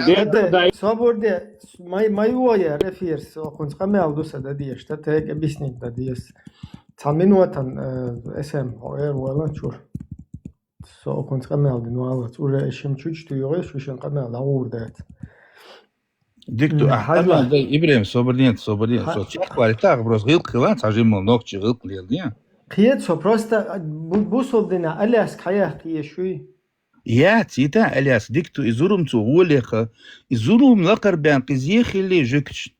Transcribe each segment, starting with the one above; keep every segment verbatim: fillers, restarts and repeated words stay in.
Ай, де, да, да. Собар де, май, май вая эфир, со кхунца къамел ду са дадеш, та тег объяснить дадеш. Цхьа минутан, э, эсэм, эр валан чур. Со кхунца къамел дин валац. Уже эшим чуч туйгъе, шуйшин къамел дагъур дац. Дик ду, М, а, хьажа. Къамел дай, Ибрем, собар ден, собар ден. Ха- Со чехвали тагъ, просто гъилкъ хилан, цхьа жиммал нокчи гъилкъ лел ден. Кхет со просто, а, бу-, бусул дина, аляск хьаях кхе шуй. Я, цита, аляск, дик ду, и зурум цу гъолеха, и зурум лакъар бян къизе хили жугтиш.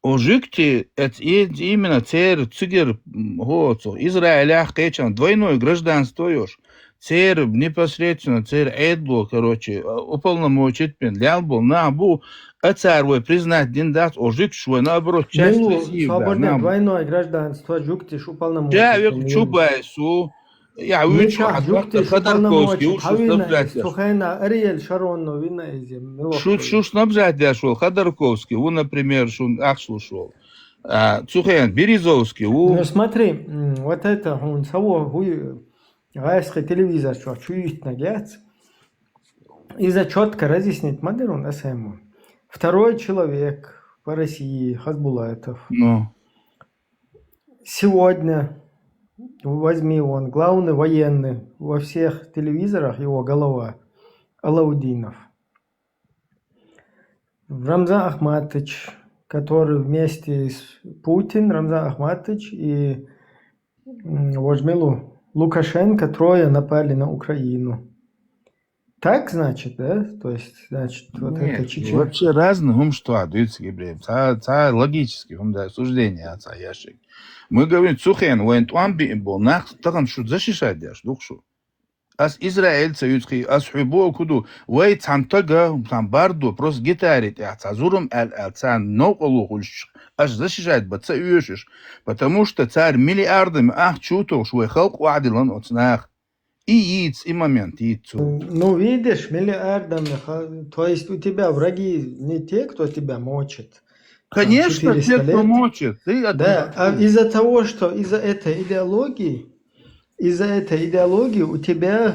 О жугти, эц и-, именно цер, цигер, м, хо, цо, Израилях кхечан двойное гражданство ёш. Цер непосредственно, цер эдло, короче, а, уполномочить пен, лял бол, на бу, а цар вой признать дин дац, о жугтиш вой, наоборот, часть Милу, России, собар да, де, на бу. Двойное гражданство жугтиш уполномочить Ча, век пен, чубай су, я, Мича вичу, жугтиш Ходорковский, уполномочить, уж хавина, снабжатель. Сухена, Ариэль Шаронну вина изе, мило. Шу, шу снабжатель шел, Ходорковский, у, например, шун ахшлу шел. А, Сухен, Березовский, у. Ну, смотри, м, вот это, он саво, хуй, гайский телевизор, что, чует на гец. Из-за чётко разъяснить мадерун эсэму. Второй человек по России, Хасбулатов. Ну. Сегодня возьми он, главный военный во всех телевизорах, его голова, Алаудинов. Рамзан Ахматович, который вместе с Путин, Рамзан Ахматович и, м, Вожмилу Лукашенко, трое напали на Украину. Так, значит, да? То есть, значит, вот это Нет, Чечен. Вообще разный хӀумаш тоха дуьйцу, Ибрахим. Цхьа, цхьа логический хӀума да, суждение а цхьа яшик. Мы говорим, цу хенахь вайн тӀом биъна болу нах тахана шу защищать деш ду-кх шу. Ас Израиль ца юьцу кхин, ас хьоьга боху ду, вай цхьана тага, цхьана бардо, просто гитари тӀехь цхьа зурам аьлла, аьлла, царна новкъарло хуьлуш, аш защищать бан ца оьшуш, потому что цара миллиардами ахча чу тухуш вай халкъ охьадиллина оцу наха. И йийца, и момент йийца цо. Ну, видишь, миллиардами, ха-, то есть у тебя враги не те, кто тебя мочит. Там Конечно, четыреста те, кто лет. мочит. Ты от- Да, а из-за того, что из-за этой идеологии, из-за этой идеологии у тебя,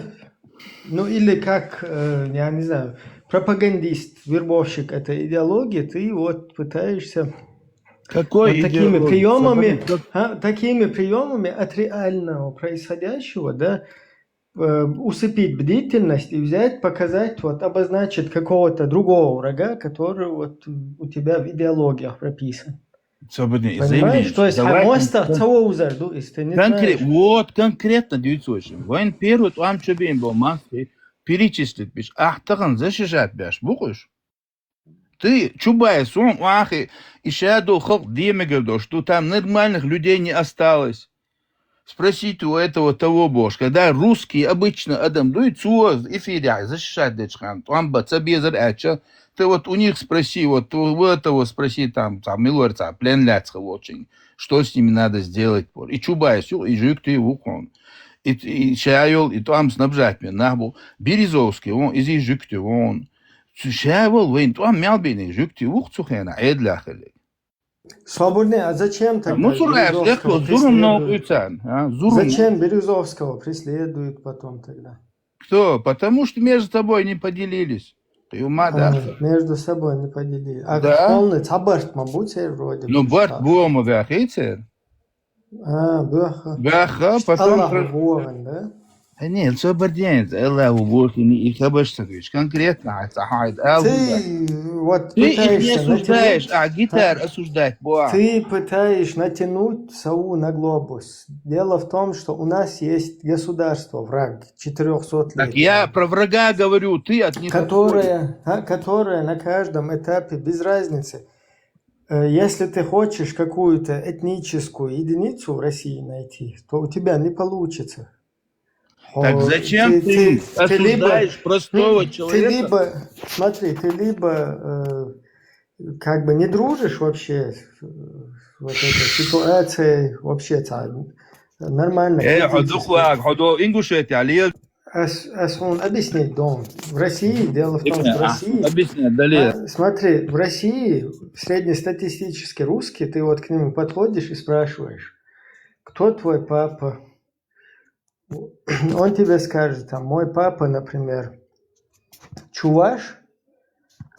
ну или как, э, я не знаю, пропагандист, вербовщик этой идеологии, ты вот пытаешься Какой вот такими идеологии? приемами, Смотри, как- а, такими приемами от реального происходящего, да, э, усыпить бдительность и взять, показать, вот, обозначить какого-то другого врага, который вот у тебя в идеологиях прописан. Событие, Понимаешь? извини, То есть давай хьан мостагӀ кон- ца вовзар ду, если ты не конкрет, знаешь. Вот конкретно дуьйцу вай шуна. Вайн первый тӀом чу биъна болу мах, перечислить беш, ахь тахана защищать беш бу-кх уьш. Ты, Чубайс, вон, вахи, и ша долу халкъ де мегар долуш ду, там нормальных людей не осталось. Спросите у этого того бохуш, когда русский, обычно адам дуй, цо эфирехь защищать дечу хенахь, тӀом бан ца безар аьлча, ты вот у них спроси, вот у этого спроси, там, цхьа милора цхьа плен лаьцна волчуьнга, что с ними надо сделать боху. И Чубайс ю, и жуьгти ву хьуна. И, и ша йолу, и тӀом снабжать бен нах бу. Березовский вон, иза жуьгти вон. Цу ша вал вайн тӀом мел бийна жуьгти ву-кх цу хенахь Ӏедалехь хилларг. Свободный, а зачем тогда Мусур аьлла, Березовского зурам новкъа преследуют? Царна, а? Зурам. Зачем Березовского преследуют потом тогда? Кто? Потому что между собой не поделились. Ты ума, да? А, между собой не поделили. А Да. полный цхьа барт ма бу церан вроде бы. Ну, барт бу ма баьхкий церан. А, баьхна. Баьхна, потом... Аллаху боху, да? Э, нет, цо барт яц, Аллаху боху, и хабарш ца хилча. Конкретно, а, ца хьайд, а, Ты вот Ты их не пытаешься осуждаешь, натянуть, а гитар осуждать, бо. ты пытаешь натянуть сову на глобус. Дело в том, что у нас есть государство, враг, четырёхсотлетнее, Так я про врага говорю, ты от них которое, а, которое на каждом этапе, без разницы, э, если ты хочешь какую-то этническую единицу в России найти, то у тебя не получится. Так О, зачем ты, ты либо, осуждаешь простого ты человека? Либо, смотри, ты либо э, как бы не дружишь вообще с, с вот этой ситуацией, вообще ца-, нормально, Э, критически. Хьо дукха вагӀа, хьо до Ингушетия лела. Ас, ас хьуна объяснить дон. В России, дело в том, что в А, России, объясни, дале. а, смотри, в России среднестатистический русский, ты вот к нему подходишь и спрашиваешь, кто твой папа? Он тебе скажет, там, мой папа, например, чуваш,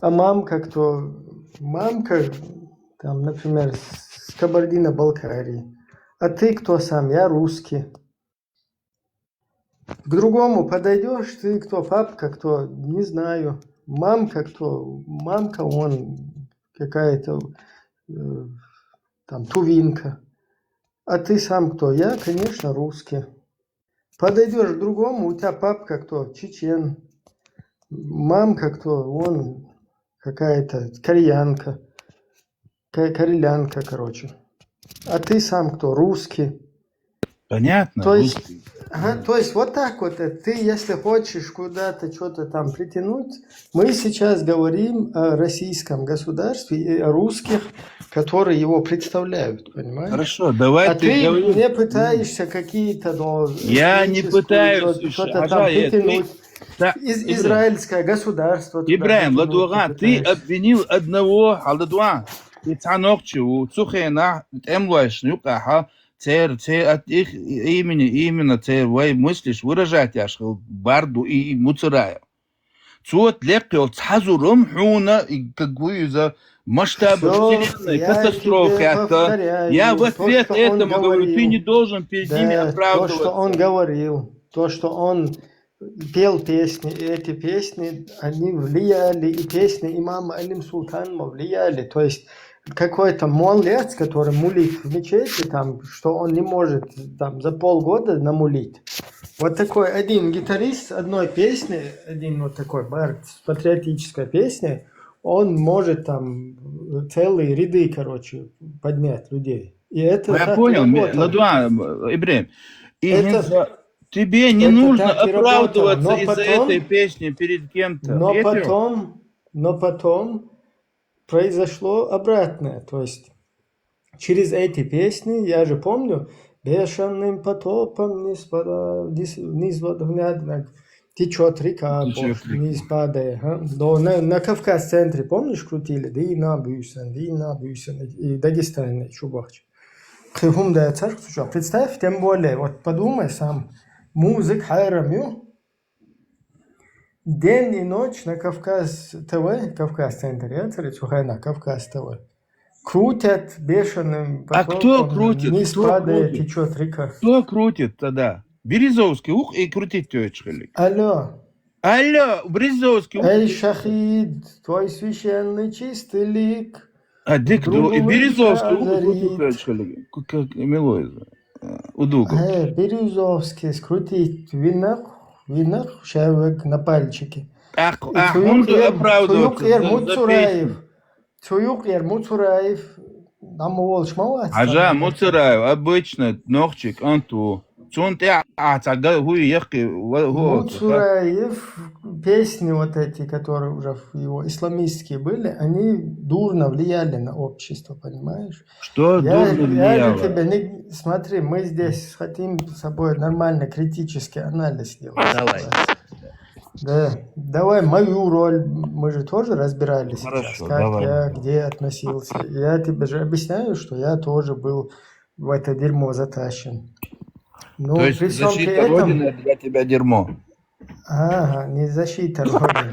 а мамка кто? Мамка, там, например, с Кабардино-Балкарии. А ты кто сам? Я русский. К другому подойдешь, ты кто, папка кто? Не знаю. Мамка кто? Мамка он какая-то, э, там, тувинка. А ты сам кто? Я, конечно, русский. Подойдешь к другому, у тебя папка кто? Чечен. Мамка кто? Он какая-то кореянка. Ка-, карелянка, короче. А ты сам кто? Русский. Понятно, То есть, русский. Ага, то есть вот так вот, э, ты, если хочешь куда-то что-то там притянуть, мы сейчас говорим о российском государстве и о русских, которые его представляют, понимаешь? Хорошо, давай А ты ты говори. не пытаешься какие-то, но, Я не этническую, пытаюсь, что-то, слушай, что-то там Аджай, притянуть. Да, Из-, Ибрахим. Израильское государство туда Ибрахим, притянуть ладугӀа, ты ты пытаешься. Обвинил одного, хьал ладугӀа. И цхьа нохчи ву, цу хенахь тӀемалошна юкъахьа, церан, церан, от их имени, именно церан вай мыслишь выражать еш хилла бар ду и, и Муцараев. Цо лекха йолу цхьа зурам хьуна, и как бы иза масштаб Всё, вселенной, я катастрофа тебе хатта. повторяю, Я в то, ответ что он этому говорю, ты говорил. не должен перед ними Да, то, что он оправдываться. Говорил, то, что он пел песни, и эти песни, они влияли, и песни имама Алим Султанова влияли. То есть какой-то молодец, который мулит в мечети, там, что он не может там за полгода намулить. Вот такой один гитарист одной песни, один вот такой бард с патриотической песни, он может там целые ряды, короче, поднять людей. И это Ну, я так понял, ме- работает. Ладуан, Ибрим, и Это- не за- тебе не это нужно так и работало, оправдываться но из-за потом- этой песни перед кем-то. Но Петр? потом, но потом произошло обратное. То есть через эти песни, я же помню, бешеным потоком не спада, не с- не с- не- течет река, Течёт не спадая. А? Да, на, на Кавказ-центре, помнишь, крутили? Дина Бюсен, Дина Бюсен и Дагестан, и Чубахч. Представь, тем более, вот подумай сам, музык хайрамю, день и ночь на Кавказ ТВ, Кавказ-центр, я цари цухайна, Кавказ ТВ. Крутят бешеным А кто потоком, крутит? не Кто спадая, крутит? Течет река. Кто крутит тогда? Березовский, ух, и крутить тёчкали. Алло, Алло, Березовский, ух, эй, шахид, твой священный чистый лик. А дик, Другу и Березовский, ух, озарит. Крутить тёчкали. Как милой. Удугу. Э, Березовский скрутить винок, винок, шевек на пальчике. Ах, И ах, цуюк он эр, оправдывается цуюк эр за- за Муцураев. песню. Цуюк эр Муцураев. Нам волш мават. Хажа, Муцураев, обычно, нохчик, анту. Цун тя, а, цага, хуй, яхки, ва- ху- Муцураев песни вот эти, которые уже в его исламистские были, они дурно влияли на общество, понимаешь? Что Я, дурно я же влияло? тебе не... Смотри, мы здесь хотим с тобой нормально критический анализ сделать. Давай. Да, давай мою роль, мы же тоже разбирали сейчас, Хорошо, как давай. я, где относился. Я тебе же объясняю, что я тоже был в это дерьмо затащен. Ну, То есть при всём при защита этом... Родины для тебя дерьмо. Ага, не защита Родины.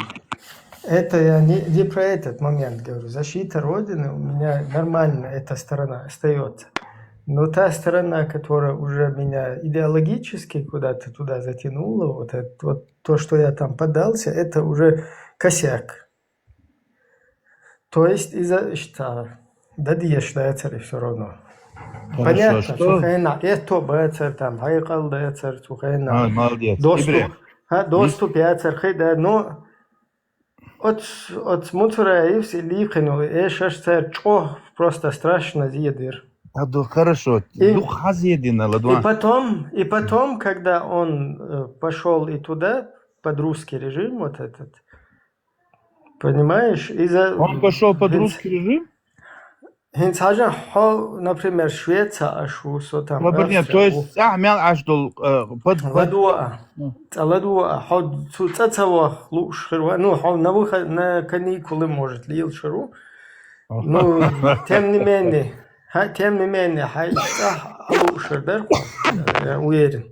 Это я не, не про этот момент говорю. Защита Родины у меня нормально, эта сторона остается. Но та сторона, которая уже меня идеологически куда-то туда затянула, вот, это, вот то, что я там поддался, это уже косяк. То есть из-за что? Да, дешь, да, цари всё равно. Хорошо, Понятно, что? цухайна, это бацар там, хайкал да цар, цухайна. А, молодец. Доступ. Ибрим, А, доступ я цар хай, да, но от, от Муцураевс и Ликину, э, шаш цар чо просто страшно зиедир. а, да, хорошо. И- Ну, хазедина, И ладуан. потом, и потом, когда он э, пошёл и туда, под русский режим, вот этот, понимаешь, из-за... Он пошёл под Хинц- русский режим? Хинц хажа хо, например, Швеция ашу, со там, Лабарния, Австрия, то у- есть, а, мял аш дол, э, под, под- Ладуа. Ну. Ца ладуа, хо цу ца ца вах луш хирва. Ну, хо на выход, на каникулы, может, лил ширу. Ну, тем не менее, ха, тем не менее, хай ца луш шир дар, я уверен.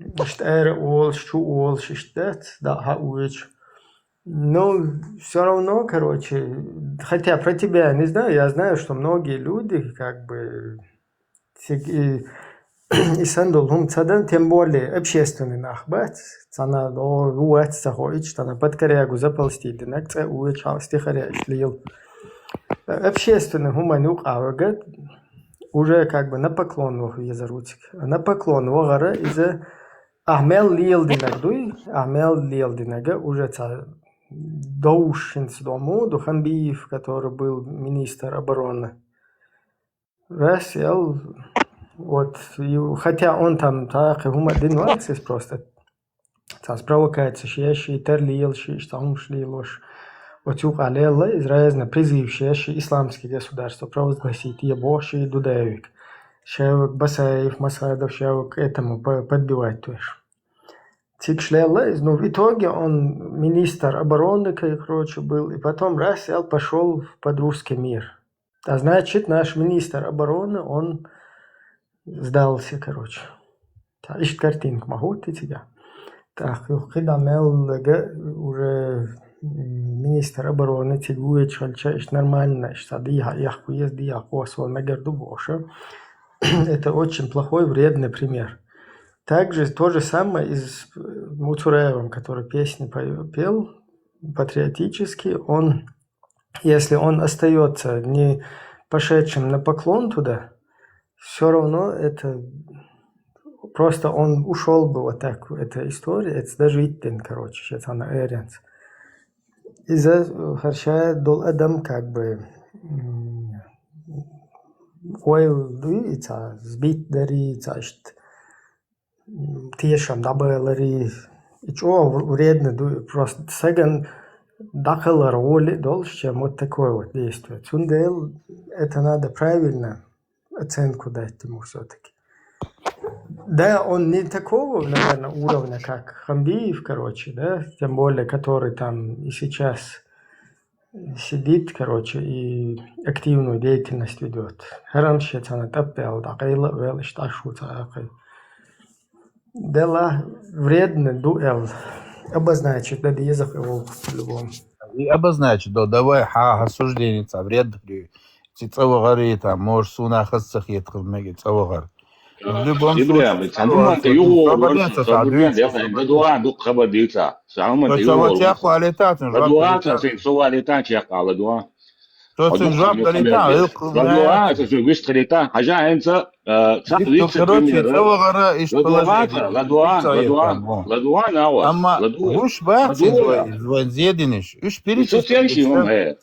Иштар уолш, чу уолш, иштат, да, ха уич. Ну, всё равно, короче, хотя про тебя не знаю, я знаю, что многие люди, как бы, сиг- и, и сандул хум цадан, тем более общественный нахбат, цана, о, уац, цахоич, цана подкорягу заползти, динак, ца уич, хал стихаря, лил. Общественный хуманюк авагат, уже как бы на поклон вах везарутик. А на поклон вагара из-за Ахмел лил динак дуй, Ахмел лил динага уже ца доушин с дому, Духанбиев, который был министр обороны. Раз я л- вот, и хотя он там так и хумадин ваксис просто, ца провокация, шияши, тер лил, шиш, там шли лош. Вот юк алела, из разно призыв шияши исламское государство провозгласить, я боши Дудаевик. Шевик Басаев, Масхадов, Шевик этому по- подбивать, то есть. Цикшлела, ну, в итоге он министр обороны, ка- короче, был, и потом раз, и пошёл в под русский мир. А значит, наш министр обороны, он сдался, короче. Та ишт картинка могу ты тебя. Так, когда мел уже м, министр обороны, цигуе чалча, ишт нормально, ишт сади, я хуез, я косвал, мегер дубоша. Это очень плохой, вредный пример. Также то же самое и с э, Муцураевым, который песни пою- пел патриотические. Он, если он остается не пошедшим на поклон туда, все равно это просто он ушел бы вот так, эта история, это даже иттен, короче, сейчас она эренц. Иза харша дол адам как бы м, ойла дуй, и ца сбить дари, и ца ишт м, тешам дабалари, и чё вредно дуй, просто саган дакалар воли дольше, чем вот такое вот действие. Цундел это надо правильно оценку дать ему все-таки. Да, он не такого, наверное, уровня, как Хамбиев, короче, да, тем более, который там и сейчас сидит, короче, и активную деятельность ведет. Харам шецана таппел, да, кайла вел, ишташу цаакай. Дела вредно дуэл. Обозначить, да, дезах его по-любому. И обозначить, да, давай, ха, осуждение, ца, вредных людей. Ци цавагъари, там, может, суна хасцах еткъв меги цавагъар. В любом Ибрахим, случае, цамуман цавагъар, та югъу цавагъар, варса ца, сабурдян дюйчи, дяла да дуан дук хаба дивца. Цамуман та Цавагъар югъу. тяхъу алетатун, Ладуа, ца син сува летан чакъа ладуа. Тот син жуап далитан, ил Ладуа, ца син виш талитан. Хажа хенца, ца вич Короче, пример. Цавагъара иш Ладуа, положение. ладуа, Ца ладуа, ета, во. ладуа нава. Амма Ладуа. гуш бахцин Ладуа. Звон Зединиш. Уш Исо церши перечислить. вам, э.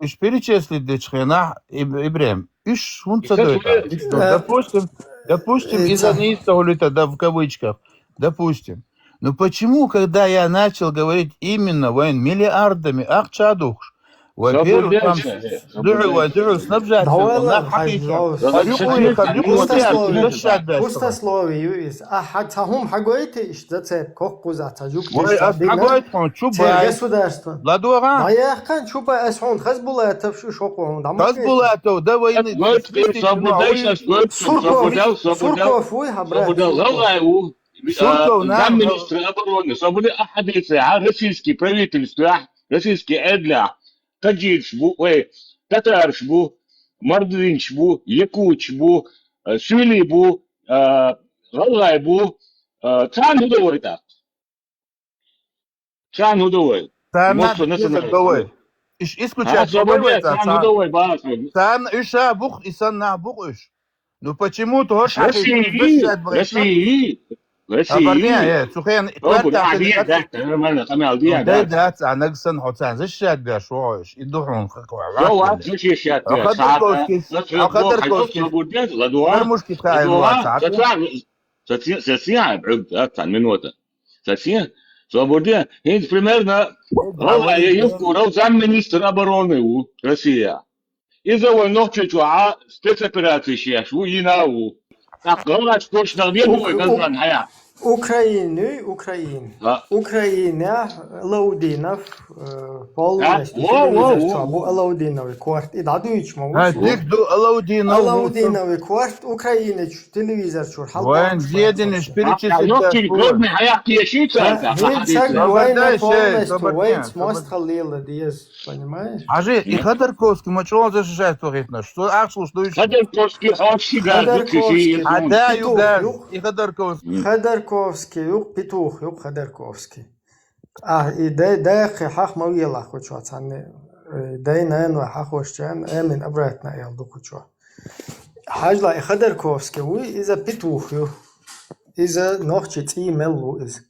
Уш перечислить дечхена, Иб- Ибрахим. Уш хунца Исо дойта. церши. Допустим, допустим, Э, из-за ца- неистого люта, да, в кавычках. Допустим. Ну почему, когда я начал говорить именно вайн миллиардами ахча духш, во-первых, там Свободен, духу, вайн духу снабжать, Давай, на ладно, хакика. хай, По любой, по любой Пустословие. защищать, да, что. Пустословие, юис. А ха цахум хагойте иш зацеп кох куза ца жук. Ой, ас хагойт хон, чубай. Государство. Ладуа. Даях кан чуба ас хун Хазбулатов шу шокъу хун. Хазбулатов, да, военный. Гойт, свобода, сейчас гойт, Сурков, свобода, свобода. Сурков, уй, хабра. Свобода, галай у. Сурков, А, на- Замминистра обороны. Свобода, а, хадиса, а, российский правительство, а, российский эдля. Таджикш бу, ой, татарш бу, мордвинш бу, якутш бу, э, сюли бу, э, галай бу, э, цан худовой так. Цан худовой. Цан Вот что надо национальный. Худовой. Иш А, исключать свобода, худовой, цан цан. худовой, ба. Цан уша бух, исан на бух уш. Ну почему ты хочешь России, России, России. Абарния, э, цухен, Робу, квартал да, да, да, нормально, камал, Ну, да, да, да. да, цан, нагсан, хоцан, защищать бяш, вош, и духун, как Ну, ладно, защищать, А да. Ходорковский, Ладно, а Ходорковский. Ходорковский, ладно. Мушки тхай, Ладно, ладно, Совсем, совсем, да, там, минута. Совсем. Свободе. Хинт примерно, Рал, а я юбку, Рал замминистр обороны у Россия. Из-за войны чуть а спецоперации сейчас, у и на у. Так, Рал точно где У- мой, у- Газан, а я. Украины, Украин. Да. Украина, Лаудинов, э, полностью Да, во, во, телевизор во, чё, во. Алаудиновый кварт. И дадуич могу. А, дик ду Алаудинов. Алаудиновый кварт, Украина чё, телевизор чё, Вайн Зединиш, А, перечислить. Ногти, грозный, а я кешица. Винцак война Бардайше, полностью, Бардайше, войн с Бардайше. мост халила, диез, понимаешь? Ажи, и Ходорковский мочол защищает вахитна. Что ахшул, что ещё? Ходорковский, очень Ходорковский. А да, Петух, юга, юг. И Ходорковский. Ходорковский, юг, петух, юг Ходорковский. А, и да, да, хах мавьела хочу ацанны. Э, да, и, наверное, хахошчан, эмин обратно ел ду хочу. Хажла и Ходорковский, уй, из-за петух, ю. Из-за ногти ци меллу из.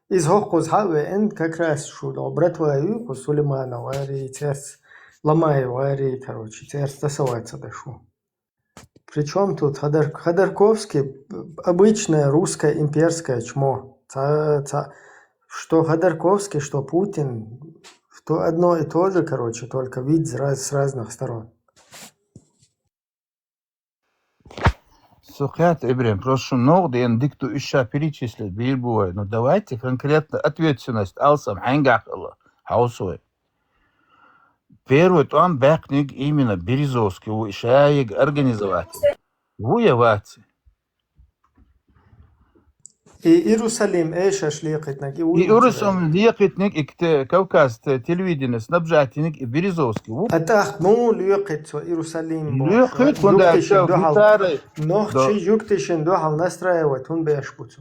Из хохкуз хаве эн как раз шу, да, братва ю, ку Сулеймана вари, церц, Ламай вари, короче, церц тасоваться да шу. Причём тут Ходар-, Ходорковский, обычное русское имперское чмо. Ца-, ца-, что Ходорковский, что Путин, что одно и то же, короче, только вид с раз-, с разных сторон. Сухят, Ибрем, просто ногди эн дикту иша перечислить бир бувай. Ну, давайте конкретно ответственность алсам, хангах ала, хаусуй. Первый там бэкниг именно Березовский, у шаиг организовать. Ву я ваци. И Иерусалим, э, шашлыкитнаг, и И Иерусалим лиякитниг, и кте-, Кавказ те-, телевидение, снабжательник, и Березовский. Ву. А так, ну, лиякит со Иерусалим. Лиякит, кунда, Юктишин духал. гитары. Ногчи юктишин духал настраивать, он бэш буцу.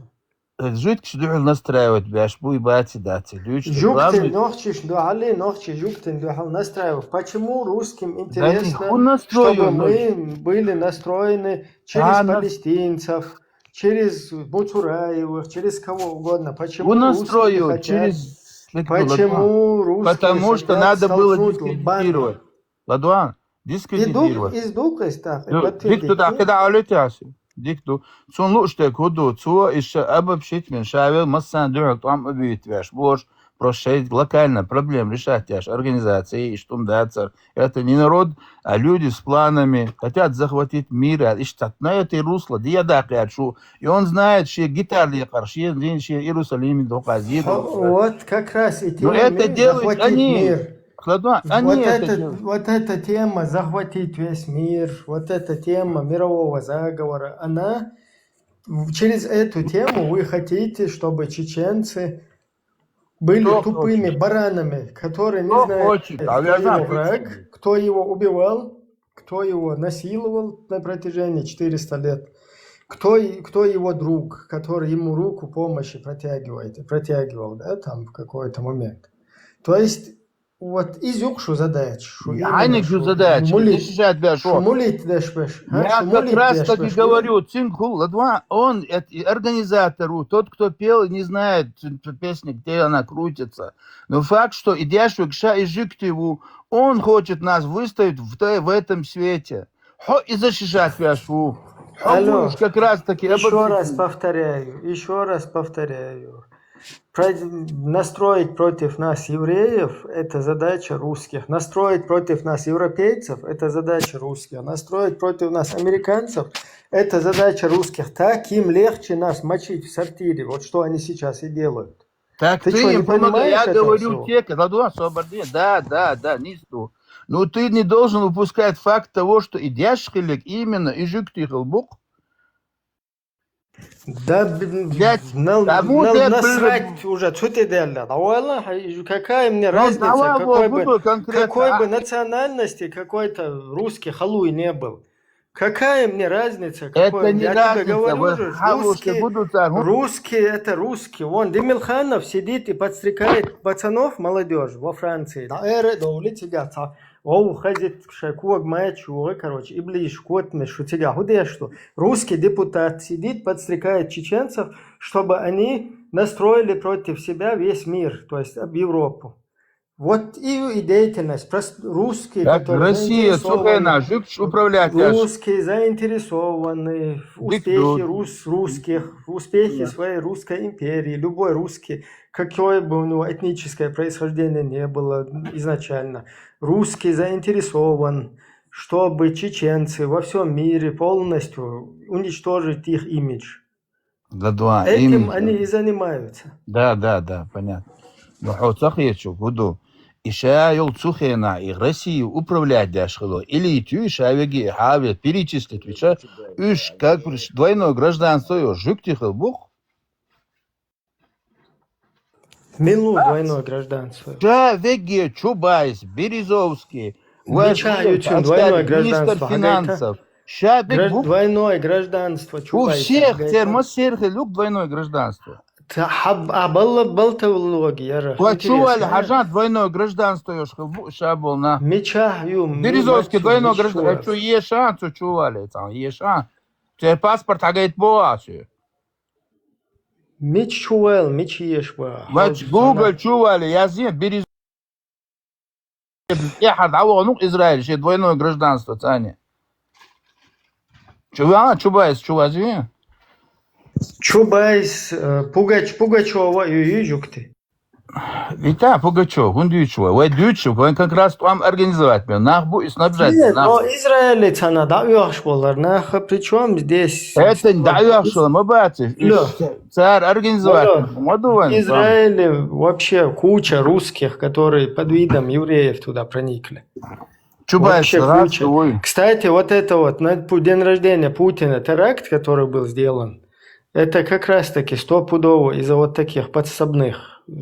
э, жуткаш духьал настраивать беш буй баци даци. Жуктин нохчиш духьал, нохчи жуктин духьал настраивать. Почему русским интересно, чтобы мы были настроены через палестинцев, через Буцураевых, через кого угодно? Почему русские не хотят? Через... Почему русские хотят столкнуть в банду? Потому что надо было дискредитировать. Ладуан, дискредитировать. Из дук, из дук, из так. Дик ду, да, когда алетяси. Дик ду. Цун луштек худу, цо иша обобщить мен шавел массан духьал там объявить веш. Бош, просто локально проблем решать яш организации, и что дацар. Это не народ, а люди с планами хотят захватить мир, а иштатна это русло, диадак я шу. И он знает, что гитар ли кар, что дин, что Иерусалим, доказит. Вот как раз и... Но это делают они. Кладу, они вот это, вот эта тема захватить весь мир, вот эта тема мирового заговора, она через эту тему вы хотите, чтобы чеченцы были тупыми баранами, которые не знают, кто его враг, кто его убивал, кто его насиловал на протяжении четыреста лет, кто, кто его друг, который ему руку помощи протягивает, протягивал, да, там в какой-то момент. То есть вот из юкшу задачу. Айник жу задача. Шумулит дашбаш. Я как раз таки говорю, Цинкул, ладва, он организатору, тот, кто пел, не знает песни, где она крутится. Но факт, что идяшвик ша и жиктиву, он хочет нас выставить в, в этом свете. Хо и защищать вяшу. Хо будешь как раз таки... Еще раз повторяю, еще раз повторяю. Настроить против нас евреев — это задача русских. Настроить против нас европейцев — это задача русских. Настроить против нас американцев — это задача русских. Так им легче нас мочить в сортире. Вот что они сейчас и делают. Так ты им помогай, я говорю тебе, да, да, да, нисту. Но ты не должен упускать факт того, что и дяшхилик именно и жуктихил бук. Да, блядь, насрать уже, что ты делаешь? Да, какая мне разница, какой бы, какой бы национальности какой-то русский халуй не был. Какая мне разница, какой? Это не разница. Я тебе говорю же, русские, русские — это русские. Вон Демельханов сидит и подстрекает пацанов, молодежь во Франции. Да, эрэ да улицы гата. Оу, хазит шакуаг маячуга, короче, иблиш кот мешутига. Худея что? Русский депутат сидит, подстрекает чеченцев, чтобы они настроили против себя весь мир, то есть об Европу. Вот и, и деятельность. Просто русские, так, которые Россия, заинтересованы, управлять, русские заинтересованы в успехе рус-, русских, в успехе своей русской империи. Любой русский, какое бы у него этническое происхождение не было изначально, русский заинтересован, чтобы чеченцы во всем мире полностью уничтожить их имидж. Этим они и занимаются. Да, да, да, понятно. Но хо цахечу, буду. И ша йол цухена, и Россию управлять дашхило. Или и тю, и ша веги, хаве, перечислить, и ша, уж как бы двойное гражданство, ё, жуктихил бух. Милу двойное гражданство. Ша веги, Чубайс, Березовский, Мича ютюн двойное гражданство, министр финансов. Ша бек двойное гражданство. У всех термосерхи люк двойное гражданство. Хаб, а балла, балта логи, яра. Ва чували хажан двойное гражданство ёшхил бу ша болна. Мича ю. Березовский двойное гражданство. Чу ешан, цу чували, там ешан. Те паспорт хагайт боасю. Мич чувал, мич еш ба. Вач Google чували, я зин, Березовский. Я хад аванук Израиль, ше двойное гражданство цани. Чува, Чубайс, Чувази? Чубайс, э, Пугач, Пугачева, ю, ю, жукты. Вита Пугачев, гун дючва, вай дючва, вай как раз там организовать бен, нах бу и снабжать. Нет, но Израиль цана да уяхш болар, нах, при чём здесь? Это да уяхш, ма баци. Царь организовать. Израиле вообще куча русских, которые под видом евреев туда проникли. Чубайс, вообще куча. Кстати, вот это вот, на день рождения Путина теракт, который был сделан, это как раз-таки стопудово из-за вот таких подсобных. э,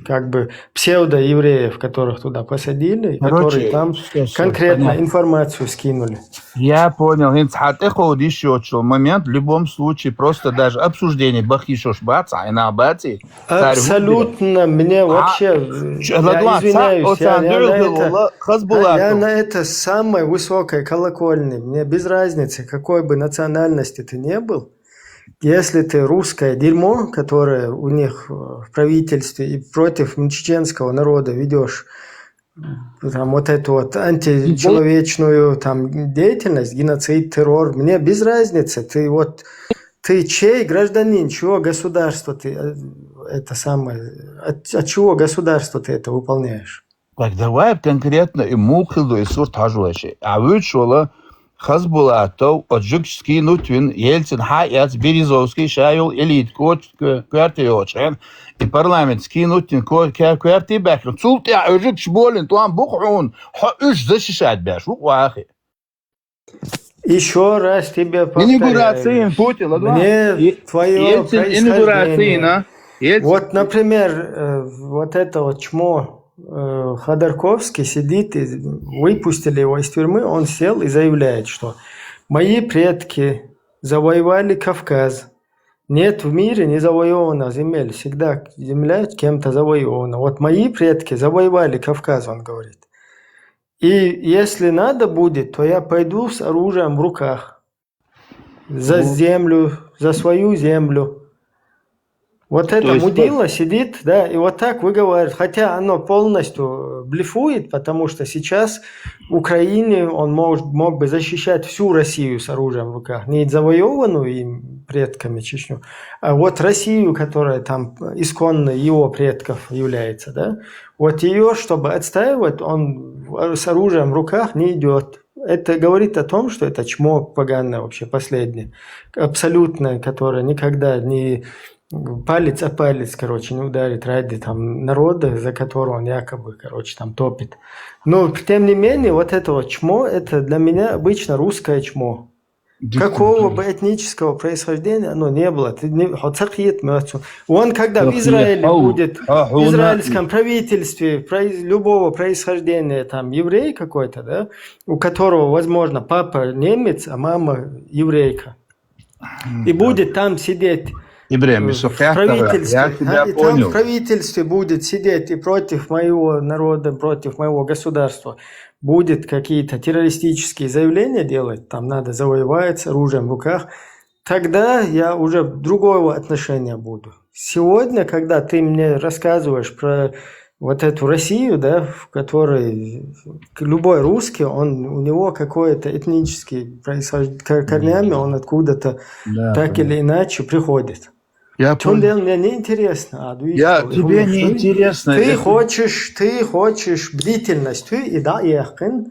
как бы псевдоевреев, которых туда посадили, которые там конкретно информацию скинули. Я понял. ХӀинца хьа тӀекховда йиш йоцу момент, в любом случае, просто даже обсуждение бахкийшош бац, а инал баций. Абсолютно, мне вообще, я извиняюсь, я, я на это, я на это самой высокой колокольне. Мне без разницы, какой бы национальности ты не был, если ты русское дерьмо, которое у них, э, в правительстве и против чеченского народа ведешь, там, вот эту вот античеловечную там деятельность, геноцид, террор, мне без разницы. Ты вот, ты чей гражданин, чего государства ты, э, это самое, от, от чего государства ты это выполняешь? Так давай конкретно и муха хилла и сурт хьажа вайши. А вуьйцуш вала Хасбулатов, оцу жуьгташа скинуть вина, Ельцин хьа а эцна, Березовский ша йолу элита ко-, ко-, коьрте йоцу хьена, и парламент скинуть вина ко-, ко-, коьрте баьхкина. Цул тӀаьхьа оцу жуьгташа болийна тӀом бу-кх хьуна, хьо уьш защищать беш ву-кх вахи. Ещё раз тебе повторяю. Инаугурацийна Путин, ладно? Мне твоё происхождение. Вот, например, э, вот это вот чмо, э, Ходорковский сидит, и выпустили его из тюрьмы, он сел и заявляет, что мои предки завоевали Кавказ. Нет в мире незавоеванных земель. Всегда земля кем-то завоевана. Вот мои предки завоевали Кавказ, он говорит. И если надо будет, то я пойду с оружием в руках. За землю, за свою землю. Вот это мудила сидит, да, и вот так выговаривает. Хотя оно полностью блефует, потому что сейчас в Украине он мож-, мог бы защищать всю Россию с оружием в руках. Не завоеванную им предками Чечню, а вот Россию, которая там исконно его предков является, да. Вот её, чтобы отстаивать, он с оружием в руках не идёт. Это говорит о том, что это чмо поганое вообще последнее. Абсолютное, которое никогда не палец о палец, короче, не ударит ради там народа, за которого он якобы, короче, там топит. Но, тем не менее, вот это вот чмо, это для меня обычно русское чмо. Какого бы этнического происхождения оно не было, ты не, хьо ца кхета моьтту. Он когда в Израиле будет, в израильском правительстве, произ-, любого происхождения, там, еврей какой-то, да, у которого, возможно, папа немец, а мама еврейка. И будет там сидеть, э, в правительстве, а, и там в правительстве будет сидеть и против моего народа, против моего государства будет какие-то террористические заявления делать, там надо завоевать с оружием в руках, тогда я уже другого отношения буду. Сегодня, когда ты мне рассказываешь про вот эту Россию, да, в которой к-, любой русский, он, у него какое-то этнический происхож-, ко-, корнями он откуда-то так или иначе приходит. Я понял. Цундела мне неинтересно, а, дуьйцуш. Я, тебе неинтересно. Ты хочешь, ты хочешь бдительность, ты и да, яхкин.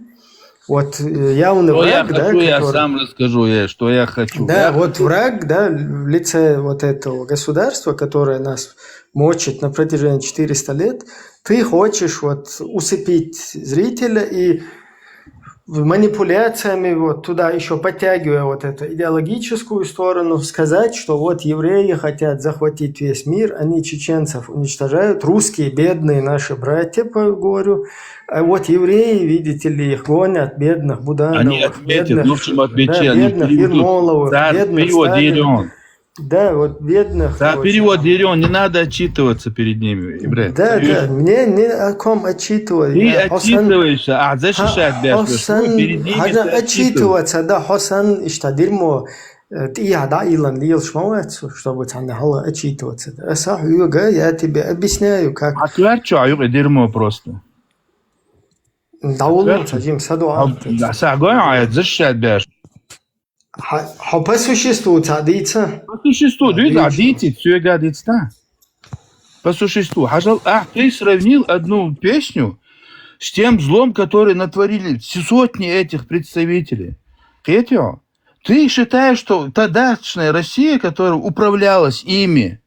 Вот, э, явный враг, да, который... Что я хочу, я сам расскажу, я, что я хочу. Да, вот враг, да, в лице вот этого государства, которое нас мочит на протяжении четыреста лет, ты хочешь вот усыпить зрителя и манипуляциями, вот туда ещё подтягивая вот эту идеологическую сторону, сказать, что вот евреи хотят захватить весь мир, они чеченцев уничтожают, русские бедные наши братья, по-, говорю, а вот евреи, видите ли, их гонят, бедных Будановых, бедных, ну, в общем, да, бедных Ермоловых, бедных Сталиных. Да, вот бедных, короче. За перевод, Ерён, не надо отчитываться перед ними, Ибрагим. Да, да, мне не о ком отчитывать. Ты отчитываешься, а защищать беш, перед ними ты отчитываешься. Отчитываться, да, хьо санна иштта дерьмо, э, тӀехьа дӀаилан лелаш ма вац, чтобы цхьанна хьалха отчитываться. Да, аса хьоьга, я тебе объясняю, как. А ты чё, юкъа дерьмо просто. Да, уллу ца жим садо. Да, са гой, а защищать беш. Хьо, хьо по существу ца дийца? По существу, а, дийца, дийца. Дийца, соьга дийца, да. По существу. Хьажал, а, ты сравнил одну песню с тем злом, который натворили с-, сотни этих представителей. Кхетий хьо? Ты считаешь, что тогдашняя Россия, которая управлялась ими,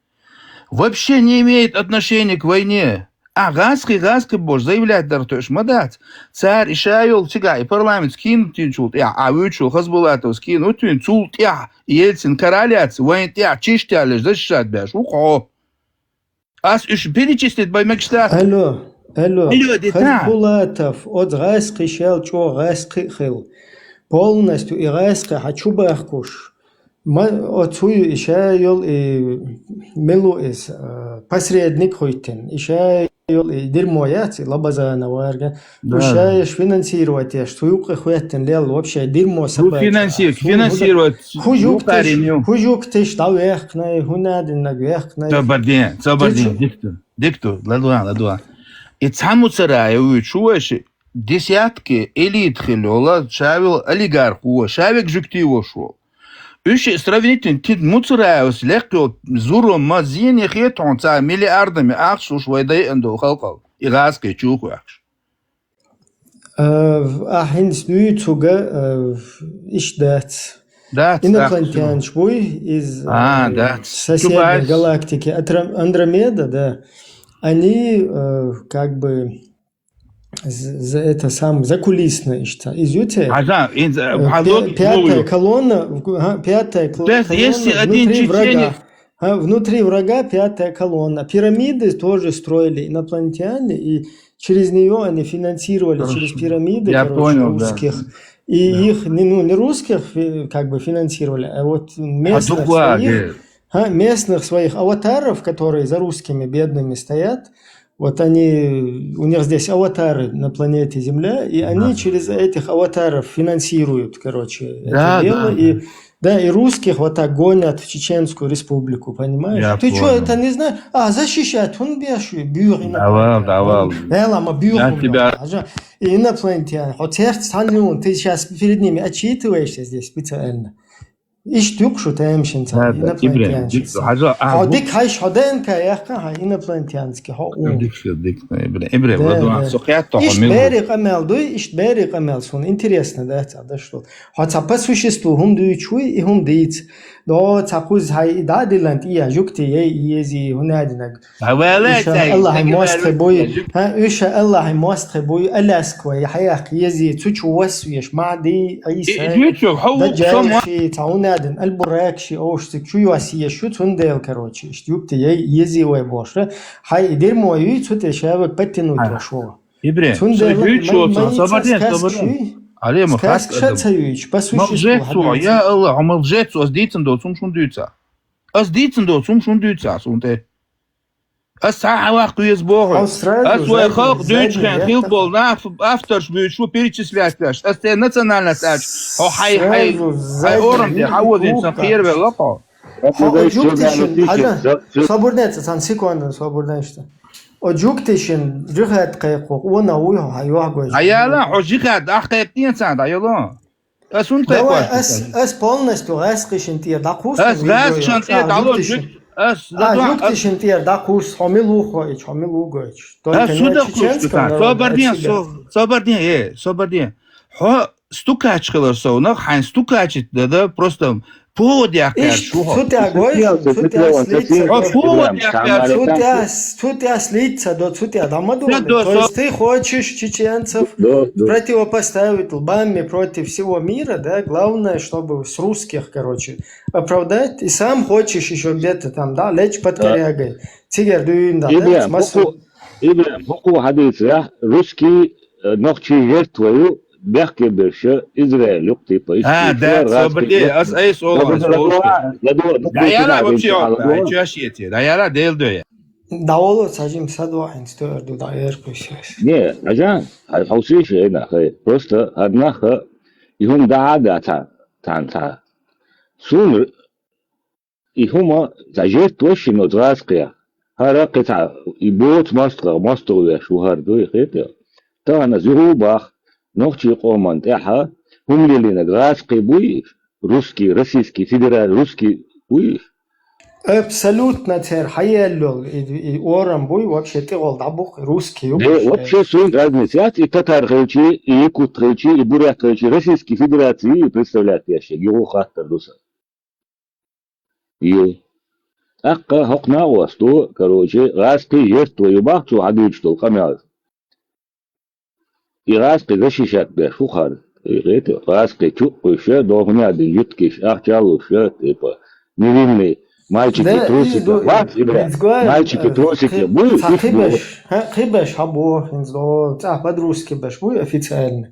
вообще не имеет отношения к войне. А гӀаскхи, гӀаскхи бохуш заявлять дар тоьаш ма дац. Цара и ша йолу цигахь и парламент скинуть йинчул тӀаьхьа, а вуьйцуш волу Хасбулатов скинуть вина, цул тӀаьхьа Ельцин кара лаьцна, вайн тӀаьхьа чишталлаш защищать беш ву-кх хьо. Ас уьш перечислить бай мегаш дац. Алло, алло. Алло, де Хазбулатов, оцу гӀаскхи шел чӀогӀа гӀаскхи а хилла. Полностью и гӀаскхи хьан чу бахкуш. Ма, оцу хӀу ю и ша йолу и мила ву иза, а, посредник хӀуьттина. И ша йолу и дерьмо яц, и Лабазанов варга. Да. Уьш ша еш финансировать еш, цу юккъе хӀоьттина лелла вообще дерьмо. Ну, собачье. Финанси-, финансировать хӀу юккъе юкъарин ю. ХӀу юккъе тиш дӀавехкнай, хӀу надиннаг вехкнай. Ца барден, ца барден, дикта, дикта, ладугӀа, ладугӀа. И цхьа муцара а вуьйцу шу вайши, десятки элит хилла йола, ша вел олигарх ву, ша вег жуьгти вош ву. Уьш и сравнительно тид Муцураевс лекха йолу зурма зене хета хьуна цара миллиардами ахча луш вай дайъан долу халкъал, и гӀазкхи чу а хоьхкуш. А, ахь хӀинца дуьйцург, а, иштта дац. Дац, инопланетянаш буй, из, а, а, дац. Соседней галактики, Атра-, Андромеда, да. Они, э, как бы, з-, за это сам, закулисно иштта. Изюте? Хьажа, ин за-, э, хьа пя-, логика пятая логика. Колонна, в гу-, ага, пятая кл-, То есть, если колонна один внутри чеченец врага. А, внутри врага пятая колонна. Пирамиды тоже строили инопланетяне, и через неё они финансировали, через пирамиды, я короче, понял, да. Русских. И их, не, ну, не русских фи-, как бы финансировали, а вот местных своих, а, местных своих аватаров, которые за русскими бедными стоят, вот они, у них здесь аватары на планете Земля, и они через этих аватаров финансируют, короче, это дело. Да, да, да. И, да, и русских вот так гонят в Чеченскую Республику, понимаешь? Я понял. Ты чё, это не знаешь? А, защищать, он бешеный, бюр. Давал, давал. Эла, ма бюр. Я тебя. И инопланетяне. Хоть сердце, ты сейчас перед ними отчитываешься здесь специально. Иштта юкъа шу тема шин цхьа, да, да, инопланетянаш. Ибрем, дика ду. Хьажа, а, хьо дика хьайша, хьо ДНК яьккха, хьан инопланетянский, хьо ун. Дика шу, дика ду, Ибрем. Ибрем, да, ладугӀа, да. Со кхетта хьо мила. Иштта берийн къамел дуй, иштта берийн къамел суна интересно дац, а, даш ду. Хьо цхьа по существу хӀума дуьйцуш вуй, и хӀума дийца. До цхьа кхуза хьай и дӀа а диллина, и я жугти, ей, и ези, хӀун а динарг. Ша Аллахьан мостагӀий буй, ха, уьш ша Аллахьан мостагӀий буй, Аляска вай, хьаяккха езий, цу чу вас веш, Маьхьди, Ӏийса, Даджал ши, цхьа хӀун а дина, Аль-Бурак ши, овш циг чу йос еш ю, цундела, короче, иштта юкъа тӀе езий вай бохуш, хьай и дерьмо юй, цу тӀе ша вай подтянуть ваш ву. Ибре, цундела со юй чу, ма, ма, собарден, сказка собарден. Алема, сказка ша ца юй, по существу. Мал жец ву, я Аллах, мал жец ву, ас дийцина доцу хӀума шун дуьйца. Ас дийцина доцу хӀума шун дуьйца, сун тӀе. Ас цхьа хьан ваккха веза боху. Ас вай халкъ дуьйцу хен хила болу нах, авторш буьйцуш ву перечислять веш. Ас те национальность аьлча, хьо хьай, хьай, хьай орам де, хьан вовзийна сан кхеравелла хьо. Хьо жугтишин, хьажа, собурнеца, сан секунда, собурнеца. О жугтишин, жихад кхайкху, уна уй хьо, хьан юхьа гойш. Хьан яла, хьо жихад, ахь кхайкхина царна, дӀайоло. Ас хӀунда кхайкхош ду сан? Давай, ас, ас полностью гӀаскхишин тӀера дӀакхуссу. Ас гӀаскхишин тӀера дӀалуш, ас, а, жугтишин тӀера дӀакхуссу, хьо мила ву хоуьйтуш, хьо мила ву гойтуш. Только не о чеченском народе, а о себя. Собарден, со-, собарден, э, собарден. Хьо стукач хилар совнах, хьайн стукачит да, да, просто повод яхкаьрш ву хьо. Цу тӀе гой, цу тӀе слица. Хьо повод яхкаьрш. Цу тӀе, цу тӀе слица, до, цу тӀе дама ду. То есть ты хочешь чеченцев противопоставить лбами против всего мира, да? Главное, чтобы с русских, короче, оправдать. И сам хочешь ещё где-то там, да, лечь под корягой. Цигер дуьйна, да? Ибрем, хӀуку, Ибрем, хӀуку хьадийца, я, русский, э, нохчий жертва ю, бехке берш, Израиль юкъ, типа, иш-, а, иш да, вар собарден, ас айс олан, ладугӀа, ладугӀа, ладугӀа, дӀаяла вообще, чу аш еци, дӀаяла, Дела дойя. ДӀаволо, ца жим садваин, сто эрду дӀаеркуш. Не, хьажа, хьай хьовсийша, ай нах, ай. Просто хӀара нах, и хӀума дӀа а дац, цхьа, цхьа, цхьа. Суна и хӀума цхьа жертва шина оцу гӀазкхех. ХӀара кхин цхьа и боцу мостагӀа, мостагӀа веш ву хӀара дуй, хетий? Тахана зуьхьу бах, нохчий къоман тӀаьхьа хӀума лелийнарг гӀазкхий буй иш? Русский, Российский Федера-, русский буй иш? Абсолютно церан хьаеллал и, и орам буй, вообще тӀехула дӀабуккху, русский ю. Де, вообще суна разница яц, и татар хилчи, и якут хилчи, и бурят хилчи, Российский Федерации и представлять еш, юху хаттар ду сан. Ю. ТӀаккха хӀокху накъост ду, короче, гӀазкхий жертва ю бах цо хьадуьйцуш долу къамел. И гӀазкхий защищать беш ву хӀара. И хета, гӀазкхий чу а кхуьйсуш, дохуна а дина юткиш, ахча а луш, типа, невинный Мальчики трусики. Вац, Ибра? Мальчики трусики. Буй, цхьа кхибеш, кхибеш хьабо, хинца до, цхьа подростки беш буй официально.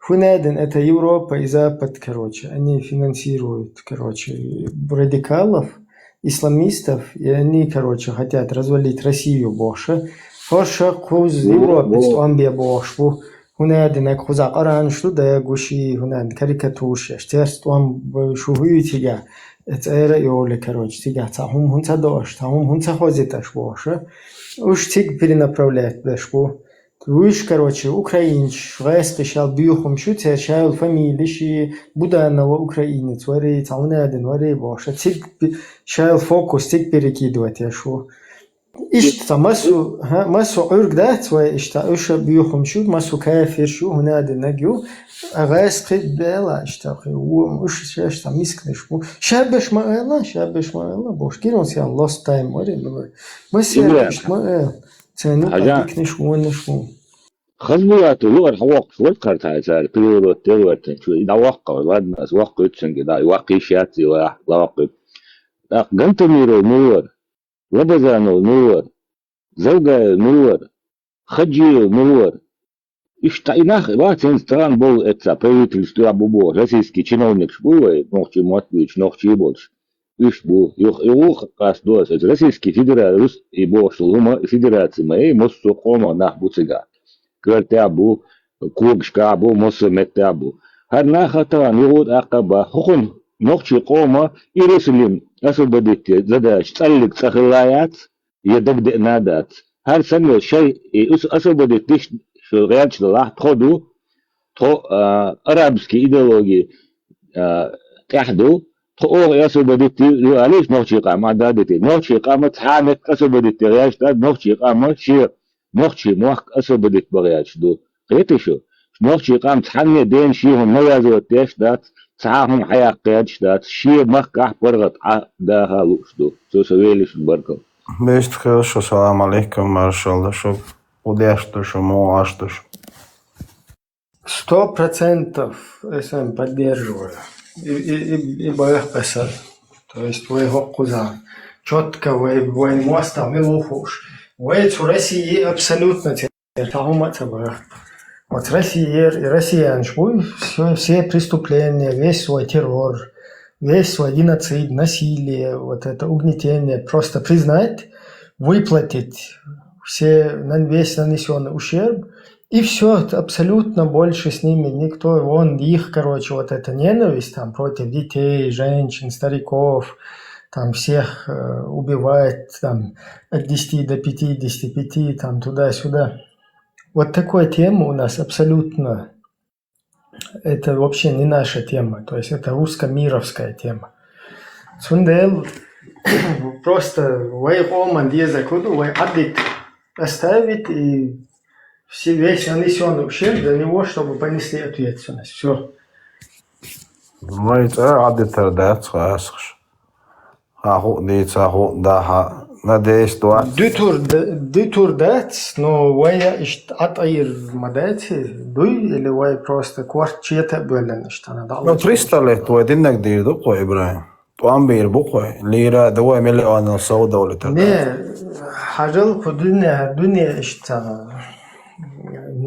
ХӀунадин это Европа и Запад, короче, они финансируют, короче, радикалов, исламистов, и они, короче, хотят развалить Россию бохуш. ХӀорш кхуза Европа тӀом бе бохуш бу. ХӀунадинаг кхуза Къуръанаш ду, дагуш и, хӀунадин карикатураш еш. Церс тӀом бу, шу хӀуьйцигахь, цӀера а йолу, короче, цигахь цхьа хӀума хӀунца доаш, цхьа хӀума хӀунца хозиташ бохуш. Уш цига перенаправлять беш бу. Вуьш, короче, украинцаш, гӀаьскхи шал буьйхумаш ю, церан шайол фамилиш и, Буданова украинец вари, цхьа хӀунадин вари бохуш. Цига шайол фокус, цига перекидывать еш ву. Иштта цхьа массо, хӀа, массо Ӏуьрг дац вай, иштта уьш а буьйхумаш ю, массо кафирш ю, хӀунадинаг ю, а гӀаьскхи бела, иштта кхин, вон, уьш шаьш цхьа мисканаш бу. Шабеш ма ала, шабеш ма ала, бохуш, кирон сян lost time вари, ну, массо иштта ма ала. Царна юкъа дикнаш, вонаш ву. Хазбулатов юкъара хьавоккхуш вара кхара тхьай цара, переворот делла вара тхуна чу, и дӀавоккху, ладно, ас воккхуьйту цуьнга, да, и ваккхийша яц, и ла-, лаваккхуьйту. ТӀаккха Гантамиров мила вара? Лабазанов мила вара? Завгаев мила вара? Хаджиев мила вара? Иштта и нах вац хӀинца тахана болу эцца правительство тӀехь бу боху, российский чиновникаш бу вай, нохчий мотт буьйцуш, нохчий болуш. Уьш бу. Юха, юха къастадо аса, оцу Российский Федераци, рус и бохуш долу хӀума, федераци ма ю, массо а къоман нах бу цигахь. Коьртехь а бу, когашкахь а бу, массо а меттехь а бу. ХӀара нах а тахана юха а тӀаккха а баха, хӀокхунна нохчий къоман Иерусалим освободить де задача цкъа а цӀа хилла яц, я дагадеана а дац. ХӀара санна шай и ус-, освободить диш шу гӀерташ далахь, тхо ду, тхо, а, арабский идеологи, а, тӀехь ду, тхо оха и освободить ю, ю алийша нохчий къам а дадити. Нохчий къам а цхьа а меттиг освободить де гӀерташ дац, нохчий къам а шен нохчий мохк освободить бан гӀерташ ду. Кхетий шу? Нохчий къам цхьанне а дена шен хӀума навязывать деш дац, цхьа а хӀума хьаяккха гӀерташ дац, шен махкахь паргӀат Ӏа даха а лууш ду. Цо со веллачун баркалла. Беста хила шу, салам алейкум, маршалла ду шу, удеш ду шу, мугӀаш ду шу. Сто процентов СМ поддерживаю. И, и, и, и баьхкъаса. То есть вай хӀокхуза чётко вай, вай мостагӀ мила ву хууш. Вай цу России абсолютно цхьа хӀума а ца баха. Оцу Россиера и россиянаш вуй, все, все преступления, весь свой террор, весь свой геноцид, насилие, вот это угнетение просто признать, выплатить все, нан-, весь нанесённый ущерб, и все, абсолютно больше с ними никто, вон их, короче, вот эта ненависть там против детей, женщин, стариков, там всех, э, убивать, там, от десяти до пятидесяти пяти, там, туда-сюда. Вот такой темы у нас абсолютно. Это вообще не наша тема. То есть это русско-мировская тема. Цундел просто вай къоман деза куду, вай адит оставить и все, весь нанесённый ущерб за него, чтобы понесли ответственность. Все. Вай цӀа адитар дац, хасхаш. Хьан хӀуъа дийца, хьан хӀуъа дахьа, надеясь, доц. Дуьтур д-, дуьтур дац, но вай иштта Ӏатайр ма дац, дуй, или вай просто корта чета а боьллина иштта, ана дӀа Ну, лучу. Пристав летта вай диннаг дийр ду кхо, Ибрахим. ТӀом бийр бу кхо, лийра а ду вай миллионал сов довлитар. Не, хьажал кху дуьне, дуьне иштта,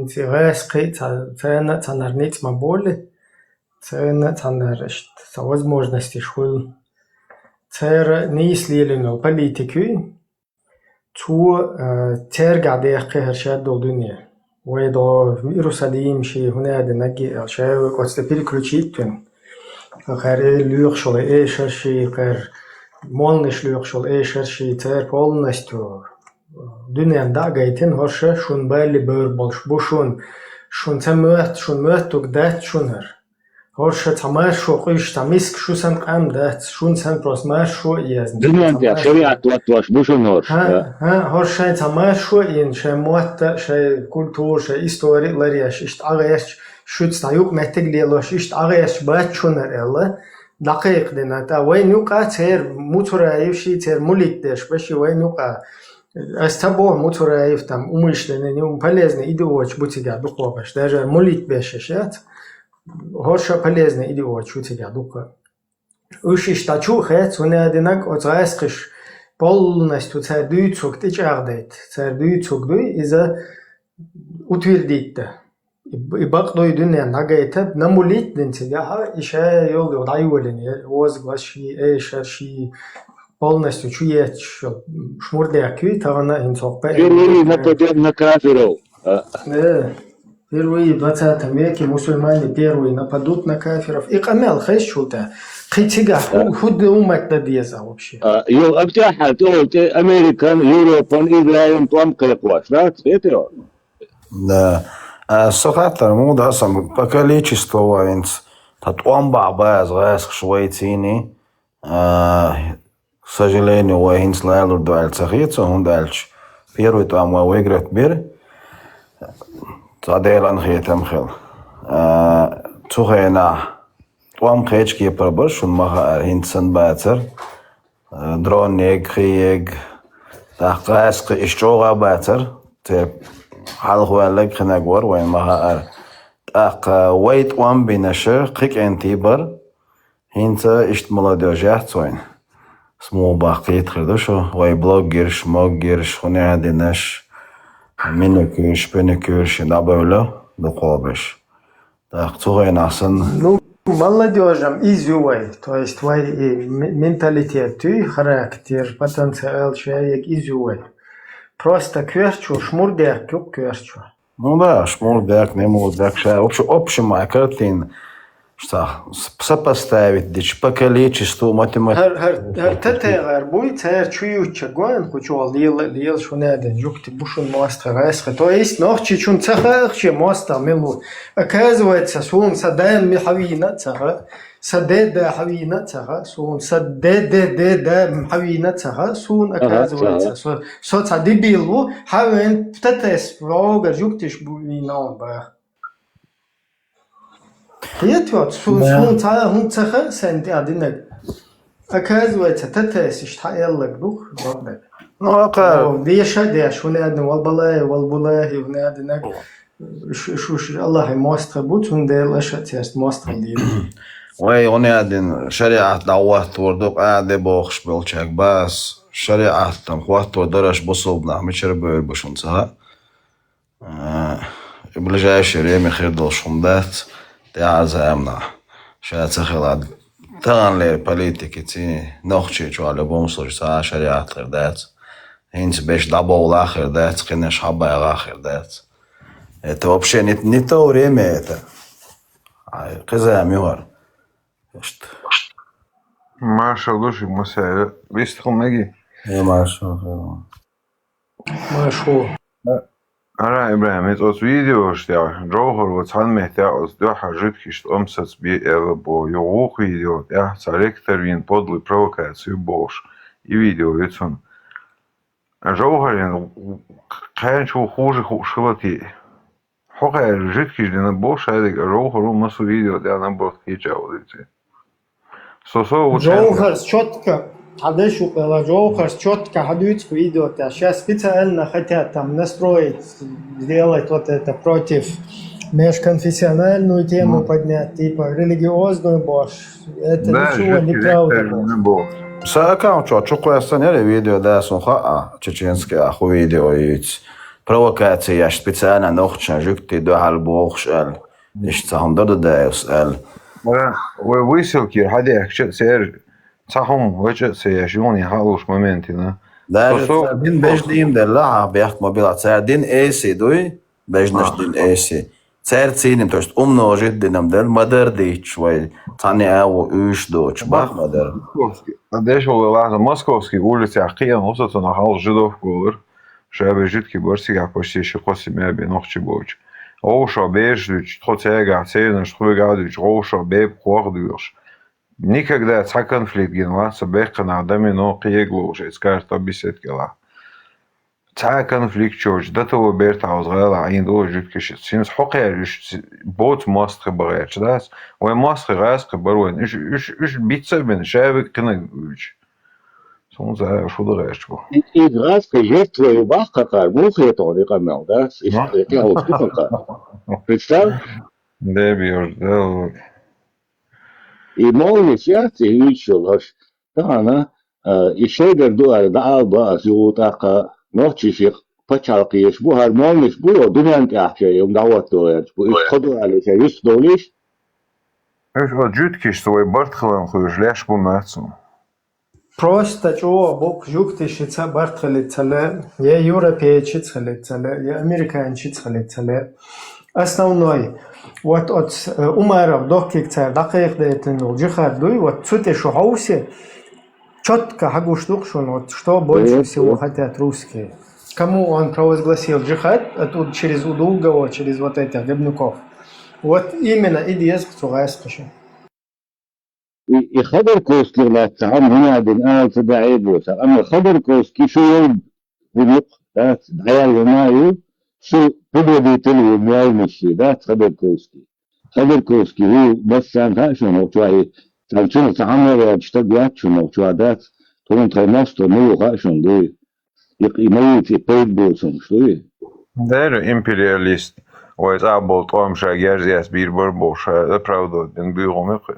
хӀинца гӀаьс кхин а ца-, царна а цхьаннара ницкъ ма болий. Царна а цхьаннара иштта сан возможностеш хуьлу. Цара нийса лелийна йолу политика юй, цо, э, цаьргахь дехкхи хӀара шадолу дуьне. Вай догӀу Иерусалим ши хӀунадинаг а, шаьвве кӀоцла переключить вина. Кхара э лоьхуш йолу эшар ши, кхара молнаш лоьхуш йолу эшар ши, цара полностью дуьненна дӀа а гайтина, хӀорша шун балли бевр болуш бу шун. Шун ца моьтту, шун моьттург дац шун хӀара. ХӀорша цхьа маршо къуьйсуш, цхьа миска шу санна къам дац, шун санна просто маршо а езна. Дуьненна тӀехь шариат латтош бу шуна хӀорш, хӀа, да. ХӀа, хӀорш шайн цхьа маршо а йина, шайн мотт а, шайн культура, шайн истори а ларъеш, иштта Ӏа гӀерташ, шуьца цхьа юкъаметтиг а лелош, иштта Ӏа гӀерташ бац шуна аьлла, дӀакхайкхадина. ТӀаккха вайна юкъа церан Муцураев ши, церан мулитӀ деш ба ши вайна юкъа. Ас ца боху Муцураев там умышленно, не полезный идиоташ бу цигахь дукхох беш, даже мулитӀ беш аш яц. ХӀорша полезный идиоташ бу цигахь дукха. Уж иштта чу а хеццуна динаг оцу гӀаскхаш полностью цара дуьйцург тӀечӀагӀдайта. Цара дуьйцург дуй, иза утвердить дан. И, и бакъ дуй дуьнен дӀагайта, намулит дин цигахьа, и ша йолу дӀайолина, я оза гӀаш ший, эшар ший, полностью чу етташ йолу шмурдехкуй, тахана а хӀинца хӀокху Впервые нападем на кафиров. А. Э, впервые в двадцатом веке мусульмане первые нападут на кафиров. И къамел хезчул тӀе, кхин цигахь хӀу-, хӀу дан умат дан деза вообще? А, йо, ам тӀехь хьан тӀе, тӀе Американ, Европан, Израилан тӀом кхайкхош, да? Цветиро? Да. А, со хаттар муха ду сан по количеству вайнц, тхан тӀом бахьа база гӀаскхаш вай цийний, а, к сожалению, вай хӀинца лалур ду аьлла ца хета суна, хӀунда аьлча первый тӀом вай выиграть бира, цхьа Делан хетам хила. А, цу хенахь тӀом кхечу кепара бара, шуна ма хаьара, хӀинца санна бацара. Э, дроннег, кхиег, тӀаккха гӀаскхи иштта чӀогӀа бацара, церан хьалхаваьлларг хиннаг вара вайн ма хаьара. ТӀаккха вай тӀом бинарш кхин кӀентий бара, хӀинца иштта молодёжь яц вайна. Ас муха боху, кхета хир ду шу, вай блогерш, могерш, хӀун а динарш, маникюрш, педикюрш, и дӀабевлла дукхахберш. ТӀаккха цу хенахь санна. Ну, молодёжь-м иза ю вай. То есть вай и ме-, менталитет юй, характер, потенциал, шаерг иза ю вай. Просто коьртачо шмурдехк ю-кх, коьртачо. Ну да, шмурдехк, не мурдехк, ша, в общем, общая картина, что с-, сопоставить дича, по количеству математики. ХӀара, хӀара, хӀара тӀетегӀар буй, цара чу юьтуча гоьн, кху чохь лела, лела шуна а ден, жуьгти бу шуна мостагӀа, гӀаскхи. То есть нохчичунна ца хаьа шен мостагӀа мила ву. Оказывается, суна сан ден ми хьавийна а ца хаьа, сан ден ден хьавийна а ца хаьа, суна сан ден ден ден ден хьавийна а ца хаьа, суна, оказывается, со, со цхьа дебил ву, хьавен птатес вогар жуьгтиш бу вийна он баха. Хетоьцу, суна, суна цхьа а хӀума ца хаьа, сайн тӀе а динарг. Оказывается, татесаш тхьаэллаг ду-кх, бакъдерг. Ну, ака. О, веша а деш, хӀунда аьлла, вал балай, вал булай, хӀунда аьлла, ш-, ш-, ш-, Аллахьан мостагӀа бу, цундела аша а церан мостагӀа дийр. Вай, хӀунда аьлла, шариӀат дӀахӀоттор ду, къаьхьа де бохуш болчаьрга бац, шариӀатан хӀоттор дараш бусулба нах мичара бевр бу шуна ца хаьа. А, и ближайшее время хир долуш хӀума дац, тӀаьхьа заманахь ша ца хилла. Таханлера политикица нохчий чохь любом случае цхьа а шариӀат хир дац. ХӀинца берш дӀабовла а хир дац, кхинаш хьабагӀа а хир дац. Это вообще не, не то время это. Ай, кхин зама ю хӀара. Иштта. Маршалла ду шуьга, массаьрга. Вистхула меги? Э, маршалла. Маршо. Ара, ИбрахӀим, иза оцу видеош тӀехь, Джовхар ву цхьана меттехь оцу дуьхьа жуьгташна тӀом сацабе аьлла боху, юха вукху видео тӀехь цхьа ректор вийна подлый провокацию бохуш, и видео ю цунна. Джовхарна кхаьнчу хуже хууш хила те. Хьо кхаьра жуьгташ дина боху шадерг а Джовхар ву массо видео тӀехь набахта кхеча а валуьйту. Со, со вот Джовхарс чётко, хьан деш ву къела, Джовхарс чётко хьан дуьйцу видео тӀехь. Сейчас специально хотят там настроить, сделать вот это против, межконфессиональную тему поднять, типа религиозную бохуш. Это ничего, неправда. Сан аккаунт чохь чу кхоьссина яра видео, да, сан хаьа, чеченский аху видео юьйцу. Провокацияш специально нохчашна жуьгтий дуьхьал бохуш аьлла. Иштта цхьа хӀума ду Дадаевс аьлла. Вай, вай выселкера хьадехкича а церан цхьа хӀума вача а ца еш, юхане хьалуш момент йина. Даже цара дин бежнийн делла, хьан бехк ма билла, цара дин эсий дуй, бежнаш дин эсий. Цара цийним, то есть умножить динам делла, ма-дарра дийцча вай, цхьана а ву уьш доцуш, бах ма-дарра. Московский, а деш вала лаза, Московский улицах кхиъна ву со цунах хьалха жидовка волар. Ша бен жуьгти бара цигахь почти ши-кхо семья бен нохчий боцуш. ГӀовшах бераш дуьйцуш, тхо цаьргахь цернаш тхоьгахь а дуьйцуш, гӀовшах бепиг кхох а доьхуш. Никогда цхьа конфликт гина вац со беккханахь домино кхиерг лоуш эцу карта беседка кӀелахь. Цхьа а конфликт чочу, датова бертахь оцу гӀалахь Ӏийна долу жуьгташца. ХӀинца хьо кхаьра уьш боцу мостагӀий бан гӀерташ дац. Вайн мостагӀий гӀаскхий бара вайн. Уьш, уьш, уьш бицца а бина, ша вега кхинарг вуьйцуш. Суна ца шу дан гӀерташ бу. И, и гӀаскхий жертва ю бах кхакхар, муха хетахь и къамел, да? Иштта тӀехь хӀума ду кхакхар. Представь? Де беш, да. И молланаш яц, и вуьйцуш йолу хӀорш. Тахана, а, и шайгара ду аьлла, дӀаала бан ас юха тӀаккха, нохчий шех пачхьалкхе еш бу, хӀара молланаш бу, йо, дуьнен тӀехь шайн, хӀума дӀахӀотто гӀерташ бу. Уьш тхо ду аьлла, шайн юьстах довлийша. Уьш оцу жуьгташца вай барт хиларна хуьйшуш леш бу, мац ма. Просто чӀогӀа боккха жуьгташца барт хилийта ца лаьа, я европейцаша хилийта ца лаьа, я американцаша хилийта ца лаьа. Основной, вот оцу, э, Умаров Дохкига цара дӀакхайкхадайтина долу джихад дуй, вот цу тӀе шу хьовсе, чётко хьагуш ду-кх шуна, вот что больше всего хотят русские. Кому он провозгласил джихад, оттуда через удугого, через вот этих гибнюков. Вот именно и деза-кх цу гӀаскхаша. И, и Ходорковских лаьцна хӀума хӀунда дина ала ца даьӀе бохуш, амма Ходорковский шу йолу хӀума юкъа, дац, дӀаяьлла ма ю, шу предводитель ву, молланаш ю, дац, Ходорковский. Ходорковский ву, массарна хаьа шуна, хӀокху чохь и, цхьана цунах цхьа хьанна гӀерташ стаг вац шуна хӀокху чохь, дац, тхуна тхайн мостагӀ ма ву хаьа шуна, дуй. И, и ма вийца, и пайда боцурш дуй. Дера империалист, вай цӀа болу тӀом ша герз эцна бийр бара бохуш, ша оправдывать бина буьйху ма кху.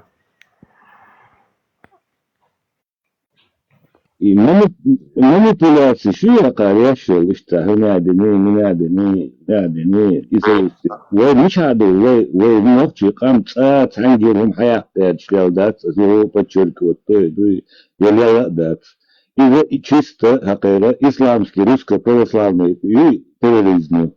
И мани-, манипуляци шу яккхар еш йолу иштта, хӀуна дини, мина дини, да дини, иза иштта. Вай мичахь ду, вай, вай нохчий къам цӀа цхьаьнгге хӀума хьаяккха гӀерташ лела дац, аса юха подчеркивать до и дуй, я лела а дац. Иза и чисто, хьакхера, исламский русско-православный ю терроризм ю.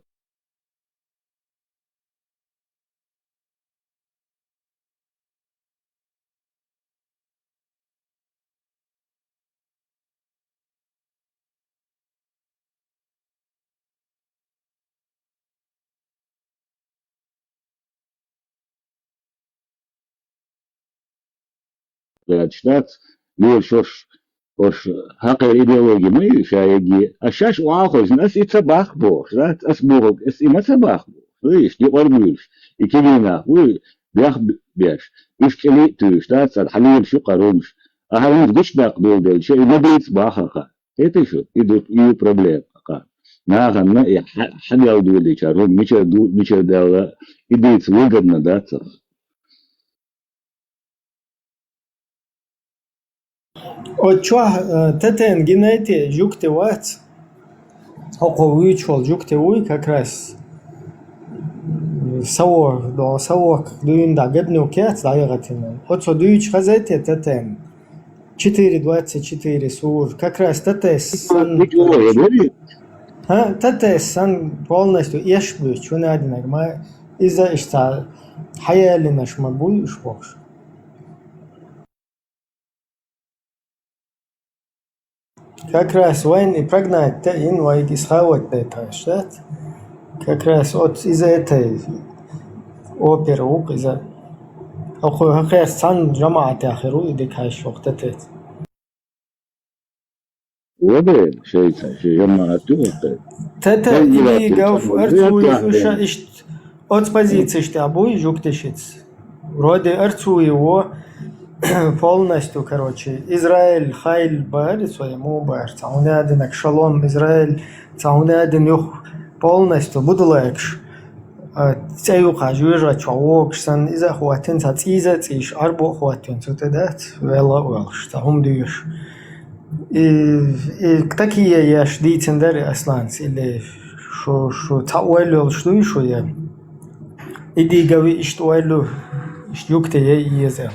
Лаьтташ дац, лела шош, ош хьакхера идеологи ма ю ша яги, ас шаьш охьахуьйсина, ас и ца баккха бохуш, дац, ас бохург, ас и ма ца баккха бохуш, вуьйш, дикъар буьйлуш, и кегий нах вуй, бех беш, уьш кӀели а туьйш, дац, аса хьан лелаш ю кхара хӀумаш, ахьа хӀумаш гучудаккха долу делча, и ма дийца бахарха. ХӀетий шу, и ду, и ю проблема кхара. Нахана и хьа-, хьан дел дуьйличара хӀума мичара ду, мичара делла, и дийца выгодно дац аса. Оцу чохь, э, тетен гинайте жугти вац. ХӀокхо вуьйцуш волу жугти вуй как раз. Саво, до, саво дуьйна да габню кец дӀаяхатина. Оцо дуьйцуш хазайте тетен. Четыре двадцать четыре сур. Как раз тетес сан. Ничего, я говорю. ХӀа, тетес сан полностью эш буьйцу, чу надинаг ма иза иштта хьаяллинаш ма буй уьш бохуш. Как раз вайн и прогнать таин вайга и схавать дайташ, да? Как раз оц иза этай опера вук иза. Ахуй хакхес цан жамаат яхиру и дикаш вахта тет. Ваде, шайца, ши жамаат ю вахта. Тата Ой, или Ирак, гав Ирак, арцуй Ирак, уша Ирак. Ишт оц позициш тя буй жуктишиц. Вроде арцуй его полностью, короче, Израиль хайл бар, своему бар, цаунядинак шалом, Израиль цаунядин юх полностью будулайкш. А, цӀе юкъа жоьжа чу вогуш санна, иза а хӀоттина, цхьа цӀийза а цӀийш, Ӏарбо а хӀоттина, цу тӀе дац, велла а веллаш, цхьа хӀума дуьйш. И, и такие еш дийцина дара Асланца, или шу, шу цхьа ойла йолуш дуй шу я? И дийга ви иштта ойла ю, иштта юкте я и еза.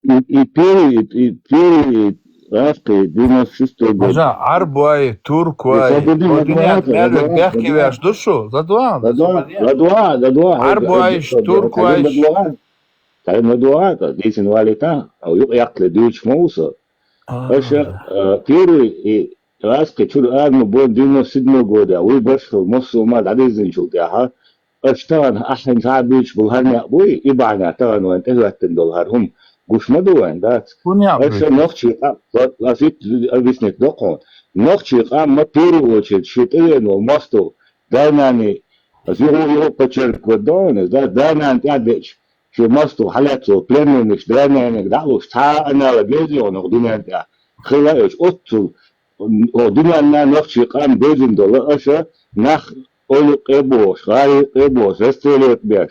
И, и первый, и, и первый раз, и девяносто шестой год. Бажа, Ӏарбой, туркой, Исабудин о дуьнен Радуан, мел Радуан, бехке Радуан. Веш ду шу, Задуан, Радуан, Радуан, Радуан, Ӏарбойш, Радуан, туркойш. Радуан, Радуан, Радуан, дийцина валита, а юкъ яккхале дуьйцуш ма ву со. А. Аша, а, первый, и Раскхи чуьра арма бо девяносто седьмой года, вуй баршхал массо а ма дӀадиззинчул тӀаьхьа, аша тахана ахьа хӀинца хьа а буьйцуш болу хӀара некъ буй, и бахьана тахана вайн тӀехӀоьттина долу хӀара хӀума гуш ма ду вайн, дац? ХӀун некъ буй? Аша нохчий къа-, ла-, ласит объяснить до кхуна. Нохчий къам ма первую очередь шу тӀевеана волу мостагӀ, дай-наний, ас юха, юха подчеркивать до вайн, да, дай-нана тӀаьхьа деъча, шу мостагӀ хьалаьцна волу племянникаш дай-нанега дӀа а луш, цхьа а аналог еза йогӀу нах дуьнен тӀехь. Хилла а йолуш, оццул О, дуьненна нохчий къам безина долу аша, нах ойла юккъе а бохуш, гӀайгӀа юккъе а бохуш, расстреливать беш.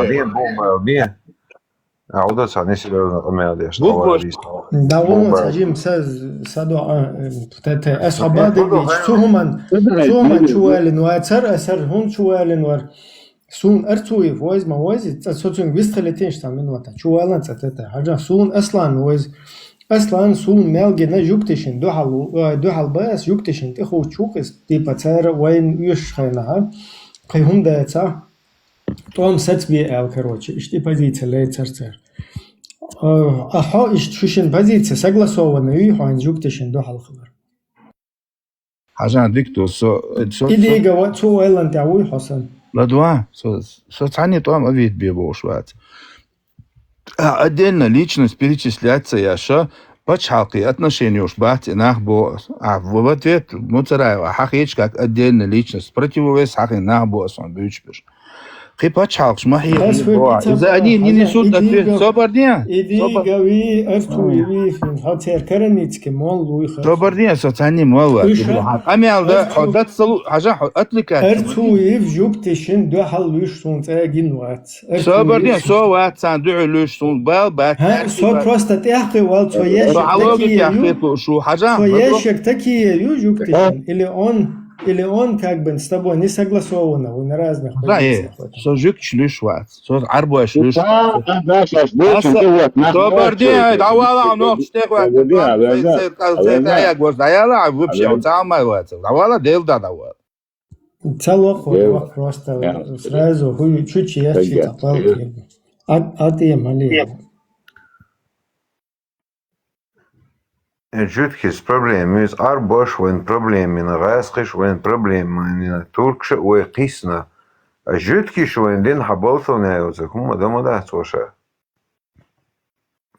Бумба, бен, бумба, бен. А, удацани серьёзно къамаьл деш. Бумба. Да, вон, сажим, са, са до, а, э, тете, ас хабади бич, цу хуман, цу хуман чувалин вар, цар, а, сар хун чувалин вар. Сун арцуи войз ма войз, ца соцун вистхалетин шта минута. Чувалан ца тете. Хажа сун аслан войз. Аслан сун мелги на жуктишин, духал, э, духал бас жуктишин, ти ху чукис, типа цар вайн юш хайна, ха. Кай хунда ца. Том сац би эл, короче, ишти позиция лей цар-цар. Э, а хо ишт шушин позиция согласованная, и хо жуктишин духал хабар. Хажан дик ту, со, со, Идега ва цу ойлан тя уй хосан. Ладва, со, со цани том авид бе бош вац. А, отдельно личность перечисляться яша, Пачхьалкхе отношени йолуш бац и нах боху ас. А в ответ Муцараева хьахийча как отдельная личность, противовес хьахийна нах боху ас хьуна буьйцуш берш. Кхин пачхьалкхаш ма хьехий боху. Иза они не несут ответ. Собар де. Собар де, ас цу и вийхина, хьо церан караницке мол вуй хьо. Собар де, со царний мол вац. Уьш хьан къамел дан, хьо дац ца лу-, хьажа, хьо отвлекать. Ас цу и жуьгташна дуьхьал луьйш суна цӀа гина вац. Собар де, со вац царна дуьхьал луьйш, суна бал бац. ХӀа, со просто тӀехкхи вал, цо ешшаг такие ю. Шу хьажа, цо ешшаг такие ю жуьгташна. Или он, или он как бы с тобой не согласовано, вы на разных позициях. Со жуьгташ луьйш вац. Со Ӏарбош луьйш. Собар де, ай, дӀавала, нохча тӀехваьлла. Церан тӀехьа воьдуш дӀаяла, вообще, цхьа а ма вац. ДӀавала, Делан да дӀавала. Ца лохо, просто сразу хӀу чучи яхчи ца палки. А, а тема ли? Э, жуьгташца проблема, иза Ӏарбош вайн проблема йина, гӀаьскхиш вайн проблема йина, туркаш а вай кхийсина. А жуьгташа вайн дина хьан балсовнехь йоцург хӀумма дан ма дац ваша.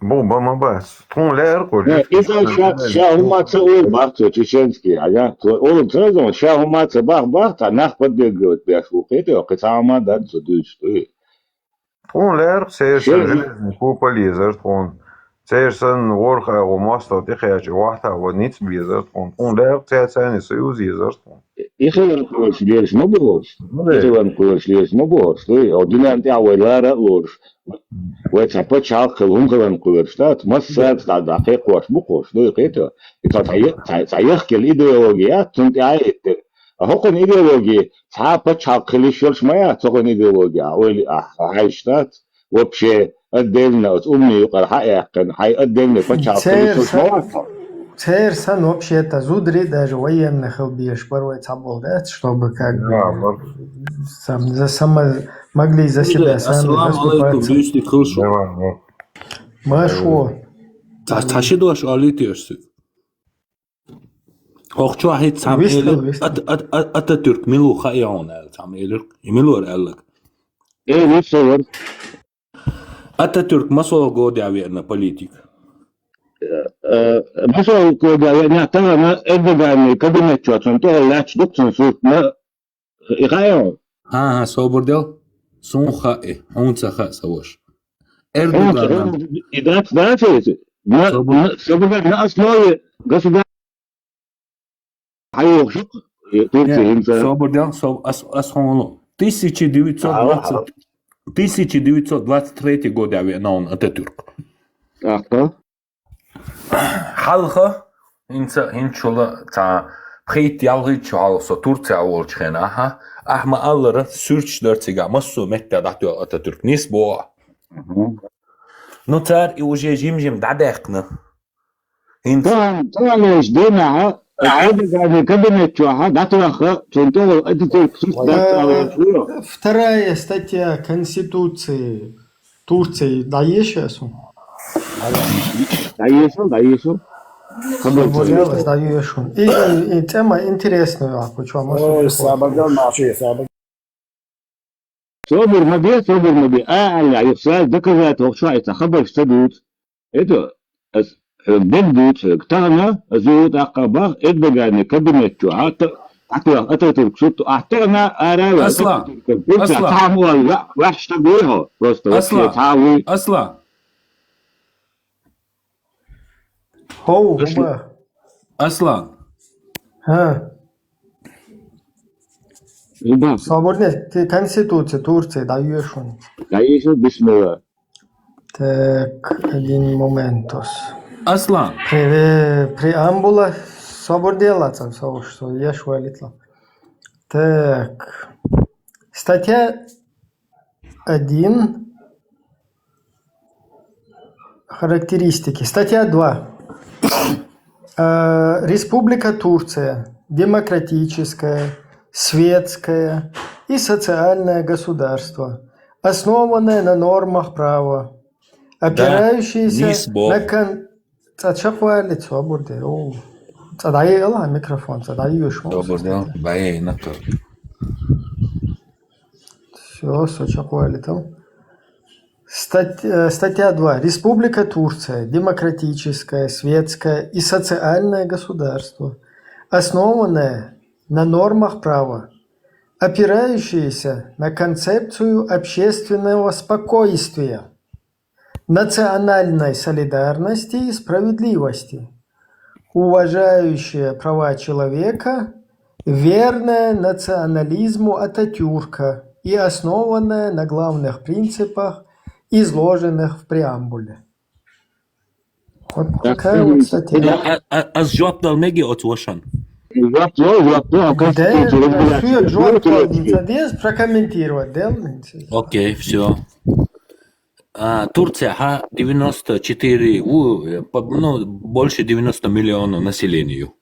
Бу бан ма бац. Тхуна лаьара кху. Иза ша, ша хӀумма ца олу бах цо чеченский, а я, олу ца зон, ша хӀумма ца бах, бах, цхьа нах поддерживать беш ву, кхетий, кхин цхьа хӀумма дан цо дуьйцуш дуй. Тхуна лаьара церан санна железный купол езара тхуна. Церан санна ворхӀ агӀо мостагӀа тӀекхаьчча, вахьта ван ницкъ безара тхуна. Тхуна лаьара цаьрца союз езара тхуна. И хиларна кхоьруш лелаш ма бу хӀорш. И хиларна кхоьруш лелаш ма бу хӀорш. Дуй, о дуьнен тӀехь вай лара а лоруш. Вай цхьа пачхьалкх хила хӀума хиларна кхоьруш дац. Массаьрца дӀа, дӀакхайкхош бу кхош. Дуй, кхетий? И цхьа, цхьа, цхьа, цхьа яхкелла идеология яц, цунна тӀехь а иттира. А хӀокхуьнан идеология цхьа а пачхьалкх хила йиш йолуш ма яц, цу хӀокхуьнан идеология, а ойла а хьаьжча дац. Вообще, отдельно оцу умни юкъара хьа а яьккхина, хьайн отдельно пачхьалкх хила йиш йолуш ма вац. Церан санна вообще-то зударий даже военный хила безаш бара вай цхьаболу дац, чтобы как бы сам, за, сама, могли за себя сами заступаться. Ассаламу алейкум, буьйцург хуьлуш. Машо. Цхьа, цхьа ши дош олуьйту аш цига. ХӀокху чохь хӀинца цхьамма элира, Ат-, Ат-, Ат-, Ататюрк мила ву хаьий хьуна аьлла, цхьамма элира. И мила вара аьлларг? Э, вуьш ца вара. Ататюрк масолгӀа годехь веана политик? Э, э, масолгӀа годехь веана, тахана Эрдоганан кабинет чохь цунна тӀехула лаьтташ ду-кх цунна сурт, ма И хаьий хьуна? ХӀан-хӀа, собар де. Суна хаьа, хьуна ца хаьа, сан ваша. Эрдоган. И дац, дац иза. Собар де, на основе государства хьайохуш ю-кх Турция хӀинца. Собар де, соб-, ас, ас хьуна ло. Тысяча девятьсот двадцать, тысяча девятьсот двадцать третий годехь веана хьуна Ататюрк. ТӀаккха? Хьалха, хӀинца, хӀинцачул цхьа пхийтта-ялхитта шо хьалха со Турцехь волчу хенахь, ахьа ма-аллара, суьрташ дара цигахь, массо а меттехь дӀатоьхна Ататюрк. Нийса боху ахь? Ну, цара и уже жим-жим дӀадаьккхина. ХӀинца тахана, таханлерчу дийнахь, Эрдоганан кабинет чохь дӀатоьхна, цунна тӀехула Ататюрк сурт дац аьлла. Вторая статья Конституции Турции дӀаеша ас хьуна? ДӀаеша, дӀаеша. Хабар ца деш. ДӀаеша хьуна. И, и, и тема интересная, а, кху чохь ма. Ой, собар де, Маши, собар. Собар ма бе, собар ма бе. А, аьлла, юха сразу доказать хӀокху чохь и цхьа хабарш ца дуьйцу. Это, ас, э, дерг дуьйцу хьоьга. Тахана, ас дуьйцу тӀаккха бах, Эрдоганан кабинет чохь, а, та-, дӀатоьхна Ататюрк сурт, ахь тахана ара а ваьлла, Аслан, Ататюрк сурт, Аслан. Цхьа а ма ваьлла, ваьш стаг вуй хьо, просто вообще цхьа а вуй. Аслан. ХӀов, хӀума. Аслан. ХӀа. Собар де, кхин Конституция Турции дӀаеша хьуна. ДӀаеша, бисмилла. Так, один моментос. Аслан. Пре-, преамбула, собар де, лаца, со, со еш валитла. Так. Статья один. Характеристики. Статья два. Э, Республика Турция. Демократическое, светское и социальное государство, основанное на нормах права, опирающееся на кон-, цӀа чекхваллица, собар де. О, цӀа дӀаелахь микрофон, цӀа дӀаоьшу. Собар де, дӀаелахь. Всё, со чекхваллитал. Стать- э, статья два. Республика Турция — демократическое, светское и социальное государство, основанное на нормах права, опирающееся на концепцию общественного спокойствия, национальной солидарности и справедливости, уважающее права человека, верное национализму Ататюрка и основанное на главных принципах, изложенных в преамбуле. Вот такая вот статья. А, а, а жоп дала меги оцу вашан? Жоп ло, жоп ло, а как Да, ты да, всё, жоп дала, не задез, прокомментировать, да? Окей, все. А, Турция, ха, девяносто четыре, у, э, по- ну, больше девяносто миллионов населению.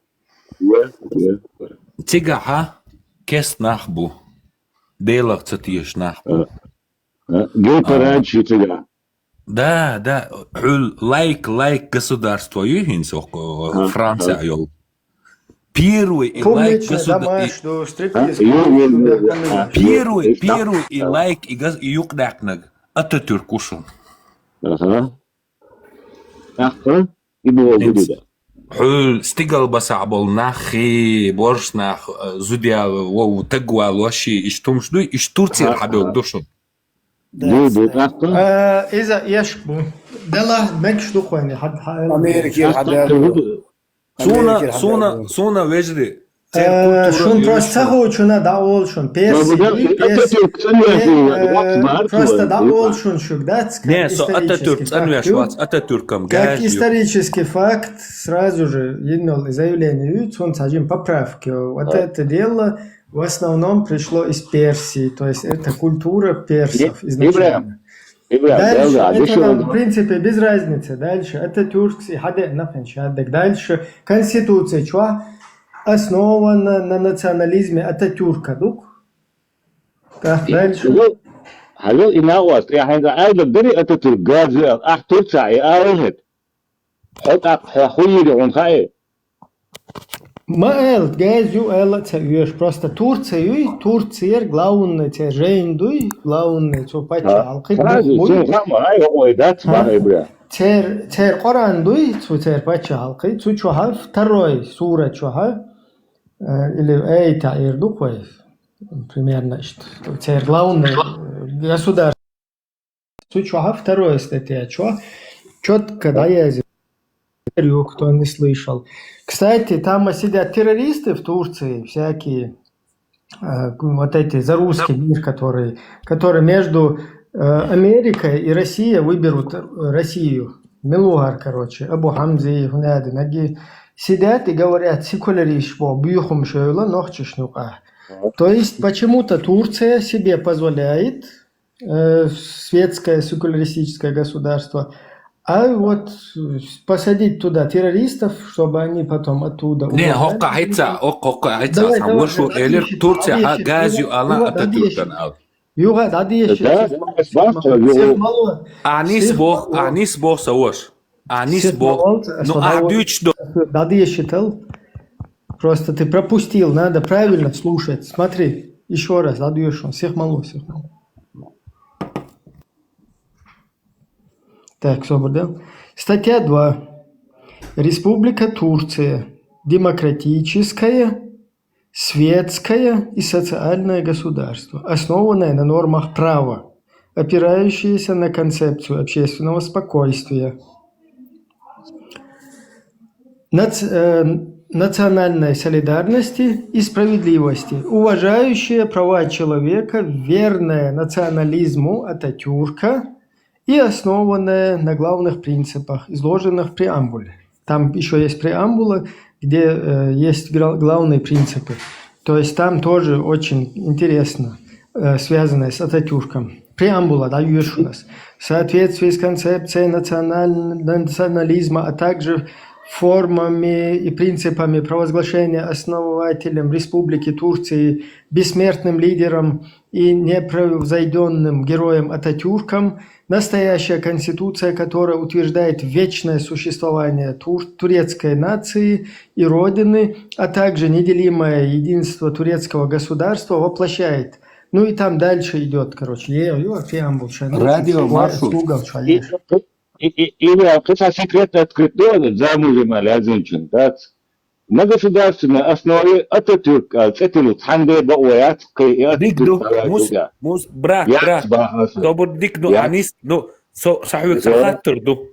Цига, ха, кест нах бу. Делах ца тиеш нах бу. Гео парадши цига. Да, да, хьул лайк, лайк государство ю хин сох, э, Ага, Франция ага. йол. Первый и лайк Публичная государство. домашняя, стриптиз. Ю, ю, ю, ю. Первый, Ис- первый и лайк и газ и юкъдакънаг Ататюрк ушун. Ага. Ахха, и было будет. Хьул стигал баса бол нахи, борш нах, э, зудял, вов тагвал ваши, иш тумш дуй, иш Турция Ага, хабел ага. душун. Ду, ду, ахха. Иза ешк бу. Дела мекш духвани хад хад. Америка хада. Суна, Америка суна, хада. Суна вежри. Э, шун просто сахучуна да ол шун. Перси, Бабуда, перси, Ататюрк ценвяши, э, вот, э, Марк, просто вот, да вот. Ол шун шуг, да, Не, со исторический Ататюрк факт, ценвяш ю. вац, Ататюркам Как гаж ю. Исторический факт, сразу же, едно заявление, ю, он сажим поправки. Вот Да. Это дело в основном пришло из Персии, то есть это культура персов И- изначально. Ибрахим, Ибрахим, Дальше, да, да, это ещё нам, раз. в принципе, без разницы. Дальше, Ататюрк, и хаде, нахен шадек. Дальше, Конституция, чё? Основана на национализме Ататюрка, дук? Как дальше? Хьажал, хьажал и нагъвас, я хьанга айда дери Ататюрк гажи, ах Турция, и айхет. Хьот ах хуйри он хай. Ма эл, газ ю эл ца юеш. Просто Турция юй, Турция главный, це жейн дуй, главный, цу пача Ха, халкы ха, дух буй. Ха, ма, ай, ой, дац, Ха? ма, ай, бля. Цер, цер Коран дуй, цу цер пача халкы, цу чуха, второй сура чуха, э, или эй, та ир дух вай, примерно, что цер главный, э, государство. Цу чуха, второй статья, чё? Чётко, да, я здесь. Кто не слышал. Кстати, там сидят террористы в Турции, всякие, э, вот эти за русский мир, которые, которые между э, Америкой и Россией выберут, э, Россию. Милугар, короче, Абу Хамзи, Хунады, Наги сидят и говорят, секуляриш бо, бюхум шойла, нохчиш нука. То есть почему-то Турция себе позволяет э, светское секуляристическое государство, а вот э, посадить туда террористов, чтобы они потом оттуда Не, убежали. хокка хица, хокка хица, Давай, сам давай, вашу давай, элер давай, Турция, давай, ха, газ ю давай, ала давай, Ататюркан ал. Юга, да, дыйыши. Да, да, башка, Сихмало. Анис бог, анис бог саваш. Анис бог. Ну, а дюч до. Да, дыйыши тел. Просто ты пропустил, надо правильно слушать. Смотри, еще раз, да, дыйыши. Сихмало, сихмало. Так, собор, да? Статья два. Республика Турция. Демократическое, светское и социальное государство, основанное на нормах права, опирающееся на концепцию общественного спокойствия, нац- э, национальной солидарности и справедливости, уважающее права человека, верное национализму Ататюрка и основанное на главных принципах, изложенных в преамбуле. Там еще есть преамбула, где э, есть гра- главные принципы. То есть там тоже очень интересно, э, связанное с Ататюрком. Преамбула, да, юеш у нас. В соответствии с концепцией националь- национализма, а также формами и принципами провозглашения основателем Республики Турции бессмертным лидером и непревзойденным героем Ататюрком, настоящая конституция, которая утверждает вечное существование тур- турецкой нации и Родины, а также неделимое единство турецкого государства, воплощает Ну и там дальше идет, короче, е, ё, преамбул, ща, ну, Радио ща, маршрут. Google, ща, И, е. и, и, и я кыса секрет открыт, то замужем а лязинчин, да? На государственной основе Ататюрк а цетилу цхьанде баъваяц кхы и Дик ду, Ататюрк а мус, да. Мус, брат, Яц брат. бахаса. Собур дик ду, Яц. Анис, ну, со, сахуик Э. сахаттур ду.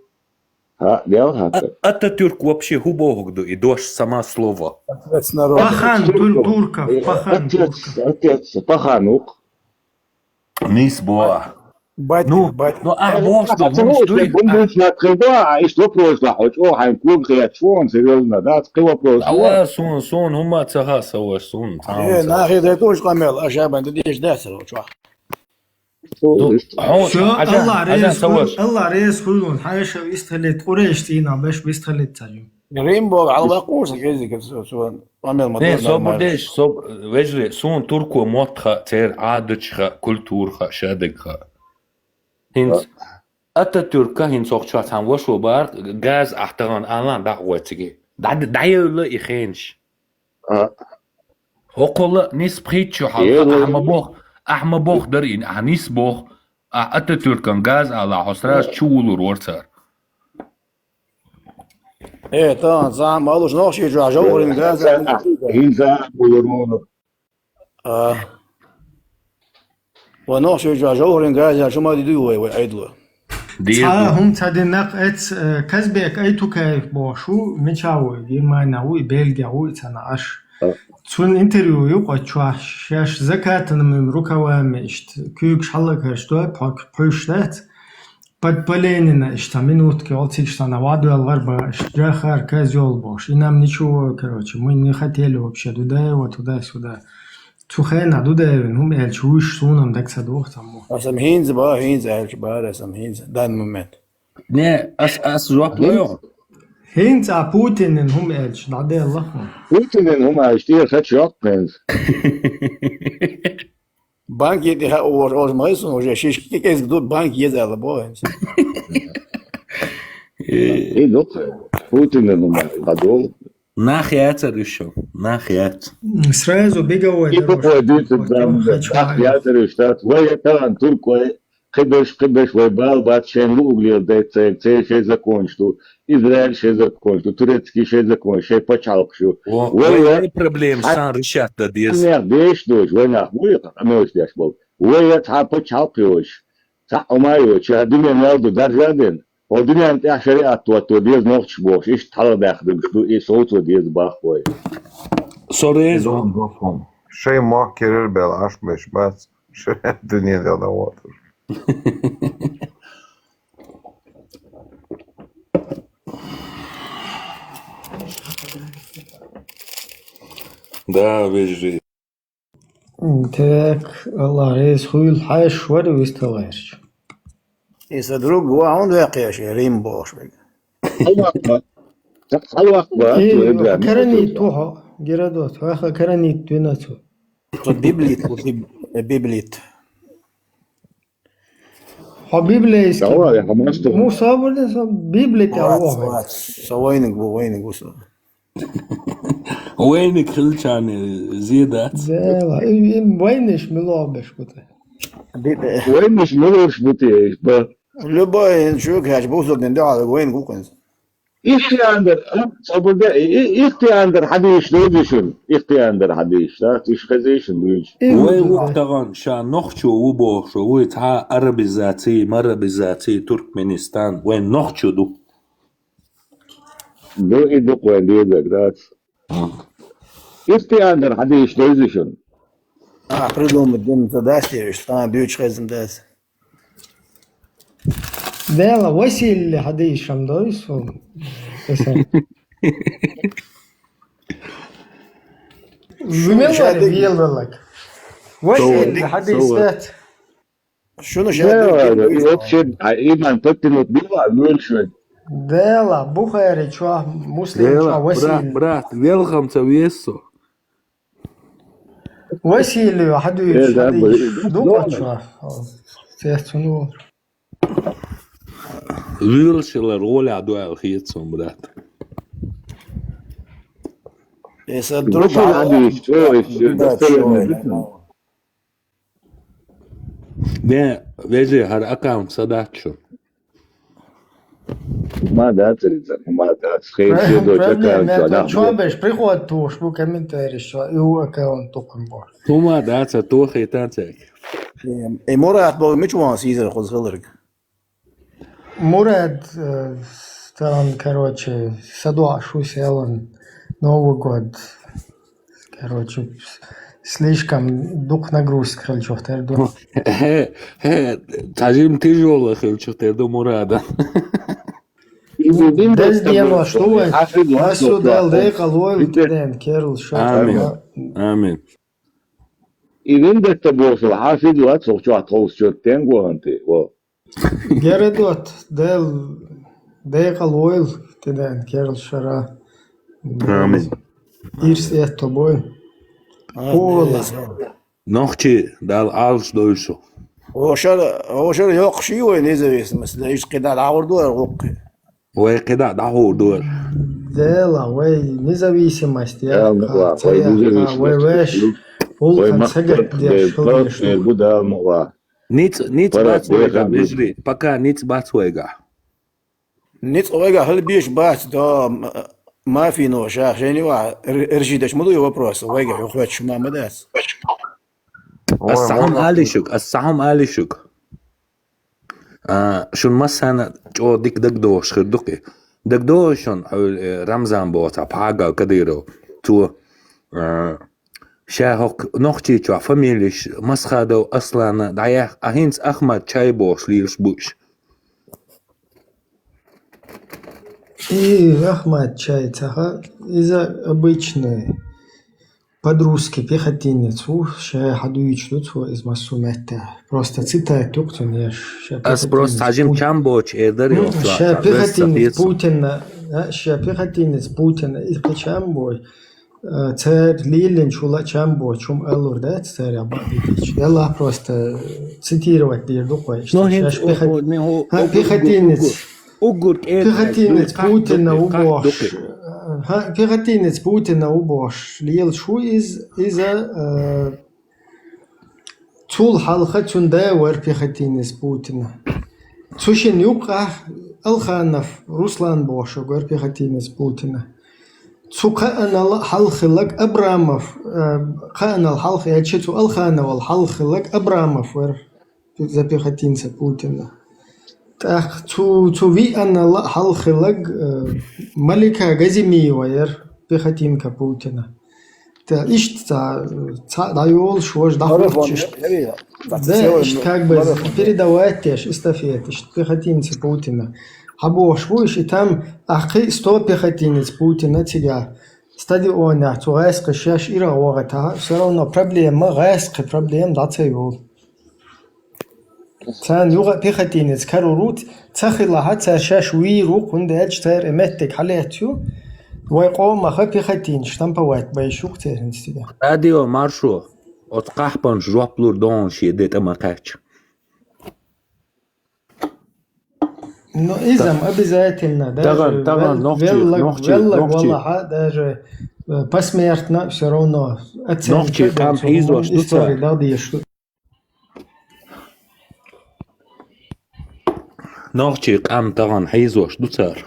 Ха, дел А- хата. Ататюрк вообще хубохуг ду, и дош сама слово. Отец народа. Пахан тур-, турков, пахан Отец, турков. отец, паханук. Нис боа. Батька, Ну, батька. ну, а, бос ду, Хацу мус уж дуй, бумбуч на кыба, а иш вопрос да, хоть о, хайн куг хият швон, серьезно, да, цкы вопрос. Ала, сун, сун, хӀума ца хаса ваш, сун. Э, нахи да тоже камел, а шабан да деш да сро чва. Ну, хо, Всё, Азан, Аллах Азан рез, ца ваш. Аллах рез хуйлун, хайша вистхалит, Курейш тина, беш вистхалит царю. Римбо, алба курс, гези, как со, со, камел, Не, мотор, собур нормально. Деш, соб, вежри, сун турко мотха, цер адачха, культурха, шадагха. Хинц, Ататюрка хинц охча цан ваш бар, газ ахтаган алан да гойциги. Да, да, и хенш. А, Около нис пхичу Е, халха, ну. Ахма бох, Ахма бох дар ин, а нис бох, а Ататюркан газ ала, хосраж чулур ворцар. Э, та, зам, алуш нохши жо, жо, урин газ. Хин за булуруну. А. Ва нохши жо, жо, урин газ, шума диду вай, вай, айдло. Ца хум ца динак эц, э, Казбек Айтукаев бошу, мечавой, Германия уй, Бельгия уй, цана аш. Цун интервью юкъа чуаш, шаш закатанамим рукавами ишт, кюк шалакаш дуа, пак пуш дац. Подпаление на ишта минутки, ол цик штана вадуэл гарба, ишт, джахар, козёл бош. И нам ничего, короче, мы не хотели вообще Дудаева туда-сюда. Цу хена Дудаевин, хум эльч уш сунам дакса дух там. Асам хинз ба, хинз эльч ба, асам хинз, дан момент. Не, ас, ас жоп лоё. Хинз а Путинин хум эльч, да де Аллах. Путинин хум эльч, тир хач ёк хинз. Банк еди ха ож ож майсун уже шишки кез ду банк ез ала бо. И дук Путинин хум эльч, гадол. Нах яцар ещё, нах яц. Сразу беговой И какой дыт там, так я тырыш, так, вай это туркой, кыбеш, кыбеш, вай бал, бат, шен луглил, да, це, це, шей закончту, Израиль шей закончту, турецкий шей закончту, шей пачалкшу. О, Вай, вай, вай. Вай проблем сан решат да дез. Не, деш дож, вай нах, вай, а мы уж деш бол. Вай это пачалкш. Та умаю, че думен валду даржаден. О думен тя шариат то, то дез нохч бош, иш тала дахдым, что и соуто дез бахой. Сорез. Шей мах керер бел аш беш бац. Шей дуния да да вот. Да, вежри. Так, Аллах рез хуйл хайш вари висталайрч. Иса друг ва он векеш Рим бош. Халвахба. Халвахба. И карани тухо, Геродот, хаха карани туйнацу. То Библит, то Биб- Библит. Хо библейский. Давай, я хамасту. Муса бурден са библейский Аллах. Со войник бу, войник бу со. Войник хилчане зида. Дела, им войниш мило беш бута. Биб- Войниш милош бутеш, ба. Любой чук хач бусур ден да войник бу кенс. Ихтиандр, собуде, ихтиандр хадиш додишун. Ихтиандр хадиш, да, тиш хазишун дуйч. Вай ухтаган ша нохчу у бохшу, вай та арабизаци, марабизаци, Туркменистан, вай нохчу ду. Ну и дуквен дедак, да. Ихтиандр хадиш додишун. А, придумать ден задачи, что дюч хазин дас. Дела Василий хадиш шам дойсу. Вимел виел велак. Василий хадиш дат. Шуну Да, и шадыр. вообще, а иман подтянуть била, меньше. Дела Бухари чуа, Муслим чуа, Брат, Василий. Брат, велхам ца весу. Василий хадиш, Э, да, хадиш. блин. Дукачуа. Сесцуну. Вилшила роля дуэл хитсон, брат. Если Друг друг хадиш, что, и всё, Да, достойно чё, действительно. да. Не, вежарий, хӀара аккаунт са дац шу. Ма дац, Риза, ма дац. Хейр Про- седой Проблема аккаунт это да. чё беш, приходит туш, бу комментарий, что и у аккаунт тукун бо. Хума дац, а то хейтан цек. Э, Мурат бо мичван сизер хуз хилерг. Мурат, э, там, короче, садуа шу селан Новый год. Короче, слишком дух нагрузка хилчух терду. Хе, хе, тажим тяжёлый хилчух терду Мурада. Дез дено, что вы? Асу дал декъал войл тиден, керл ша. Амин. Амин. И вендетта бошла, хасид ва цохчуат холс чоттен гуанти. Во. Гередот, дел декъал войл тиден, керл шара. Амин. Ирс это бой. Ола. Нохчи, Дала алш дойшу. Ошар, ошар йоқши вай независимость, да иш кида дагурду эр гуқи. Вай кида дагурду эр. Дела, вай независимость, я. Я, ва, вай независимость. Вай веш. Вай Улхан махтар, сагат деш, вай махтар, гуда муа. Ниц, ниц Пара, бац вайга, вайга, вежарий, пока ниц бац вайга. Ниц вайга хал биш бац, да, м-, мафи но, ша, жени ва, р-, ржидеш муду вопрос, вайга, хвач, мама дас. Ас сахам алишук, ас сахам алишук. А, шун массана чо дик дагдош хирдуки. Дагдош шун, э, Рамзан боца, Пага Кадыров. Ту, э, ша хок нохчи чо фамилиш Масхадов Аслана, дая, а хинц Ахмад чай бош лилш буш. И Ахмад чай, цаха, из-за обычный. Под-русски пехотинец, у, ше хадуич дуцу из массу метта. Просто цитат туктун, я ш-, ше Ас просто сажим чамбоч, эдар М, ёсла. ше пехотинец Путина, а, ше пехотинец Путина, и чамбой. Э, цер лилин чула чамбо, чум алур, да, цер я бабидич. Я ла просто цитировать дир духой. Ну, Ше хин, ш пехот-, не, о, а, о, пехотинец. Угур, э, Пехотинец как Путина духи, как убош. духи. Ха, пехотинец Путина убош. Лил шу из, из-за, э, цул халха цунда вар пехотинец Путина. Цушин юкъа Алханов Руслан бош, вар пехотинец Путина. Цу каанала халхилаг Абрамов, э, каанал халх, я че цу Алханов ал халхилаг Абрамов вар за пехотинца Путина. Так, цу, цу вианала халхилаг, э, Малика Газимиева яр пехотинка Путина. Та ишт ца, ца дайол швож дахуч ишт. Да, ишт как бы передавать теш эстафет, ишт пехотинца Путина. Хабо швуш и там ахи сто пехотинец Путина цига. Стадионах цу гайс кышаш ира вагата, всё равно проблема, гайс кы проблем да цайол. Цан юга пехотинец карурут, цахила ха цар шаш виру, кунда эч цар эметтек халетю, вай къомаха пехотин штамповать байшук церин стига. Радио маршо, от кахпан жоплур дон ши дет ама кач. Ну, изам обязательно, даже Таган, таган, вел-, нохчи, веллаг, нохчи, веллаг нохчи. Валаха, даже э, посмертно всё равно оценка Нохчи кам донцу хизош истории дуца. Да, деш. Нохчи кам таган хизош дуцар.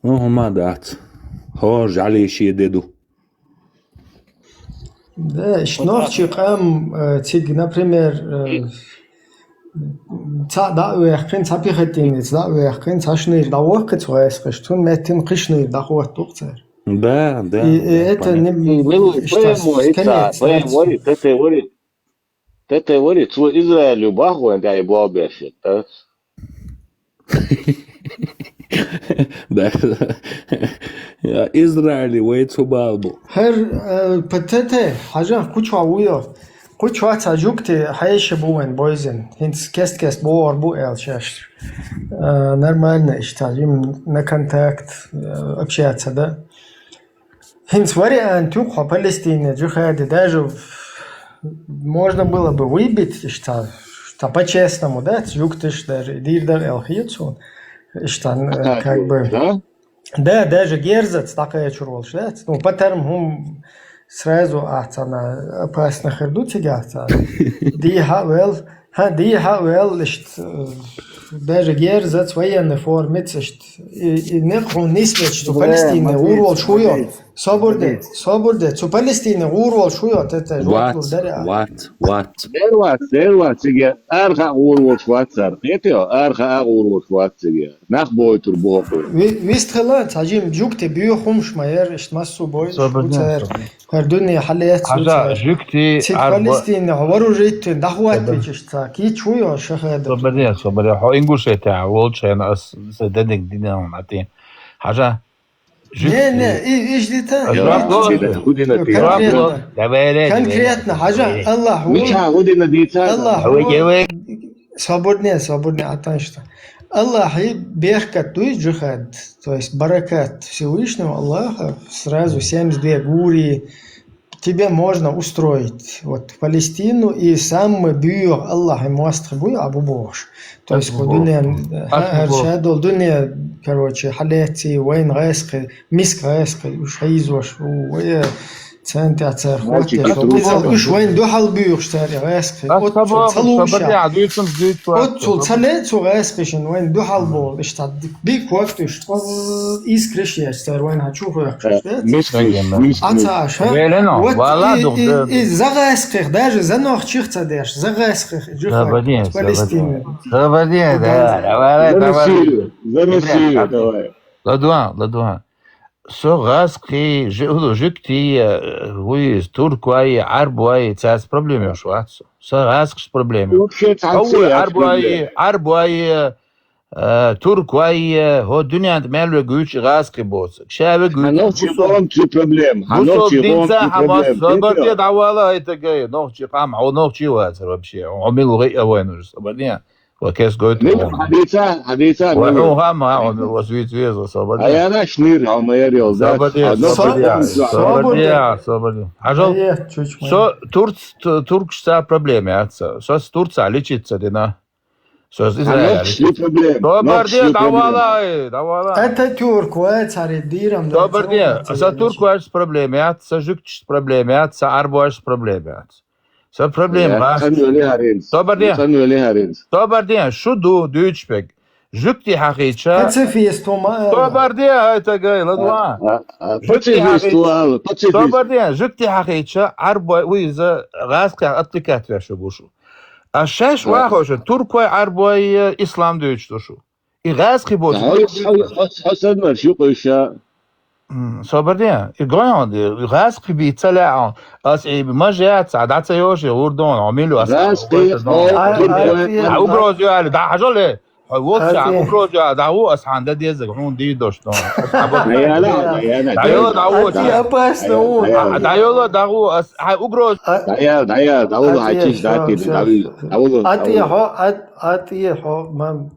Ну, хума дац. Хо, жали ши деду. Да, ш-, нохчи кам, э, циг, например, э, ца да уехкин, ца пехотинец да уехкин, ца шныр да уехкин, ца уехкин, тун меттин кышныр да хват тухцер. Да, да. И, и это не... Вели, Сейчас, прямо, конец, прямо, конец. Тете вори, Тете вори, цу Израилю бахуэн, да и бобешит, да? Да. Я Израиль, вай цу балбу. Хер, э, П Т Т, хажа, кучва уйо. Кучва ца жукти, хайше буэн бойзен. Хинц кест-кест боор бу эл шаш. Э, нормально, ишта, им на контакт, э, общаться, да? Хинц вариант юкха Палестине, джихаде, даже в-, можно было бы выбить, ишта, ишта по-честному, да, юктыш даже, дир дар эл хицу, ишта, э, как бы, Да? Да, даже герзац такая чурвалш, да? Ну, патарм хум сразу ахцана опасно херду тига ахцана. Ди ха вел, ХӀа, дийхьа а ваьлла иштта, э, даже герзац военный формаца иштта. И, и некъ хьуна нисбеча цу Палестине гӀур волчу хӀу йо. Собар де, собар де. Цу Палестине гӀур волчу хӀу йо, тета, вац, вац, вац. Дер вац, дер вац, цига. Арха а гӀур волчу вац цара. Кхетий, арха а гӀур волчу вац цига. Нах бойтур боху. Ви-, вистхила, цхьа жим жугти буьйху хӀумаш ма яра, иштта массо а бой, Собар де, цара. Собар де. ХӀара дуьне хьалаэц Хьажа, цара. Жугти, циг арба- Палестинехь вооружить вина, дӀахӀоттавича иштта ца. Кийча ву йо шахада. Собар де, собар де. Хьо Ингушетехь волчу хенахь ас сан дедиг дина хьуна тӀе. Хьажа, жугти. Не, не, и, иш дита. Ас жугти. Худина тӀе. Конкретно. Давай, давай, конкретно, давай. Хьажа, Аллах ву. Мича худина дица? Аллах ву. Давай, давай. Собар де, собар де, атаншта. Аллахьи беркат дуй жихад, то есть баракат Всевышнего Аллаха, сразу семьдесят две гури, тебе можно устроить вот в Палестину, и самый буьйху Аллахьи мостагӀа буй Ӏа бу бохуш. То есть хӀу дуьне, хӀара шадолу дуьне, короче, хьалеций, вайн гӀаскхи, миска гӀаскхи, уьш хьийзош ву, вай, центр цара хӀоттеш. Иза уьш вайн дуьхьал буьйхуш цара гӀаскхи. Оццул ца луш. Оццул ца ле цу гӀаскхишна вайн дуьхьал болу. Иштта дика хӀоттуш, искриш еш цара вайн хьан чу хӀоьхкуш. Миска, миска. Ацаш, хӀа? Велено, вот вала и, дух, и, да. И за гӀаскхих, даже за нохчих ца деш, за гӀаскхих. Собар де, Палестина. Собар де, да, давай, давай. За Россию, за Россию, давай. Ладуан, ладуан. Со гӀаскхий, жи-, жуьгтий, э, вуй, туркой, Ӏарбой, цаьрца проблема йолуш вац со. Со гӀаскхаш проблема йолуш. Вообще цхьаьна ца яц проблема. Ӏарбой, Ӏарбой, э, туркой, э, хӀо дуьненна мел вегуьйту и гӀаскхий боцу. Ша вегуьйту. Хьан нохчий къоман цу проблема. Хьан нохчий къоман цу проблема. Собар де, дӀавала хӀай тагай, нохчий къам, хьо нохчий вацара вообще. Хьо мила гӀайа вайн уже, собар де. Ва кес гойту. Мила хьадийца, хьадийца, ва мила. Хьун хама, хьун, ва виц веза, собар де. Аяна шнир, хьо ма яр йол, да? Собар де, собар де, собар де, собар де. Хьажал, со турц-, ту-, туркашца проблема яц. Со с Турца лечиться дина. Со с Израиля лечиться. Нохчий проблема. Собар де, дӀавала, дӀавала. Это тюрк, ва цари дирам, да. Собар де, со туркашца проблема яц, со жуьгташца проблема яц, со Ӏарбошца проблема яц. Со проблема. Э, хан вели хӀаренца. Собар де. Хан вели хӀаренца. Собар де, шу ду, дуьйцуш берг. Жуьгти хьахийча. Пацифист хӀума. Собар де, хӀай тагай, ладуан. А, а, а, жуьгти пацифист хьахийча. Ала, пацифист. Собар де, жуьгти хьахийча, Ӏарбой, вуй иза, гӀаскхех отвлекать веш ву шу. А шаьш вахоша, туркой, Ӏарбой, ислам дуьйцуш ду шу. И гӀаскхий боцу. Хьо, хьо, хьо, хьо саннарш юкъа уьш. М, собар де. И гой хьуна, и гӀаскхий бийца ца лаьа хьуна. Ас и мажа яц, а дӀа ца йоша, гӀур ду хьуна, хьо мила ю ас. ГӀаскхий, хьо, хьо, хьо угроз ю аьлла, дӀа хьажал, э. Хьо воккха, хьо угроз ю аьлла, дӀа ву ас хьан дан дезаг, хьуна дийр дош ду хьуна. Ас хьан бан. ДӀаяла, дӀаяла, дӀаяла. ДӀайола, дӀа ву. Ати опасно ву. ДӀа-, дӀайола, дӀа ву ас, хьан угроз. ДӀаяла, дӀаяла, дӀа ву, хьан чиш дати, дӀа ву, дӀа ву. Ати хьо, ат-, ати хьо, мам.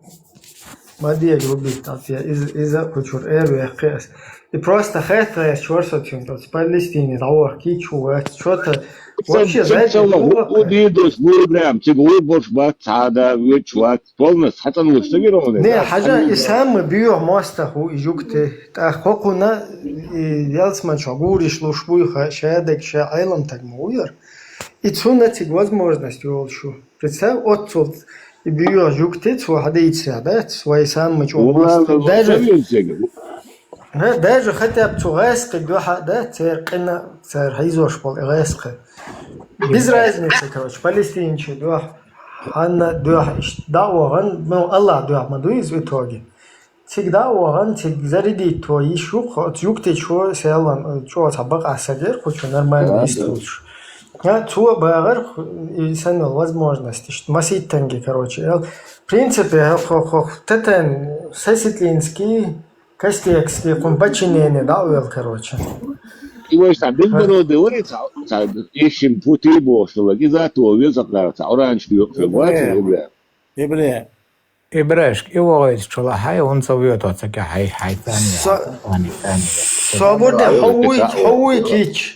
Ма де грубить, Ӏа те, иза, иза кху чуьра эр вехкхи ас. И просто хетта ас чуьра со цуьнга, оцу Палестине дӀавахкийча хӀу вац, чо-то вообще, знаете, хӀу вахкхи. Ху дийр дош буй прям, цига хӀу борш бац, цхьа а да, вуьрчу вац, полностью хьацӀанвуш ца гира хьуна. Не, хьажа, и самый буьйху мостагӀа хӀу и жугти, тӀаккха хӀокхунна, и ялсманчохь гуриш луш буй ха, шаьдаг, ша Ӏелам таг ма ву яра. И цунна цига возможность йолуш ю. Представь, оццул и буьйху жугти цо хьадийцарехь, да, вай самый чӀогӀа мостагӀа. Даже, да, даже хотя бы цу гӀаскхи дуьхьа, да, церан къина, цара хьийзош болу и гӀаскхи. Без разницы, короче, палестинчий дуьхьа, хьанна дуьхьа, иштта дӀа а вахана, ну, Аллах дуьхьа ма ду иза в итоге. Цига дӀа а вахана, цига зарядить то йиш ю-кх, оцу юктичо селлан, чӀогӀа цхьа бакъахь сагера, кху чу нормально истуш. Ха, цо а багӀар, и санна йолу возможность, иштта маситтанге, короче, эл. В принципе, хо-, хо-, хо-, тетен Сесетлинский, Костекский, кхун подчинение дӀа а вел, короче. И вай сан билггало де вари ца, ца, ишшин пути бохуш хилла, иза то веза кхара, ца оранжевый вац, Ибре. Ибре. Ибрашка, и вогӀуьйту чула хьай, хӀунда ца воьту ца кехь хьай, хьай царна яхьа, царна, царна. Собар де, хьо вуй, хьо вуй кийча.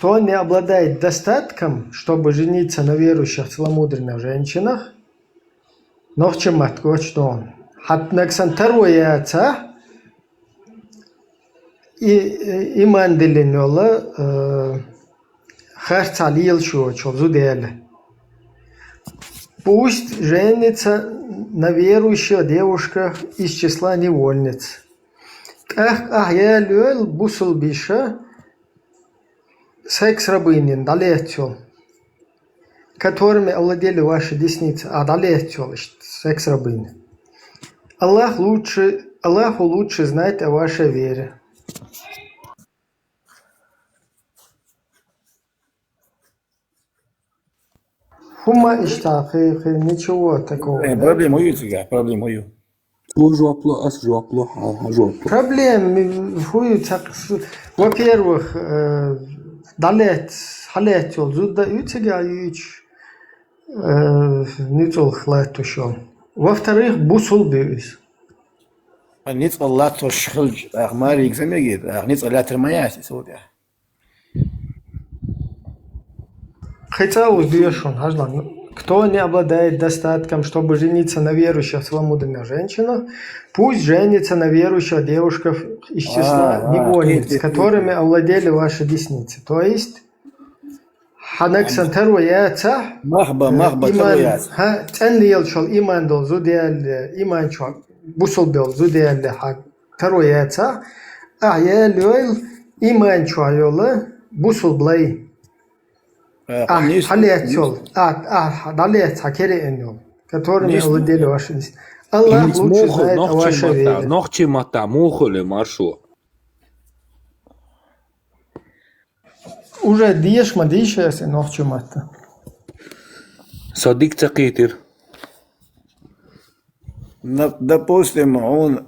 Кто не обладает достатком, чтобы жениться на верующих целомудренных женщинах, нохчийн матта гочдон. Хьанагсан таро яцахь, и, и, иман диллина йола, э, харцахьа лелаш йоцуш йола зуда яьлча. Пусть женится на верующих девушках из числа невольниц. ТӀаккха ахь яьлла йойла бусалба йиша секс-рабынян дӀалаьцна йола, которыми овладели ваши десницы, а дӀалаьцна йола иштта секс-рабыня. Аллах лучше, Аллаху лучше знать о вашей вере. ХӀумма иштта, кхы, кхы, ничего такого, э, да? Проблема ю цига, проблема ю. Цо жоп лу, ас жоп лу, хьо, хьо жоп лу. Проблема ю, цхьа, во-первых, э, дӀалаьц-, хьалаьцна йола зуда ю цига юьйцуш, э, ницкъаллах латтош йола. Во-вторых, бусалба ю иза. А ницкъалла латтош хилча, тӀаккха маре йига ца мегий, тӀаккха ницкъ лаьттар ма яц иза, вот я. Кхин цкъа уза дешаш хьажал. Кто не обладает достатком, чтобы жениться на верующих целомудренных женщинах, пусть женится на верующих девушках из числа невольниц, которыми овладели ваши десницы. То есть, хьанагсан таро яцахь, мах ба, мах ба, иман, таро яц. ХӀа, цӀена лелаш йола иман дола зуда яьлча, иман чу бусалба йола зуда яьлча, хьа таро яцахь, ахь яьлла йойла иман чу йола бусалба лай. Э, ахь хьалаьцна йола, ахь, ахь дӀалаьцна хьа кераенна йола, которыми овладели ваши десницы. Аллах лучше знает о вашей вере. Нохчийн матта муха хуьлу, маршо? Уже деша ма дийша аса нохчийн матта. Со дика ца кхийтира. На-, допустим, хьуна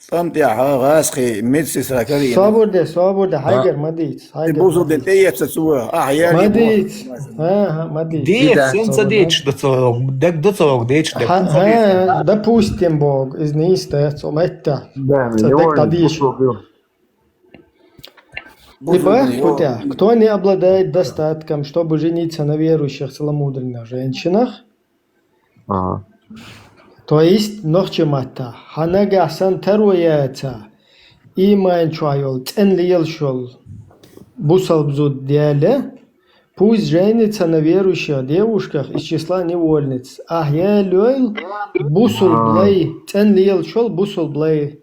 цӀа тӀехь гӀазкхий медсестра карийна. Собар де, собар де, хьайгара ма дийца, хьайгара ма дийца. Бусалба дин тӀеэцна цо, ахь яьлла. Ма дийца. АхӀа, ма дийца. Дийца, сен ца дийцаш да ца вог, дег да ца вог, дийцаш дег. ХӀа, допустим, боху, иза нийса дац, цо латта. Да, цӀа дег дӀадийша. Ибо, кто не обладает достатком, чтобы жениться на верующих целомудренных женщинах, то есть, нохчийн матта, хьанагахь санна таро яцахь, иман чу йола, цӀена лелаш йола бусалба зуда яьлча, пусть женится на верующих девушках из числа невольниц. Ахь яьлла йойла бусалба лай, цӀена лелаш йола бусалба лай.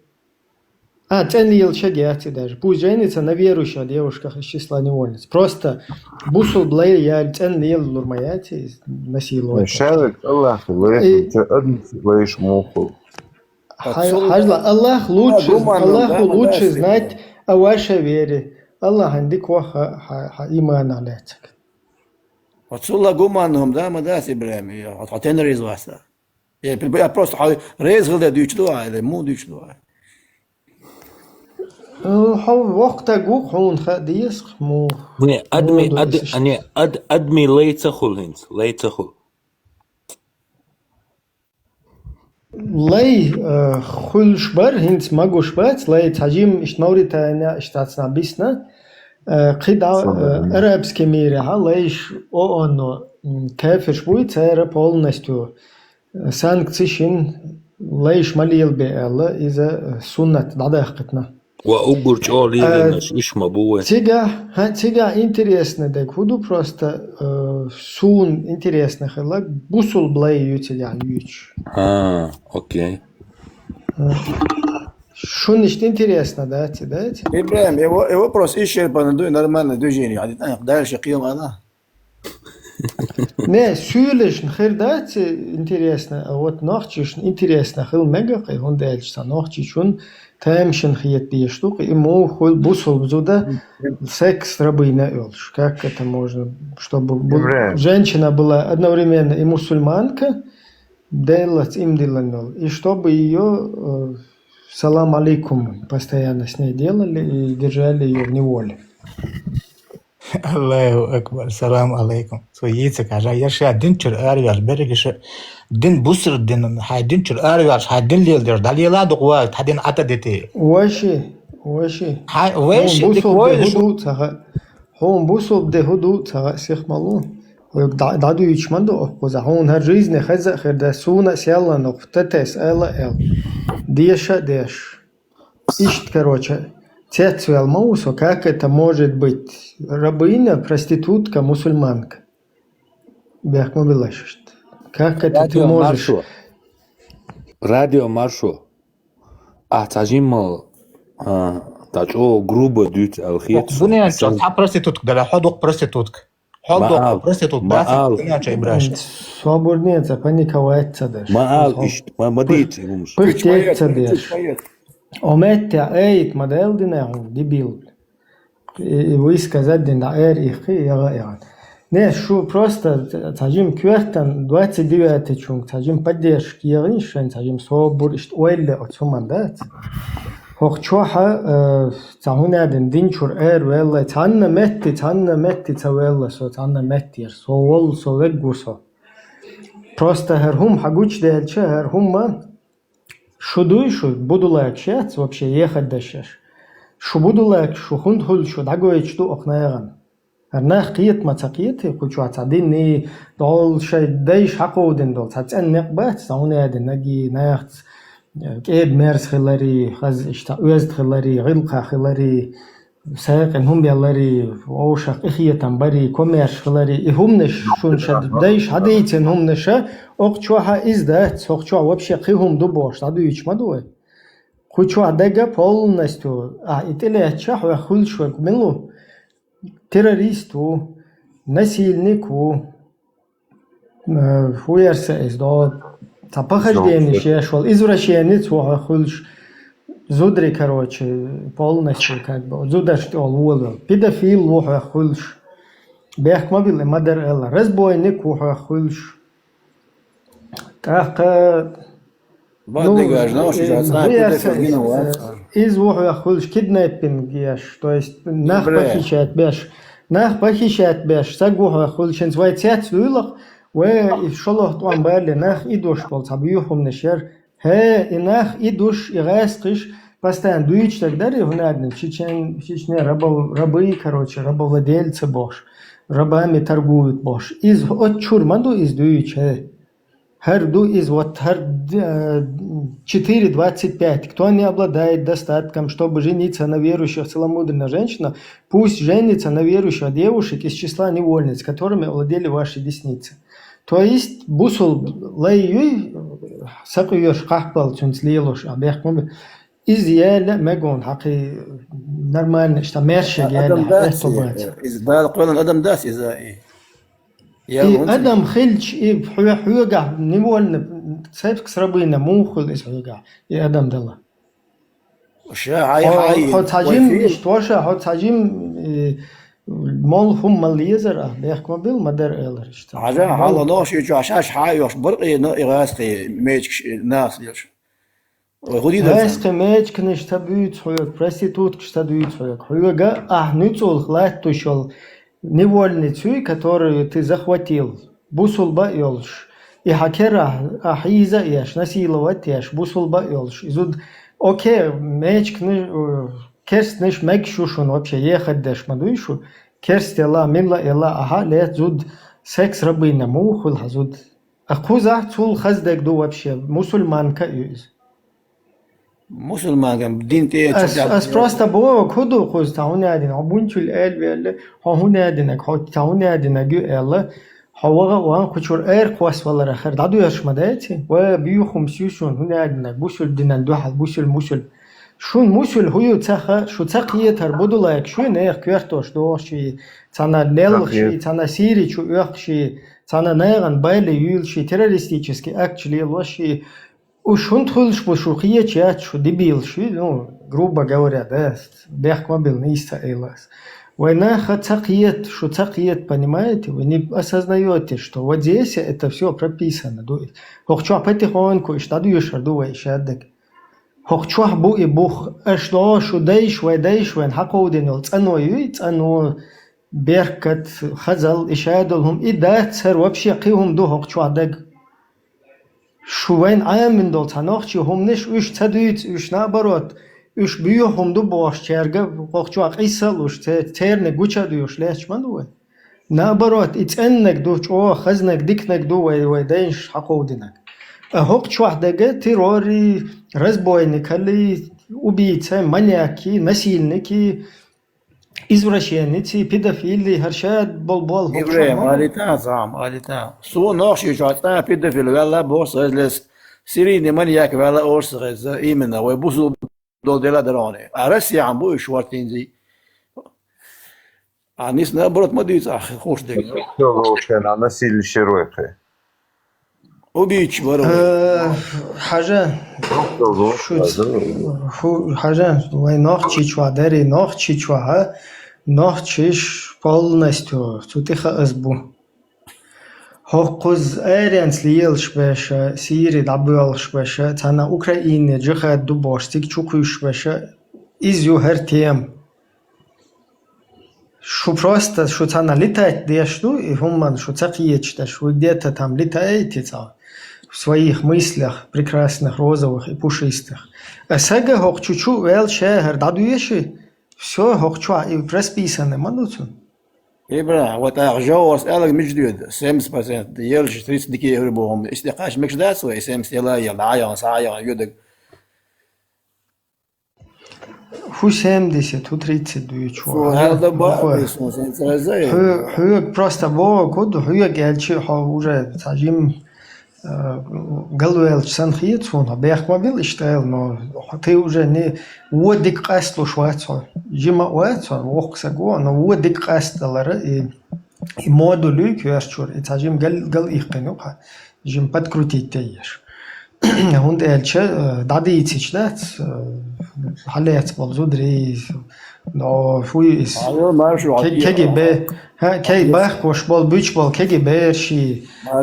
А, цӀена лелаш яц и даже. Пусть женится на верующих девушках из числа невольниц. Просто бусалба лай яьлла цӀена лелалур ма яц и, насиловать. Шаьллиг Аллах лайш, э, чу адамаш лайш муха хуьлу. Хьажал, Аллах лучше, Аллаху лучше знать о вашей вере. Аллахьан дика ваха хьа, хьа иманах лаьцнарг. Оцул гуманна хӀума да ма дац, Ибрахим, хьо тенар из васта. Я, я просто хьо реза хила де дуьйцуш ду ахь, или муха дуьйцуш ду ахь? Э, хьо воккха стаг ву, хьуна хаа деза-кх муха. Не, адми, муха ду ад-, иза иштта. Не, ад-, адми лай ца хуьлу хӀинца, лай ца хуьлу. Лай, э, хуьлуш бара, хӀинца магош бац, лай цхьа жимма иштта Мавритания, иштта цхьана бисна. Э, кхидӀа, э, арабский мирехь лайш ООН-о, м, кафирш буй, цара полностью санкци шин лайш ма лелабе аьлла, иза суннат дӀадаккхийтина. Ва уггар чӀогӀа лелийнарш уьш ма бу вай. Цигахь, хӀа, цигахь интересно дерг хӀун ду, просто, э, суна интересно хилла, бусалба лай ю цигахь юьйцуш. А, окей. Э, шуна иштта интересно, да, ци, да, ци? Ибрахим, его, его вопрос исчерпанный, дуй, нормальное движение. Дальше кхин ала. Не, суьйлашна хир дац интересно, а вот нохчашна интересно хила мега кхин, хӀунда аьлча цхьа нохчашна тамашийна хета дезаш ду кхин, и муха хуьлу бусалба зуда секс-рабыня йолуш. Как это можно, чтобы бу-, женщина была одновременно и мусульманка, Делаца иман диллина йолу, и чтобы её, э, салам алейкум постоянно с ней делали и держали её в неволе. Аллаху акбар, салам алейкум. Цо йийцар хьажа, я ша дин чуьра араваьлча, берригаш дин бусалба дин, хьайн дин чуьра араваьлча, хьайн дин леладеш, дӀалела дукха вац, хьан дин Ӏа тӀедитий. Ваши, ваши. Хьайн, ваши, дика вайла шу. Хьуна бусалба дин хӀун ду ца хаьа. Хьуна бусулба де хӀун ду, ца сих ма лу. Хьоьга дӀа-, дӀадуьйчу ма ду оха кхуза. Хьуна хӀара жизни хеза а хир дац, суна а селла нух, тетес ала а эл. Деша а деш. Иштта, короче, цецвел ма ву со, как это может быть? Рабыня, проститутка, мусульманка. Бехк ма билла иштта. Как это ты можешь? Маршо. Радио Маршо. Ахь цхьа жимма, а, та чӀогӀа грубо дуьйцу аьлла хета со. Дуьнен чохь цхьа проститутка дара, хьо дукха проститутка. Хьо дукха проститутка дац, дуьнен чохь и браш. Собурне ца паниковать ца деш. Ма ал иштта, ма, ма дийца и хӀумаш. Пых тетта ца деш. О метте айт ма дел дина хьуна, дебил. И, и высказать дина, эр их, яга, яга. Не, шу просто ца жим коьртан, двадцать девятый чунг, ца жим поддержка егӀин шайн, ца жим собур, ишт ойла оцу хӀуман дац. ХӀокху чохьа, э, ца хӀуна дин, дин чур эр веллай, цхьанна метти, цхьанна метти ца велла со, цхьанна метти яр, со волу, со веггу со. Просто хӀар хӀума хьагучу делча, хӀар хӀума Шу дуй шу, будулайкаш яц вообще ехать дашаш? Шу будулайкаш, шу хӀунда хуьлу шу дӀагойтуш ду окху нахана? ХӀара нах кхета ма ца кхетий, кху чохь цхьа динний, дӀол шайн дайша хьакховдина долу, цхьа цӀена некъ бац, цхьа хӀунда аьлла наги, нахаца, э, кӀеда-мерза хиларий, хаза иштта оьзда хиларий, гӀиллакхах хиларий, Сакъин хӀума белларий, вовшах къинхетам барий, комаьрша хиларий, и хӀуманаш шуна ша дайша хьадийцина хӀуманаша, окху чохьа иза дац, хӀокху чохь вообще кхин хӀума ду бохуш, дӀадуьйцуш ма ду вай. Кху чохь дага полностью, а, и тӀелаьцча хьоьх хуьлуш верг мила ву? Террорист ву, насильник ву. Э, хӀун яра сан иза догӀу? Цхьа похожденеш еш волу, извращенец ву хьоьх хуьлуш, зударий, короче, полностью, как бы, зударшна тӀе волу волавелла. Педофил ву хьоьх хуьлуш. Бехк ма билла, ма дара аьлла. Разбойник ву хьоьх хуьлуш. ТӀаккха Бан Ну, дегажно, э, шуьца цхьа хӀун яра куьйгаш сан гина иза, вац. Э, иза ву хьоьх хуьлуш киднеппинг еш, то есть нах Бре. похищать беш, нах похищать беш, саг ву хьоьх хуьлуш, хӀинца вай цец дуьйлакх, вай и шолгӀа тӀом бале, нах идуш болу цхьа буьйхамнаш яра. ХӀе, и нах идуш, и гӀаьскхиш, постоянно дуьйцуш дерг дарий хӀунда аьлла, Чечен-, Чечне рабов-, рабы, короче, рабовладельцы бохуш, рабами торгуют бохуш. Иза оцу чуьра ма ду иза дуьйцуш, хӀе. ХӀара ду иза, вот хӀара, э, четыре двадцать пять. Кто не обладает достатком, чтобы жениться на верующих целомудренных женщинах, пусть женится на верующих девушек из числа невольниц, которыми овладели ваши десницы. То есть, бусул лай юй, сакъоьруш къахьбал цуьнца лелош, а бехк ма бе. Иза яьлла а мегон хьакхи нормально, иштта маьршаг яьлла Адам дац, хьакхи бац. Иза Дала кхоьллина адам дац, иза и. И адам хилча, и хьо-, хьоьгахь невольно секс-рабыня муха хуьлу иза хьоьгахь, и адам дала? Ша хьай, хьо, хьай, хьо цхьа жим иштта ваша, хьо цхьа жим, и, молу хӀума ма лезара, бехк ма бил, ма дара элар иштта. Хьажа, хьалла нохчий чохь шаьш хьа а йохуш, баркъе но и гӀаскхи мечкаш, и нахас лелаш. Ой, хӀун дийр ду сан? Гьаьскхи мечканаш ца буьйцу хьоьга, проституткаш ца дуьйцу хьоьга. Хьоьга ахь нуьцкъалх латтуш йолу невольницуй, которую ты захватил, бусулба а йолуш, и хьан керахь ахь хьийза а еш, насиловать а еш, бусулба а йолуш. И зуда, окей, мечканаш, э, керстанаш мегаш ю шуна вообще, ехать деш ма дуй шу, керст елла, милла елла, ахьа а лец зуда, секс-рабыня муха хуьлу хьан зуда? А кхузахь цул хаза дерг ду вообще, мусульманка а ю иза. Мусульманкан дин тӀе Ас, ас просто боху, хӀун ду кхуза, цхьа хӀун аьлла, хьо бунчул аьлла ваьлла, хьо хӀун аьлла, хьо цхьа хӀун аьлла ю аьлла, хьо ваха а ван кху чуьра эр кхоссавалара хир дӀадоьрзуш ма даций? Ва буьйхамаш ю шуна, хӀун аьлла, бусул динан дуьхьал, бусул, мусул. Шун мусул хӀун ю ца хаьа, шу ца кхетар, будулайкаш ю, нехан коьртош дохуш и, цхьана лелхаш и, цхьана Сири чу оьхуш и, цхьана нагӀан байла юьйлуш и, террористический акт лелош и, Уж хӀунда хуьлуш бу шу кхеча яц шу дебилаш, ну, грубо говоря, да, бехк ма бил, нийса ца айла ас. Вай наха ца кхета, шу ца кхета, понимаете? Вы не осознаёте, что вот здесь это всё прописано, ду. ХӀокху чохь потихоньку иштта дӀадоьшур ду вай шаддаг. ХӀокху чохь бу и бух, аш догӀу шу дайш, вай дайш вайн хьакховдина йолу цӀано юй, цӀано, беркат, хазал, и шадолу хӀума, и дац хӀара вообще кхин хӀума ду хӀокху чохь дага. Шу вайн Ӏамин долу цхьа нохчий хӀуманаш уьш ца дуьйцу, уьш наоборот, Уьш боьха хӀума ду бохучаьрга, хӀокху чохь къийса а луш, церниг гуча а доьхуш лаьтташ ма ду вай. Наоборот, и цӀеннаг ду, чӀогӀа хазнаг, диканаг ду вай, вай дайнаш хьакховдинарг. Ткъа хӀокху чохь дерг террорий, разбойникаллий, убийцай, маньякий, насильникий, извращенеций, педофилий, хӀара шадолу болу болу хӀокху чохь ма ду. Алита, зама, алита. Суна нохчий чохь цкъа педофил ваьлла боху сан иза лес. Серийный маньяк ваьлла оцу сан иза, именно, вай бусул долу дела дара хьуна. А Россияхь бу уьш хӀорт хӀинца. А ниса наоборот ма дуьйцу ахь хууш дерг. Всё, Лоушен, а насильничий ройхе. Убийца бара вай. Э, хьажа, Всё, шу, Лоушен, ху-, хьажа, вай нохчий чохь дарий, нохчий чохь, а? Нохчийш полностью цу тӀе хааза бу. ХӀокхуза аренца лелаш беша, Сири дӀабоьлхуш беша, цхьана Украине джихад ду бохуш, цига чукхуьйсуш беша, иза ю хӀара тема. Шу просто, шу цхьана летать деш ду, и хӀуманна шу ца кхеташ деш, вы где-то там летаете цхьа в своих мыслях, прекрасных, розовых и пушистых. А сага хӀокху чу-чу ваьлла ша хӀара дӀадоьши, всё, хӀокху чохь и расписанный ма ду цунна. Ибра, вот ахьа жовхӀарца аьлларг мича доьду? Семьдесят процентов елча тридцать дикий хир бу хӀума. Иштта кхаьчна мегаш дац вай, семьдесят ела а ела, дӀа а яхана, схьа а яхана, йоьдург. ХӀу семьдесят, хӀу тридцать дуьйцу. Фу, хьалда бакъ бу, сан, сан, сан, сан. Хьоьга просто боху, куд хьоьга аьлча, хьо уже цхьа жим Э, галвелча санна хета суна, бехк ма била иштта аьлла, но хьо, тхе уже не вон дика къасталуш вац хьо. Жима а вац хьо, воккха саг ву, но вон дика къасталара и, и модуль ю коьртачуьра, и цхьа жима гал, гал иккхина ю хьан, жима подкрутить тайеш. ХӀунда аьлча, э, дӀадийцича дац, э, хьалаьцна болу зударий, но хӀу ю иза? Ке-, кеги бе-, ХӀа, кей бахкош болу, буьйцуш болу кегий бераш,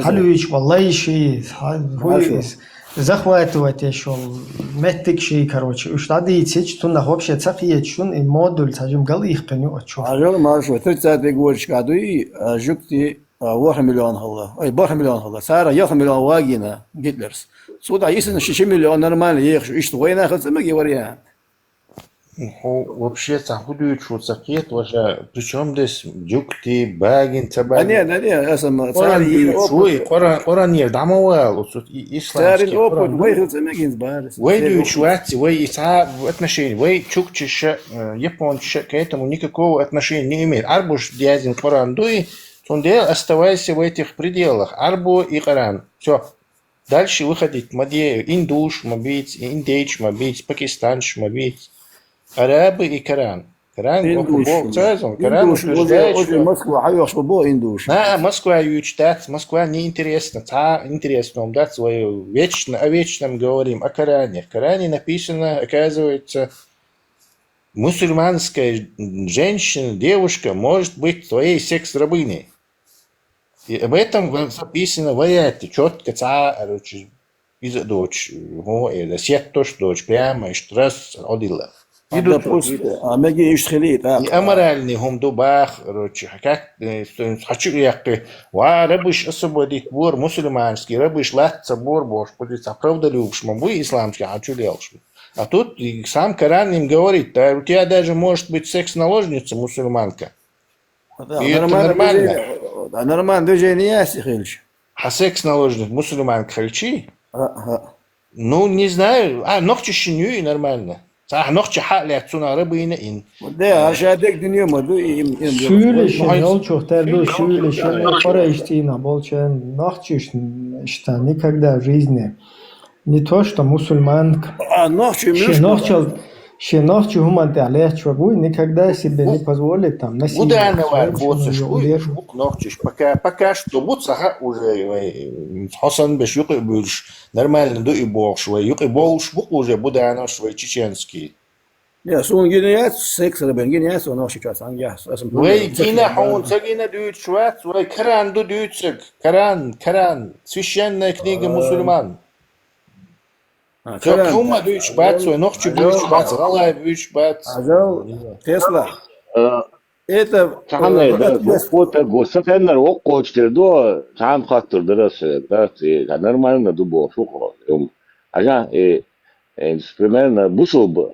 хьалуьйчу болу лайш, хьа-, хӀу ю иза, захватывать еш йолу меттиг ший, короче, уьш дӀадийцича, цунах вообще ца кхеташ, шуна и модуль цхьа жима гал иккхина ю оцу чу. Хьажал, маршо, тридцатый годашкахь дуй, а, жуьгти, а, ворхӀ миллион хилла, ой, бархӀ миллион хилла, цара ялх миллион вагийна Гитлерс. Цу тӀехь йисина ши, ши миллион нормально ехаш, иштта вайна хила ца мегий вариант. Хьо вообще цхьа хӀу дуьйцуш ву ца кхета, ваша, причём здесь дюкти, багин, ца багин? Да не, да не, я сам Къуръан цара дуьйцуш вуй, Къуръан, Къуръанера дӀа ма вала, оцу и-, исламский Къуръан. Царин опыт вай хила ца мегинца бара. Вай дуьйцуш вац, вай и цхьа отношение, вай чукчаша, э, япончаша к этому никакого отношения не имеет. Арбуш дязин Къуръан дуй, цундела оставайся в этих пределах. Арбу и Къуръан. Всё. Дальше выходить ма де, индуш ма бийца, индейч ма бийца, пакистанчаш ма бийца. Арабы и Коран. Коран, индуш, бо-, бо-, цаьрзун, Коран индуш, утверждает, уже, что уже Москва хьайохуш бо индуш. На, Москва юьйцуш дац, Москва неинтересно, цхьа интересно дац, вай вечно о вечном говорим, о Коране. В Коране написано, оказывается, мусульманская женщина, девушка может быть твоей секс-рабыней. И об этом в-, записано в аяте чётко, цхьа, короче, иза доцуш, хӀун эр, сеттош доцуш, прямо, иштта раз, одилла. А, допустим, а мега иштта хилийта, а? И аморальный хӀума ду баха, короче, как, э, хьачу яьккхи, ва, рабыш освободить бора, мусульманский рабыш лаца бора бохуш, кхузица правдолюбуш ма буй исламский, хьачу лелаш. А тут и сам Коран им говорит, да, у тебя даже может быть секс-наложница мусульманка. И это нормально. Нормально движение, а, нормально движение яц и хилча? Хьан секс-наложница мусульманка хилчий? А, а. Ну, не знаю. А, нохчашна юй нормально. Цхьа нохча хьа а лаьцна цунах рабыня ин. Да, а ша дерг дин ю ма ду, и им, им. Суьйлашна йолчух тера ду, суьйлашна, къурайш цӀийнах болчарна, нохчашна иштта никогда в жизни. Не то, что мусульманка. А, нохчий шен муьлш нохчал, шен нохчий хӀуманна тӀехь лаьтташ ваг вуй, никогда себе не позволит там насилие. Буданова боцуш вуй, бу нохчиш. Пока, пока что бу ца хаьа уже, вай, хьо санна беш юкъе буьйлуш, нормально ду и бохуш, вай, юкъе болуш бу уже будановш, вай, чеченский. Не, суна гина яц, секс-рабыня гина яц, ван нохчий чохь цхьаьнгге яц. Вай гина, хьуна ца гина дуьйцуш вац, вай Коран ду дуьйцург. Коран, Коран, священная книга мусульман. А, цо Коран. Хьума дуьйцуш бац, вай нохчий буьйцуш бац, гӀалгӀай буьйцуш бац. Хьажал, Тесла. Э, это, цхьана, э, да, это дуккха таг ву, сан хеннара воккхачу тера ду, цхьана хаттар дара аса, да, те, да, нормально ду бохуш ву хьо. Хьажа, э, э, примерно бусулба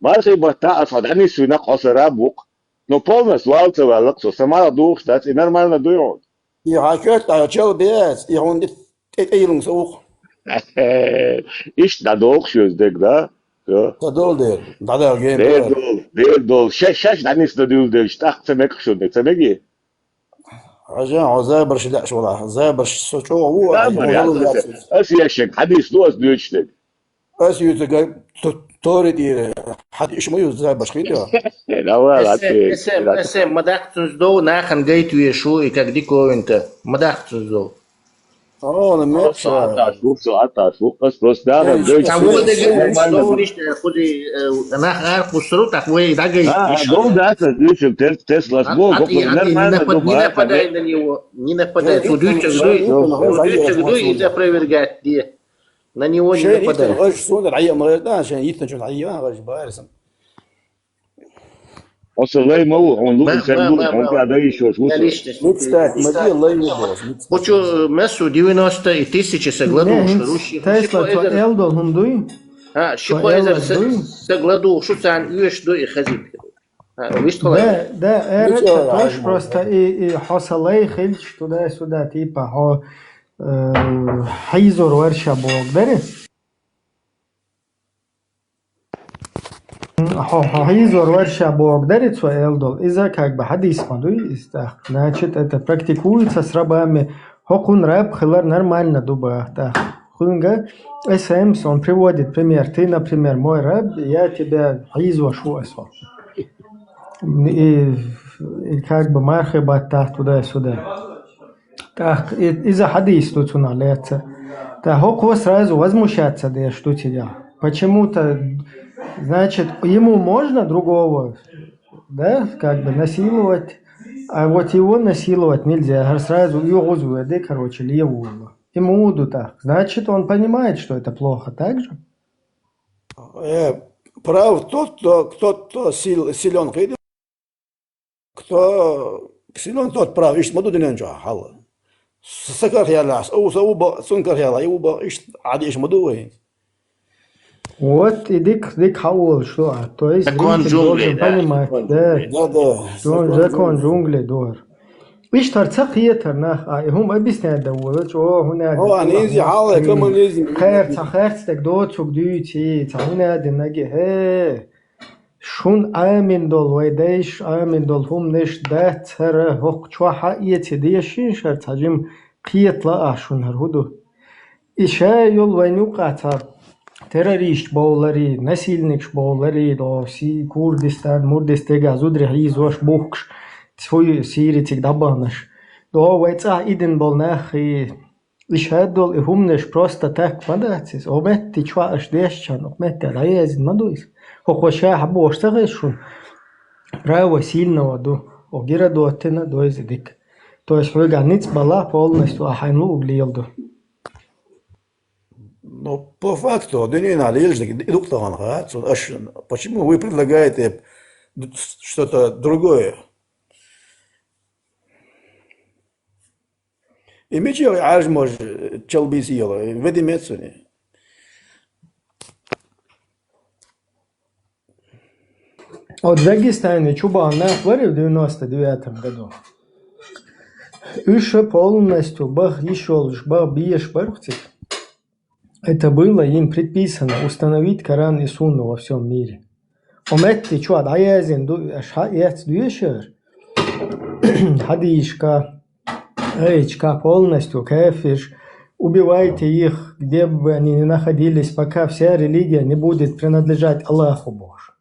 Мархий баттахь а со дӀанисвина, хьо сан раб ву-кх. Но полностью вала ца ваьлла-кх со, сан малх духуш дац, и нормально дуй хьуна? И хьан коьрта чал беац, и хьуна тӀе тӀейлунг сан ву-кх. Иштта дӀадохуш веза дег, да? Йо. Ца долу дера, дӀадала гена Дер долу, дер долу. Ша, шаьш дӀанисдан дуьлла делча, тӀаккха ца мегаш шуна, ца меги? Хьажа, хьо забарш лаьаш валахь. Забарш со чӀогӀа ву, ай, Забар хьо яц, хӀаллак аса, яц. Аса ешшаг хьадис ду ас дуьйцуш дерг. Ас юьйцург то-, Тори тӀера хьадис ма ю забарш хӀинца. Давай, Эсэм, латте, эсэм, латте. Эсэм, ма даккха цунца дов, нахана гайта везаш ву и как диковинка. Ма даккха цунца дов. О, на мекх Со ша. Аташ ву, со аташ ву. Ас просто Эй, нахана гайта Цхьа ву везаш. Дагайта Нормально ву. Иштта, кхузи, э, нах ара кхуссуру, так вай дагайта А, а, иштта. Гол дац, ас дуьйцург тер-, тестлаш Ат, гол, ат, гол, и, ат, и, не нормально напад-, ду, не братан, нападай не. На него, не нападай. Шен Цу итт дуьйцург дуй, шен итт цу дуьйцург дуй, из опровергать де. На него не Шен итт нападай. Гаш суна дӀайа ма гӀерта, шен итт чун дӀайа гӀаш барсам. Оцу лай ма ву, хьуна Ма, луъург ма, ма, хьуна ма. ТӀа дан йиш йолуш ву со. Реалистично. Муцтак, ма де лай ву боху, муцтак. Бу чу массо девяносто и тысяча саг ладугӀуш Не, хӀинца руши. Тесла Ши-кхо цо эзар, эл долу хӀума дуй? А, Цо ши-кхо эл эзар долу са-, дуй? Саг ладугӀуш шу царна оьшуш ду и хазийта. А, вист хала. Да, да, Ничего, эрат а, таш Азимов. Просто и, и хьо са лай хилча туда-сюда, типа, хьо, э, хьийзор вара ша боху, дари? Хьо, хьо хьийзор вара ша боху, дари цо эл долу? Иза как бы хьадис ма дуй, иза тӀаккха. Значит, это практикуется с рабами. ХӀокхунна раб хилар нормально ду баха тӀаккха. Хьуьнга эс эм эс, он приводит пример. Ты, например, мой раб, я тебя хьийзош ву ас хьо. И, и как бы мархий баттахь туда-сюда. ТӀаккха и-, иза хьадис ду цунах лаьцна. ТӀаккха хӀокхо сразу возмущаться деш ду цигахь. Почему-то, значит, ему можно другого, да, как бы насиловать, а вот его насиловать нельзя. ХӀара сразу оьгӀаз ву де, короче, левую. И муха ду тӀаккха? Значит, он понимает, что это плохо, так же? Э, прав тот, кто, кто, кто сил-, силён, кхиъ ду. Кто силён, тот прав, иштта ма ду дуьнен чохь хьал. С-, сан карахь яьллахь, ас, ов, сан ву бакъ, цуьнан карахь яьллахь, и ву бакъ, иштта Ӏадийша ма ду вай. Вот и дика, дика хьаолуш ду, а, то есть Закон зритель джунглей, должен да, понимать, закон да. Джунглей. Да, да, Закон закон джунглей. Джунглей ду хӀара. Иштта хӀара ца кхетар нах, а, и хӀума объяснять дан волу, чӀогӀа хӀун аьлла, О, а, низи хьалхе, коммунизм. Хер, цхьа херц дерг доцург дуьйций, цхьа хӀун аьлла динарг, хӀе. Шун Ӏамин долу вай дайша, Ӏамин долу хӀуманаш дац хӀара, хӀокху чохь а эций дешин шара цхьа жима кхетала а шун хӀара хӀу ду. И ша йолу вайн юкъа цхьа террористаш бовларий, насильникаш бовларий, до Си-, Курдистан, Мурдистегахь зударий хьийзош бухкуш, цуй Сири цига дӀабахнаш. До вай цӀахь идина болу наххий, И шадолу и хӀуманаш просто так ма дац иза. О метте чохь аша дешчарна, о метте дӀаязйина ма ду иза. ХӀокхо ша хьан бохуш ца хеза шуна? Право сильного ду. О Геродотина ду иза дика. То есть хьоьгахь ницкъ балахь полностью а хьайна луург леладу. Ну, по факту, дуьненахь лелаш дерг и ду-кх тахана, ха? Цунна аша, почему вы предлагаете что-то другое? И мича яла Ӏаьржа мож чалбийца яла? Веди мецуни. От Дагестане чу бахана нах бара девяносто девятом году. Уьш полностью баха йиш йолуш, баха безаш бара-кх цига. Это было им предписано установить Коран и Сунну во всём мире. О метте чохь дӀаязйина ду, аша хьан эцна доьшура? Хьадийшка, айчка полностью кафирш, убивайте их, где бы они ни находились, пока вся религия не будет принадлежать Аллаху, бохуш.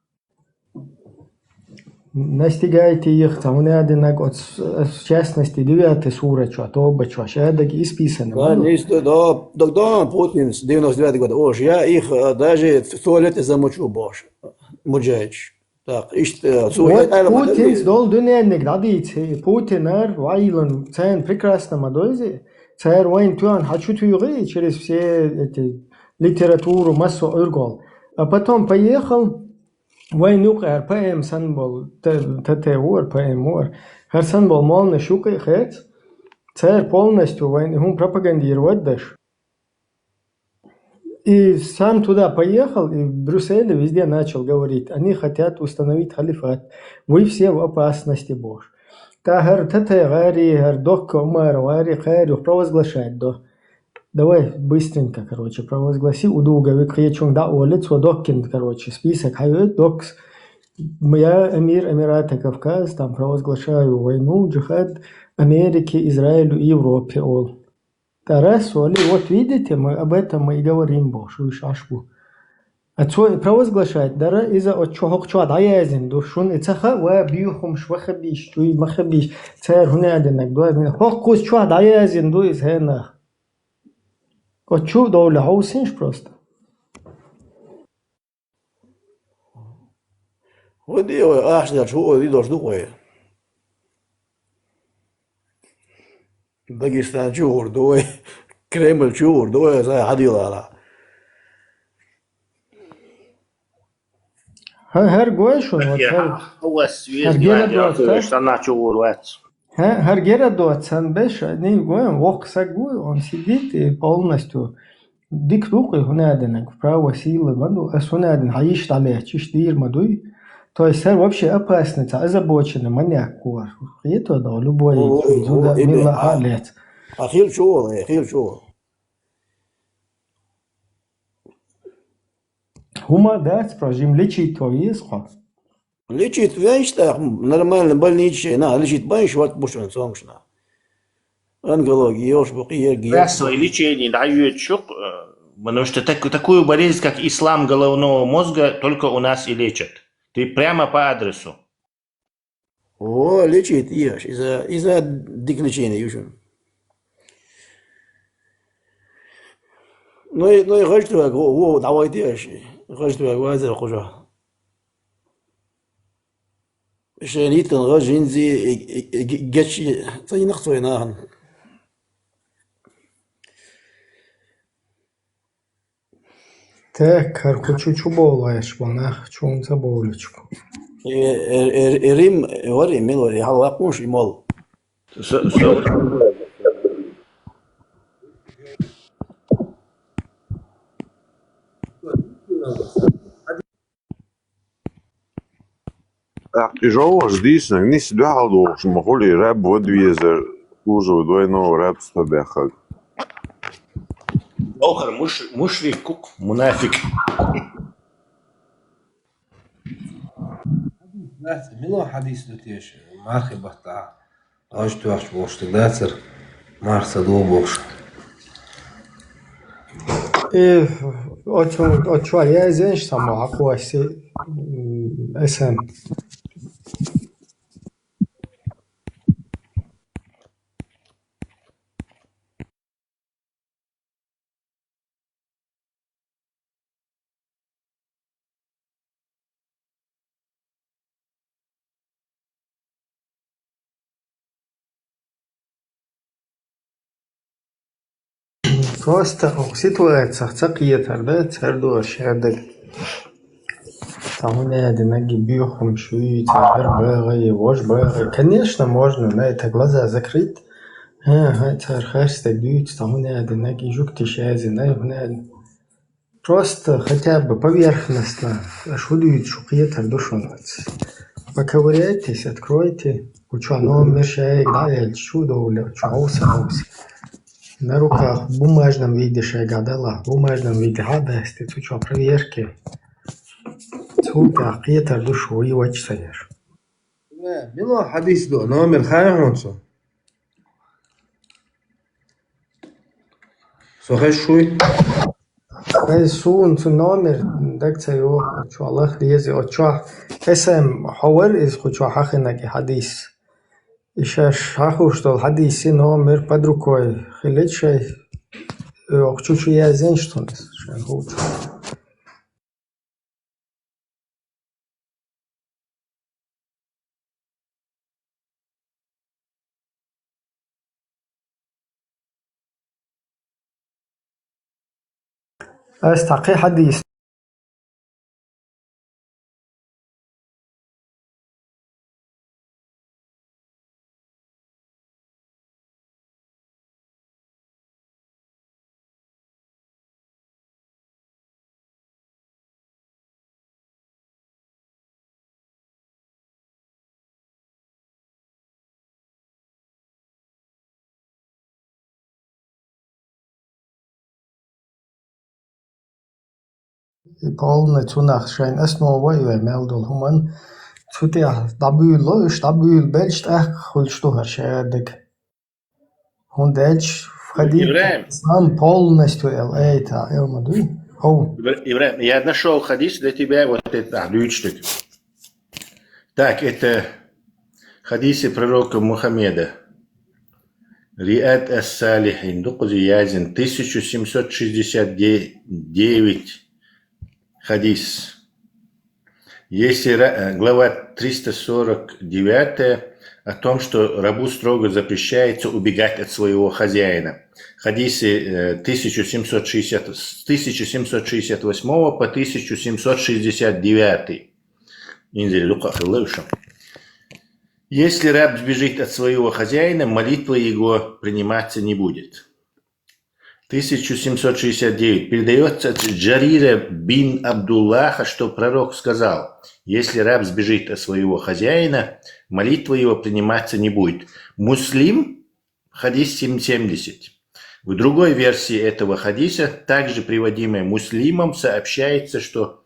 Настигайте их, цхьа хӀун аьлла динарг оцу, в частности, девятый сура чохь, Тоба чохь, ша дага исписана Да, вану. Нис-, да, да, да, Путин с девяносто девятого года. Ош, я их, э, даже в туалете замочу, бохуш. Муджаич. Так, иштта, э, цо Вот я тайла ма Путин дагайс. Долу дуьненниг дӀадийци, Путинар ваилан царна прекрасно ма дойзи, цара вайн тоьхна хьан чу туьйгӀи через все эти литературу, массо Ӏуьргол. А потом поехал, Вайн юкъара поэма санна болу, т-, т-, т-, вора поэма вора. ХӀара санна болу молланаш юкъе а хец, цара полностью вайн и хӀума пропагандировать даш. И сам туда поехал, и в Брюсселе везде начал говорить: «Они хотят установить халифат. Вы все в опасности», бохуш. ТӀаккха хӀара Татай гӀари, хӀара Докка Умар гӀари, кхари провозглашать до. Давай быстренько, короче, провозгласи, удугови кхечунга дӀа а олий, цо Доккин, короче, список хьайойту Доккас. «Я, эмир Эмирата Кавказ, там провозглашаю войну, джихад Америке, Израилю и Европе», олу. ТӀаккха раз олий: «Вот видите, мы об этом мы и говорим», бохуш, уьш Ӏаш бу. А цо и провозглашать дара, иза оцу чу хӀокху чохь дӀаяздина ду, шуна и ца хаьа, ва, боьхамаш ваххабиш, чуй маххабиш, цара хӀунда аьллинарг ду, амма хӀокхуза чохь дӀаяздина ду иза хӀенах. Оцу чу довлий хьовсийша просто. ХӀун де вай, ахча делча хӀун ой дидош ду вай? Дагестан чу гӀур ду вай, Кремль чу гӀур ду вай, зай хьадийлахь. ХӀа-, хӀара гой шуна, вот Я, хӀара, у вас хӀара везде Геродот, да? Санна чу гӀур вац. ХӀа-, хӀара Геродот санна беш, они гой, воккха саг ву, он сидит и полностью дика ду кху хӀунда аьллинарг, право сила ма ду, ас хӀунда аьллина хьан йиш дӀалаьцча, иштта дийр ма дуй. То есть хӀара вообще опасный, цхьа озабоченный маньяк ву хӀара. Хетар ду, любой О, о, зуда о, милла а, хьалаьц. А хила чу волу, э, хила чу волу. ХӀума дац, про жим лечить то веза хьо. Лечить вайнаш тӀаккха, нормально больниче, на, лечить байнаш ват бушун цомгушна. Онкология, йолуш бу кхиерг, Раз свои лечение дӀайоьдуш ю, э, потому что так-, такую болезнь, как ислам головного мозга, только у нас и лечат. Ты прямо по адресу. О, лечить еш, иза, иза дика лечение ю шуна. Ну и, ну и гӀажтваг, во, во, дӀавайта еш, гӀажтваг вазар кхужа. Шайн йиттан гӀаж йинзи, и, и, и, гечи, ца йинах цой нахана. Так, хӀара кху чу чу бовлуш бу нах, чунца бовлучу. Э, э, э, э, Рим, э, вари, мила вари, хьал ваккхуш и мол. Со-, со-, ТӀаккха и жовхӀарш дийцинарг нийса дуьхьал дохуш ма хуьлий, раб вада везар, служивать войну, рабство баьхнарг. Охар муш-, мушрик кукъ, мунафикъ. Мила хьадис ду теша, мархи баттахь? Аш тоьхча бохуш стаг дацара, марха ца дугӀу бохуш. И оцу, оцу чохь яздинаш саммо хьакхоси, м, эс эм. Просто оха ситуацех ца кхетар дац, хӀара дош шадага. Цхьа хӀун аьлла, наги боьхамаш ю, цхьа хӀара багӀий, важа багӀий. Конечно, можно на это глаза закрыть. ХӀа, хӀа, цара харцдерг дуьйцу, цхьа хӀун аьлла, наги жуьгтиш яздина, хӀун аьлла. Просто хотя бы поверхностно, аша хӀун дуьйцу, шу кхетар ду шуна. Поковыряйтесь, откройте. Кху чохь номер шайга дӀа а аьлча, чу а довлий, чу хьовса, хьовса. На руках в бумажном виде шайгахь далахь, в бумажном виде хьа а дасте, цу чохь проверки. Цул тӀаьхьа кхетар ду шу, вай вача ца еш. Э, мила хьадис ду, номер хаьий хьуна цо? Со хезаш вуй? Ай, суна цу номер дага ца йогӀу, чохь лаха деза, оцу чохь эс эм хьо вара иза кху чохь хьахинарг и хьадис. И шаьш хьахуш долу хьадиси номер под рукой хилийта шайн, оха чу-чу яздинаш цунна иза, шайн хӀу чу. Ас тхьа кхин хьадис. Полный цунах шайн основа ю вай мел долу хӀуман. Цу тӀехь дӀабуьйло, уьш дӀабуьйлабелча тӀаккха хуьлуш ду хӀара шадерг. ХӀунда аьлча хадийта Ибрахим. Ислам полностью эл айта, эл ма дуй. Хов. Ибра-, Ибрахим, я нашёл хадис для тебя, вот это, а, дуьйцуш дерг. Так, это хадисы пророка Мухаммеда. Риад ас-Салихин, дукхаза язин, тысяча семьсот шестьдесят девять хадис. Если ра-, э, глава триста сорок девятая о том, что рабу строго запрещается убегать от своего хозяина. Хадисы, э, тысяча семьсот шестьдесят, с тысяча семьсот шестьдесят восьмого по тысяча семьсот шестьдесят девятый. Инзил лукъа хилла уьш. Если раб сбежит от своего хозяина, молитва его приниматься не будет. Тысяча семьсот шестьдесят девять. Передаётся от Джарира бин Абдуллаха, что пророк сказал: «Если раб сбежит от своего хозяина, молитва его приниматься не будет». Муслим, хадис семь семьдесят. В другой версии этого хадиса, также приводимой Муслимом, сообщается, что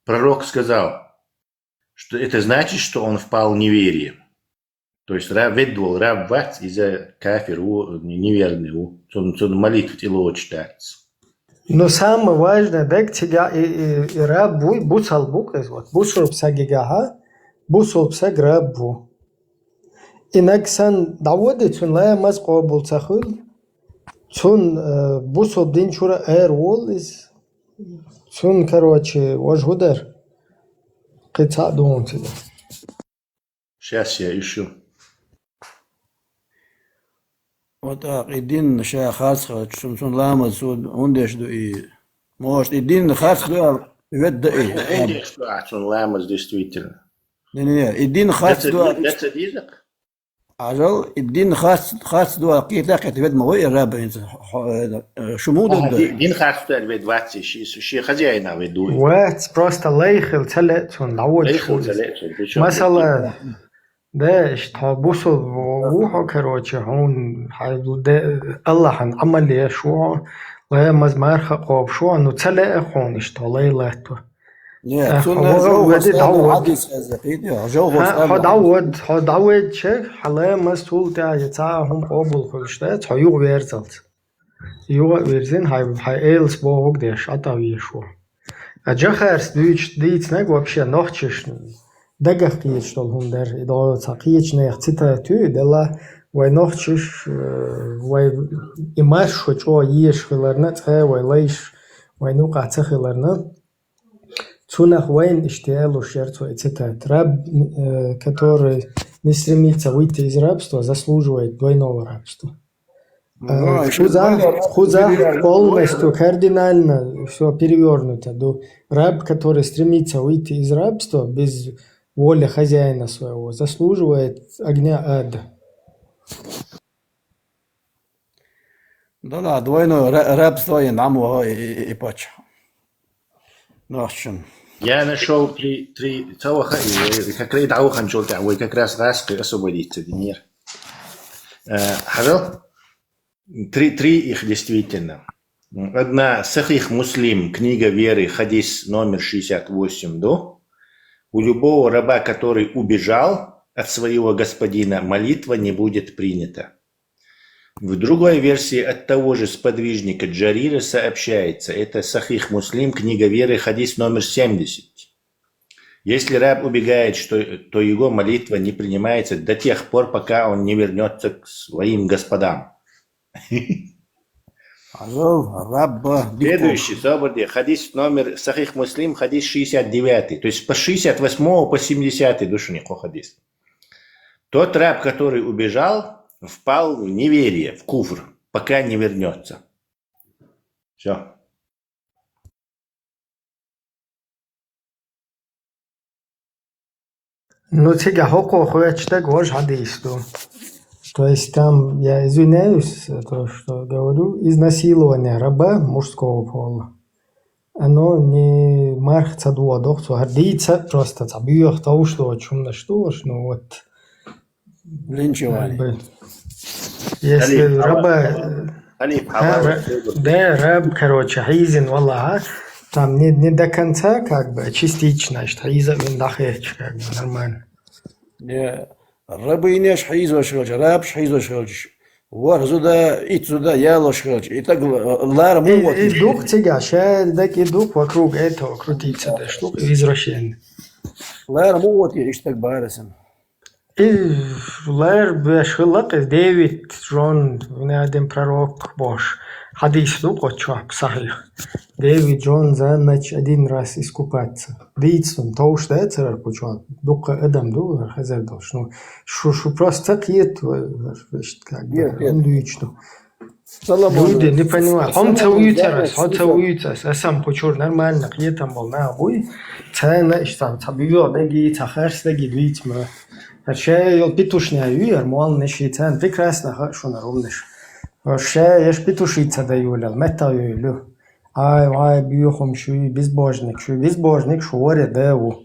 пророк сказал, что это значит, что он впал в неверие. То есть ра-, ведь вол раб вац, иза кафир ву, не-, неверный ву. Цун, цун молитва тӀелоцуш дац. Но самое важное, дерг цига и, и, и раб вуй, бусалба ву иза. Вот бусалба сагигахьа, бусалба саг раб ву. И наг санна дӀаводе, цун ламаз къобал ца хуьлу, цун, э, бусалба дин чура эр волу иза. Цун, короче, важа хӀу дара? Кхин цхьаъ ду хьуна цига. Сейчас я ищу. Вот тӀаккха и дин ша харц хилча, цун, цун ламаз цо хӀунда деш ду и? Может, и дин харц ду аьлла, ведда и? ХӀунда деш ду ахь цун ламаз, действительно? Не-не-не, и дин харц ду аьлла. Децадизак? Ажал, и дин харц, харц ду аьлла, кхета, кхета ведда ма вай и раб хӀинца, хьо-, э, шу муха ду? Ди-, дин харц ду аьлла ведда вац, ши, ши хозяина ведда вуй. Вац, просто лай хила ца лаьа цунна, дӀаводаш ву иза. Лай хила ца лаьа цунна, причём... Масала, да, иштта хьо бусалба ву хьо, короче, хьуна хьайн де-, Аллахьан Ӏамал еш ву хьо, ламаз, марха къобуш ву хьо, ну ца лаьа хьуна иштта хьо лай латто. Не, э, цунна хьо ваха жовхо веди, дӀавод. Хьадис хеза, кхийда, жовхо... Хьо дӀавод, хьо дӀаведча, хьан ламаз цул тӀаьхьа я цхьа а хӀума къобал хуьлуш дац, хьо юха верзалц. Юха а вирзина, хьайн, хьайн элас бохург деш, Ӏа тӀе везаш ву. А Джохарс дуьйцуш дийцинарг вообще нохчашна дагах кхеташ долу хӀума дара. И дӀо цхьа кхечу нехан цитата ю, делахь вай нохчаш, э, вай и маршо чӀогӀа езаш хиларна, цкъа вай лайш вайна юкъахь ца хиларна. Цунах вайна иштта ялош яра цо и цитата: «Раб, э, который не стремится выйти из рабства, заслуживает двойного рабства». Э, кхузахь, кхузахь полностью, кардинально всё перевёрнуто ду. Раб, который стремится выйти из рабства без воли хозяина своего, заслуживает огня ада. Да ладно, двойное ра-, рабство и нам, и, и, и, и пача. Ну, а в чём? Я нашёл три, три, целых, и, и как раз даухан чёлтя, вы как раз раскры освободиться, динер. Э, хьажал? Три, три их действительно. Одна, Сахих Муслим, книга веры, хадис номер шестьдесят восемь, да? У любого раба, который убежал от своего господина, молитва не будет принята. В другой версии от того же сподвижника Джарира сообщается, это Сахих Муслим, книга веры, хадис номер семьдесят. Если раб убегает, что, то его молитва не принимается до тех пор, пока он не вернётся к своим господам. Хьажал, рабба, диккъо. Следующий, собар де, хадис номер, Сахих Муслим, хадис шестьдесят девятый. То есть по шестьдесят восьмого по семидесятый душу нико хадис. Тот раб, который убежал, впал в неверие, в куфр, пока не вернётся. Всё. Ну, цига хӀокхо хоьттуш дерг важа хьадис ду. То есть там, я извиняюсь, то, что говорю, изнасилование раба мужского пола. Оно не марха ца догӀу доху цо, хӀара дийца а просто цхьа боьха товш доцу хӀуманаш ду уьш, ну вот. Линчевание. Как бы, если раба, э, да, раб, короче, хьийзина валахь, Там не, не до конца, как бы, а частично, значит, хьийза вин дахьеч, как бы, нормально. Не, рабынеш хьийзош хилча, рабш хьийзош хилча, ворхӀ зуда, итт зуда ялош хилча, и таг лара И, му и дух цига, ша даг и дух вокруг этого крутиться, да, штука извращение. Лара му вот иштаг барасан. И лар беш хилла къе Дэвид жон, винадем пророк бош. Хьадис ду къоччо сахьих. Дэвид жон за ночь один раз искупаться. Дийцун, товш да царар кучо. Дукха адам ду, хазар долш. Ну, шу, шу просто киет, как бы, Нет, нет. он дичь ду. Салам Люди, алейкум. не понимаю. Салам Хом ца алейкум. уйцарас, хом ца Салам. уйцарас. Асам кучур нормально, киетам бол на буй. Цена иштам, ца бивё даги, ца херс даги, дийцма. Ар ше йол петушня ю, ар муал неши цан прекрасно, ха, шуна ромнеш. Ар ше еш петушица да юлял, мета юлю. Ай, вай, бюхум шуй, безбожник шуй, безбожник шуоре да у.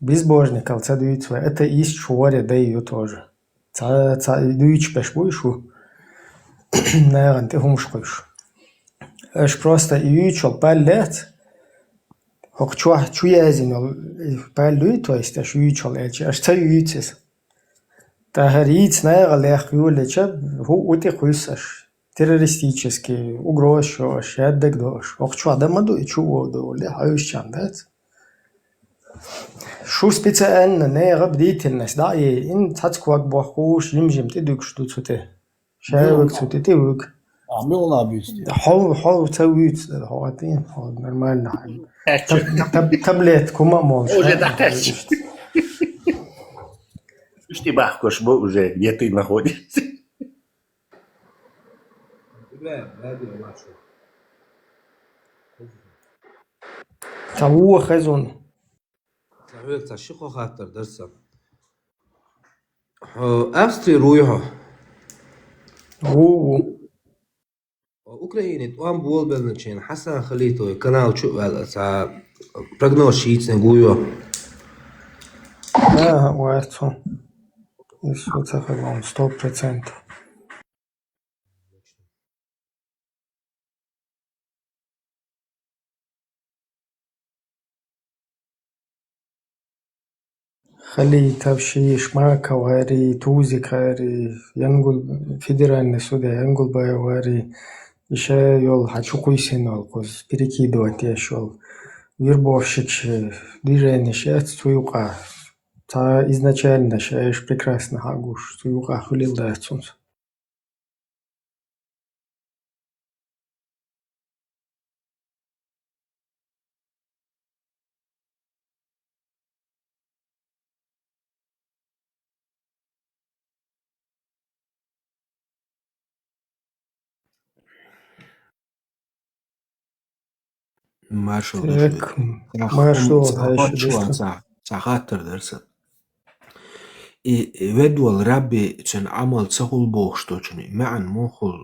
Безбожник ал ца дуйцва, атеист шуоре да ю тоже. Ца, ца, дуйч пеш буй шу. Наяган те хумш куйш. Аш просто и уйчул паллет. Хок чуа, чуязин ол паллуй, то есть аш уйчул элчи, аш ца уйцес. Тахар иц наягал ях юлеча, ху ути куйсаш. Террористический, угроз шош, яддаг дош. Хок чуа да маду и чу о доле, хаюш чан дац. Шу специально не бдительность, да, и ин цацквак бохуш, жим-жим ти дукш ду цуте. Шавик цуте ти вик. А, милна бюсти. Хол, хол, ца вик, хол, ти, хол, нормально. Тачу. Таб-, таб-, таблетку ма мол, Уже ша, да, тачу. Ишти бахкош бо уже, где ты находишься. Ца вуа хезун. Ца хӀоьга ца ши кхо хаттар дар сан. Хьо Австри руй хьо? Ву, ву. Украине тӀом болабелначийн Хьасан Халитовой канал чу а ваьлла ца прогноз шийцниг ву йо? Да, варцу. Ишо ца хабам, сто процентов. Халитов, Шишмаков гӀари, Тузик гӀари, Янгул-, федеральный судья Янгулбаев гӀари, иша йол хьачукхуйсин вал кхуз, перекидывать еш йол. Вербовщик ши, движение ши, ац цу юкъа. Ца изначально шаеш прекрасно хьагуш, цу юкъа хулил дац цунца. Маршал Так, дошуй. Цхьа маршал хӀум, цхьа дошуй, хӀоччула, дошуй. Цхьа, цхьа хаттар дар сан. И, и ведвал Рабби цун Ӏамал ца хул бохуш долчун, и маьӀна муха хул,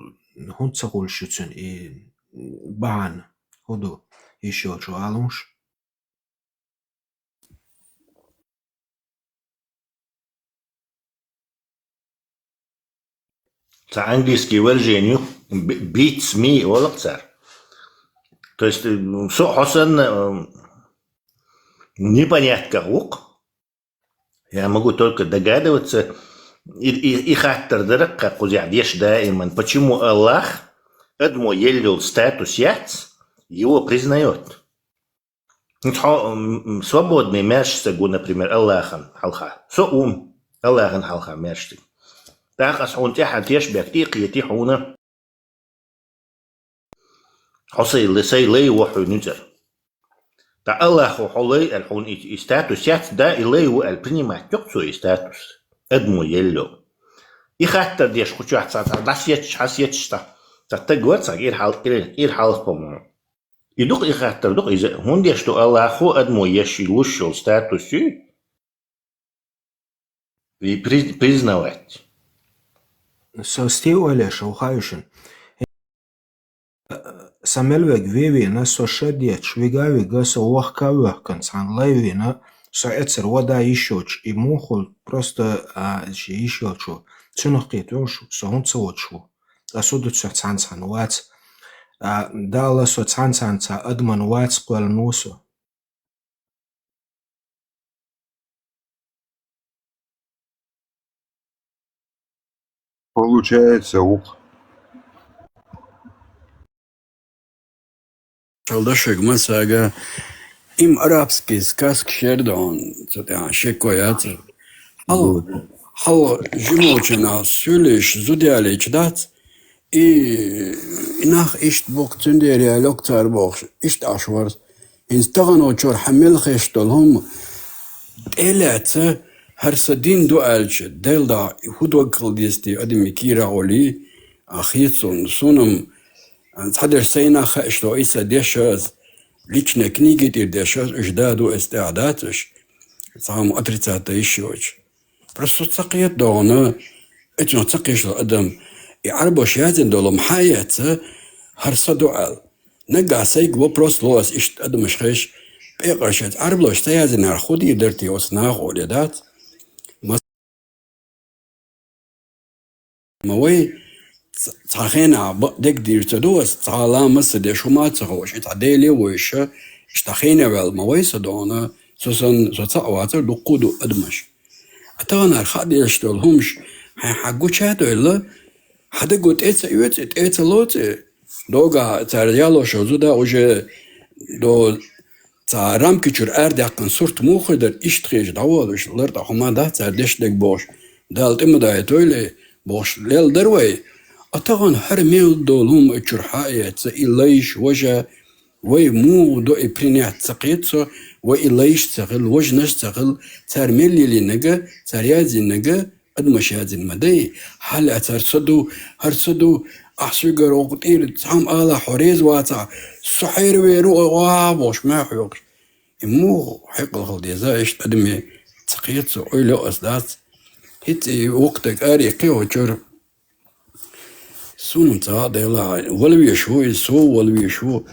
хӀунда ца хул шу цун, и бахьана хӀун ду, йиш йолчу Ӏаламаш? Цхьа английский выражение ю, б-, beats me олу цара. То есть, м, со хьо санна, м, непонятках ву-кх. Я могу только догадываться, и, и, и хаттар дара кхузахь деш даиман, почему Аллах адамо елла йолу статус яц, его признаёт. Хьо, м, м, свободный маьршца гу, например, Аллахьан хьалха. Со ум, Аллахьан хьалха маьршца. ТӀаккха ас хьуна тӀаьхьа тешбек тӀе а кхетий хьуна. Хьо сай лай, сай лай ву хьуьнан цӀера. Ткъа Аллахьо хьо лай аьлла хьуна и, и статус яц, да, и лай ву аьлла принимать йо-кх цо и статус. Адамо елла йолу. И хаттар деш кху чохь цхьа, цхьа дӀасаетташ, хьасаетташ цхьа, цхьа стаг вара цхьа, ира хьал-, ира, ира хьалха, по-моему. И ду-кх и хаттар, ду-кх иза, хӀунда деш ду Аллахьо адамо еш и луш йолу статус ю? И при-, признавать. Со стив Олеша, ву хаьа шуна. Сан мел вега вевина, со ша детташ, вига а вига, со вахка а вахкана, цхьана лай вина, со эцар вада йиш йоцуш, и муха хул, просто, а, ши йиш йолчо. Цунах кхеташ, со хӀунда ца воцуш ву? Ткъа со ду цо цхьана-цхьана вац. А, Дала со цхьан-цхьанца адаман вац кхоьллина ву со. Получается, ух. Шалдашаг масага им арабский сказка шердон, цатя шеко яцар. Хьал, хьал жимочана сулиш зудялич дац, и, и нах ишт бук цундер я лёк цар бохш, ишт аш варс. Инстагано чор хьамел хеш дол хум, тӀелаца, хӀар са дин ду аьлча, Дел да, хӀу дог кхалдести адами кира гӀоли, а хецун, сунам, а, цхьадер сайна хаьш до, иса дешаз, личная книги тир дешаз, уж да ду эс тӀа дацаш, цхьам отрицата ишиоч. Просто ца кхет догӀна, эцун ца кхешла адам, и Ӏарбош язин долум хьаяца, хӀар са ду аьл. Нагахь сайга вопрос лоас ишт адамаш хеш, пӀекъаршац Ӏарблош ца язинар худий дарти оц нахо ле дац. Ма, ма вай ц-, цхьа хена б-, дег дир ца дуас, цхьа ламаз ца деш хӀума ца ховш, и цхьа Деле войша, ишта хена вел, ма вай са дона, со сан, со ца авацар дукху ду адамаш. А тагӀанар хадеш дол хӀумш, хьай хьагуча дойла, хьадаго тӀе ца оьци, тӀе ца лоци, дога цар ялошо зуда уже до ца рамки чур ардяккан сурт мухой дар ишт хеш давалуш, лар та хӀума да цар деш дег бош. Дал тӀима дай тойле, бош лел дар вай. А тагӀан хӀар мел дол хӀум чур хьаяца, и лайш, вожа, вай мугъ до и принять ца кхет со, вай и лайш ца хил, вожнаш ца хил, цар мел лилинага, цар язинага, Адамаш язин ма дай, хьал а цар ца ду, хӀар ца ду, ахсугар окъутӀир, цхьам ала хьо рез ваца, со хьерве ру а ва бош, ма хьоькъуш. И мугъ хьекъал хал деза, ишт адаме ца кхет со, ойла ас дац. ХӀитци вокта кари кхи очур. Сунун ца дела, валвеш ву, и со валвеш ву.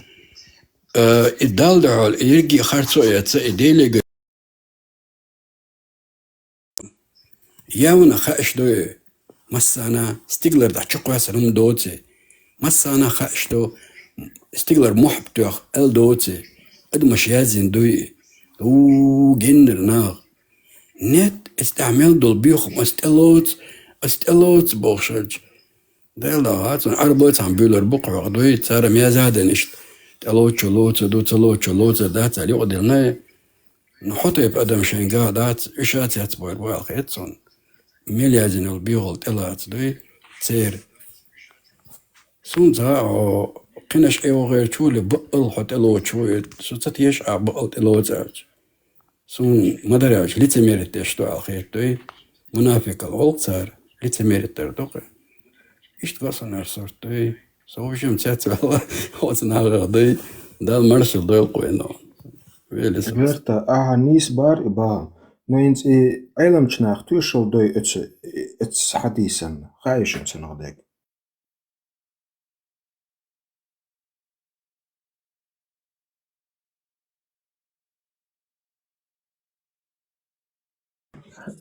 Э, и дал дахьал, и ерги харцо яца, и делега Явна хаьш дой, массана стиглар дӀачукхваьсар хӀума доци. Массана хаьш до, стиглар мухьб тоьх эл доци. Адамаш язин дуй. У, геннар нах. Нет, эс тӀехь мел дол бихум, ас тӀелоц, ас тӀелоц бохшалч. Дел да, цун Ӏарбой цхьан буьйлар бу кхоьгӀ дуй, цара мезаден ишт. ТӀелоцу лоца ду, ца лоцу лоца дац, али юкъадилнай. Ну, хьо тайпа адам шайн гагӀа дац, уьш а цец бой, бой алхеццун. Мел язинал бегӀал тӀелаца дуй, цер. Сун ца, о, кхинаш эвгӀер чули баъал хьо тӀелочу, со ца теша а баъал тӀелоцарч. Сун мадаряч лицемерить деш ду алхет дуй, мунафикал гӀолк цар, лицемерить дар дукъе. Ишт гасанар сорт дуй. Со вужим цец вала, оц нагӀа дуй, Дал маршал дойл къойно. Велес. Верта, аха, нийс бар и ба. Но инц и Ӏеламчу нах туьшал дой эц, эц хьадийсан, хаишан цунах дег.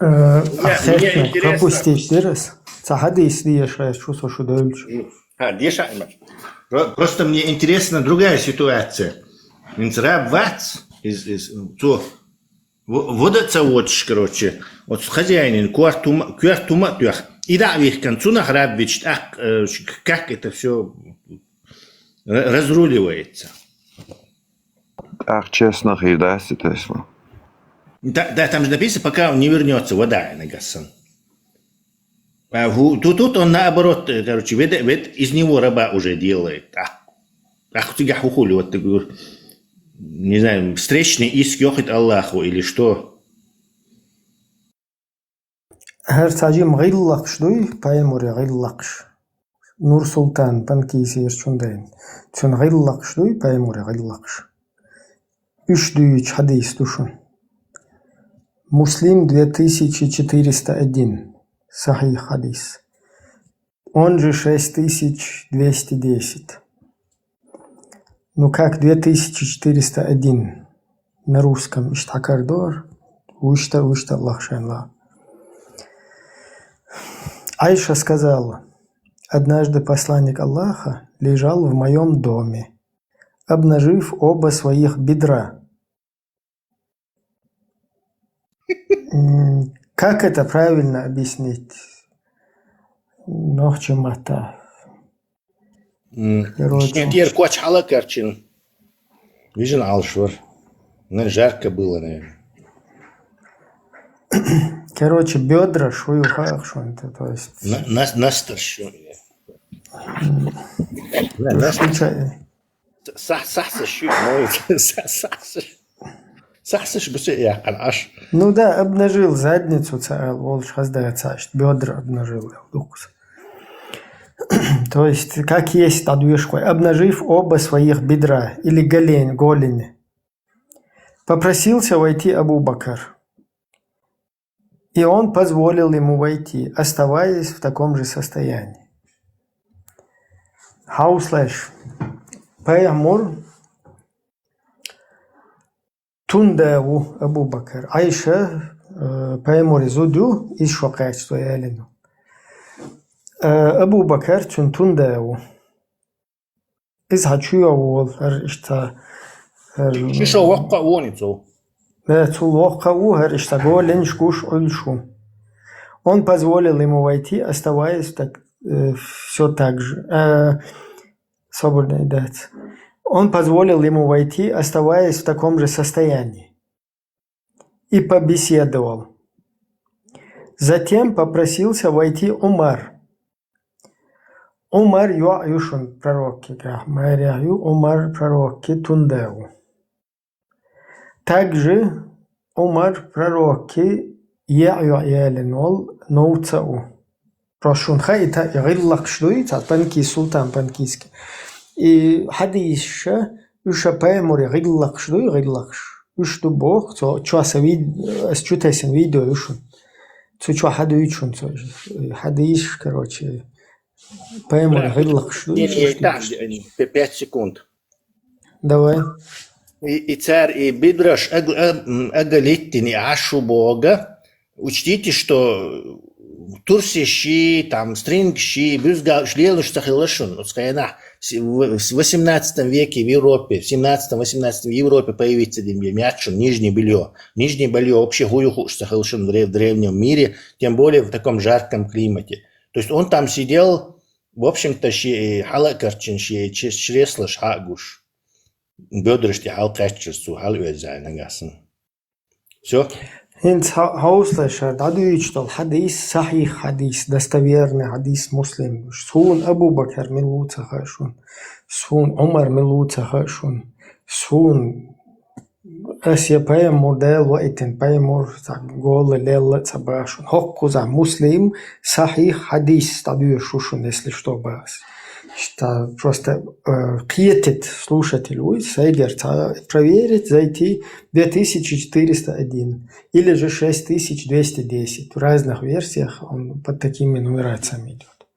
Э, Мне, мне ахетна, интересно. Пропустить дерас. Ца хьадийс диешайс, шу со шу дойлуч. Ну, а, деша, Про-, просто мне интересна другая ситуация. Инц раб вац, из, из, цо, в-, вода ца водаш, короче, вот хозяинин куартума, куартума тёх. И да вихкан, цунах раб вич, так, э, ш-, как это всё ра-, разруливается? Ах, честно, хир дац, то есть, ну. Да, да, там же написано, пока он не вернётся, вода, Нагасан. А ху-, ту-, тут он наоборот, э, короче, вед-, вед-, из него раба уже делает. Ах, ах, у тебя хухули, вот ты, говорю, не знаю, встречный иск ёхит Аллаху или что? ХӀара цхьа жима гӀиллакхаш дуй, пайхамаре гӀиллакхаш. Нур-Султан Панкисерчун дайн. Цун гӀиллакхаш дуй, пайхамаре гӀиллакхаш. Уьш дуьйчу хьадийс ду шун. Муслим две тысячи четыреста один. Сахьих хьадийс. Он же шесть тысяч двести десять. Ну как две тысячи четыреста один на русском иштта кардор? Вуьшта, вуьшта Аллах шайн ла. Айша сказала: однажды посланник Аллаха, лежал в моем доме, обнажив оба своих бедра. М, Как это правильно объяснить? Нохчий маттахь. Короче. Нет, Ир, коч хьала карчин. Вижен алшвар. Ну, жарко было, наверное. Короче, бедра шую хахшун, то есть. Настаршун. Сахса шу. Сахса шу. Сахса шу. Сахса шу гусе я кан аш. Ну да, обнажил задницу цаал волш хазда цаашт, бедра обнажил лукс. То есть, как есть, дӀадуьйш кхой, обнажив оба своих бедра или голень, голени. Попросился войти Абу Бакр. И он позволил ему войти, оставаясь в таком же состоянии. Хьовсалаш. Пайхамар тунда ву Абу Бакр. Айша, э, пайхамар зуд ю, из шо кхаьчду ялину. Э, Абу Бакр цун тунда ву. Из хьа чу йогӀу волу, хӀара иштта, хӀара Ши шо воккха а вони цо. Да, цул воккха а ву, хӀара иштта голенаш гуш, Ӏуьллуш ву. Он позволил ему войти, оставаясь так, э, всё так же. Э, собар дац. Он позволил ему войти, оставаясь в таком же состоянии. И побеседовал. Затем попросился войти Умар. Умар йоӀ ю шун пророккигахь, майрехь ю Умар пророкки тунда ву. Также Умар пророкки еӀ йоӀ ялин вол новца а ву. Просто шун хаита и гӀиллакхаш дуй, ца Панкис, султан Панкиски. И хьадийсша, уьш а пайхамури гӀиллакхаш дуй, гӀиллакхаш. Уьш ду боху, цо чо са вид-, ас чу тесна видео ю шун. Цу чо хьадуьйцу шун цо. Хьадийсша, короче, пайхамури гӀиллакхаш дуй. Пять секунд. Давай. И, и цар и бидраш аг-, аг-, м, агалиттини ашу бога. Учтите, что турсиши, там, стрингши, бюзгалш лелуш ца хилла шун. Оцу хенахь с-, в, в восемнадцатом веке в Европе, в семнадцатом-восемнадцатом в Европе появиться дин бе, мячун, нижнее бельё. Нижнее бельё вообще хую хуш ца хилла шун в древ-, древнем мире, тем более в таком жарком климате. То есть он там сидел, в общем-то, ши, хьала а карчин ши, ч-, чреслаш хьагуш. Бёдрашти хьал кхаьччаш цу хьал оьззай нагахь санна. Всё. ХӀинца хьо-, хьовсалаш, хӀара дӀадуьйцуш долу хьадис, сахьих хьадис, достоверный хьадис, Муслим. Суна Абу Бакар мила ву ца хаьа шуна. Суна Ӏумар мила ву ца хаьа шуна. Суна ас я пайхамар Дала ваийтина, пайхамар цхьа гола лелла а ца баха шуна. ХӀокхузахь Муслим сахьих хьадис дӀадоьшуш ву шуна, если что, баха ас. Что просто, э, кхетит слушатель вуй, сайгара ца проверить, зайти две тысячи четыреста один или же шесть тысяч двести десять. В разных версиях он под такими нумерациями идёт.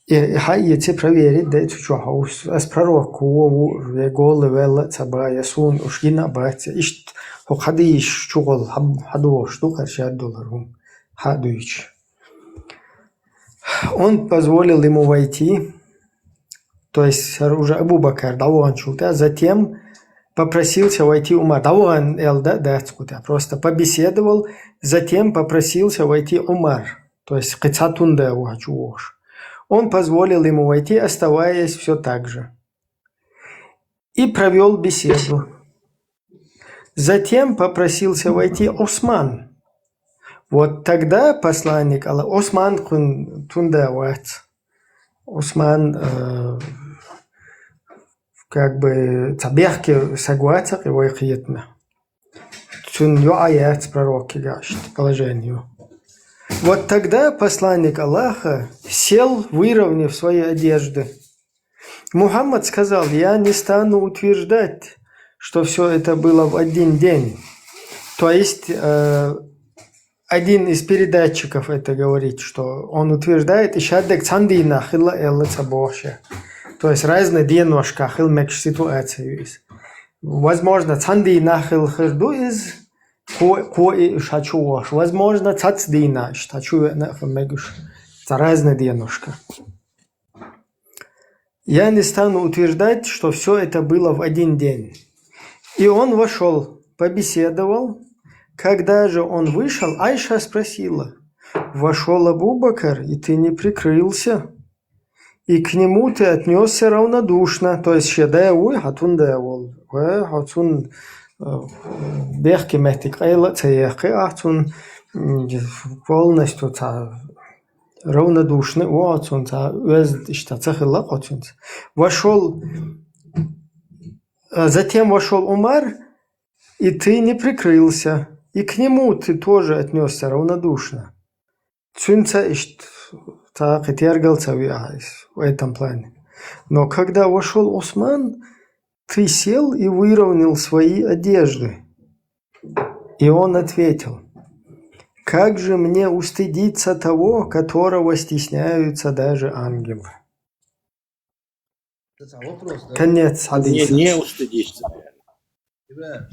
И, и хьаэци проверить дай цу чохь, ас пророк ву, ву, я голла велла а ца баха, я суна уьш гина а бац, я иштта хӀокху хьадисаш чухула хьа-, хьадогӀуш ду, кхара шаьрдолар хӀума хьадуьйцуш. Он позволил ему войти, то есть хӀара уже Абу Бакар дӀаваханчул тӀаьхьа, затем попросился войти Умар. ДӀавахана аьлла дац кху тӀехь, просто побеседовал, затем попросился войти Умар, то есть кхин цхьа тунда ву хьа чу вогӀуш. Он позволил ему войти, оставаясь всё так же. И провёл беседу. Затем попросился войти Усман. Вот тогда посланник Аллаха, Усман кхуьнан тунда вац. Усман, э, как бы, цхьа бехке саг вац кхин вай кхетамехь. Цуьнан йоӀ яц пророккигахь, иштта положение ю. Вот тогда посланник Аллаха сел, выровняв свои одежды. Мухаммад сказал: «Я не стану утверждать, что всё это было в один день». То есть, э, один из передатчиков это говорит, что он утверждает, и шаддаг цхьана дийнахь хилла аьлла ца бохуш я. То есть разный деношкахь хила мегаш ситуация ю иза. Возможно, цхьана дийнахь хила хир ду иза, кхо, кхо и уьш хьа чу вогӀуш. Возможно, цхьацца дийнахь уьш хьа чу веана а хила мегаш. Цхьа разный деношкахь. Я не стану утверждать, что все это было в один день. И он вошел, побеседовал. Когда же он вышел, Айша спросила: «Вошел Абу Бакр, и ты не прикрылся? И к нему ты отнесся равнодушно». То есть, шедай уй, хатун да вол. Уэ, хатун, э, бехки метик, айла цеехи, ахтун, м, полностью ца равнодушный, о, цунца, уэз ишта цахилла цунца. Вошел, э, затем вошел Умар, и ты не прикрылся. И к нему ты тоже отнесся равнодушно. Цунца ишт, та китергал цави айс в этом плане. Но когда вошел Осман, ты сел и выровнял свои одежды. И он ответил: «Как же мне устыдиться того, которого стесняются даже ангелы?» Это вопрос, да? Конец Не, хадиса. Не устыдишься. Ибрагим,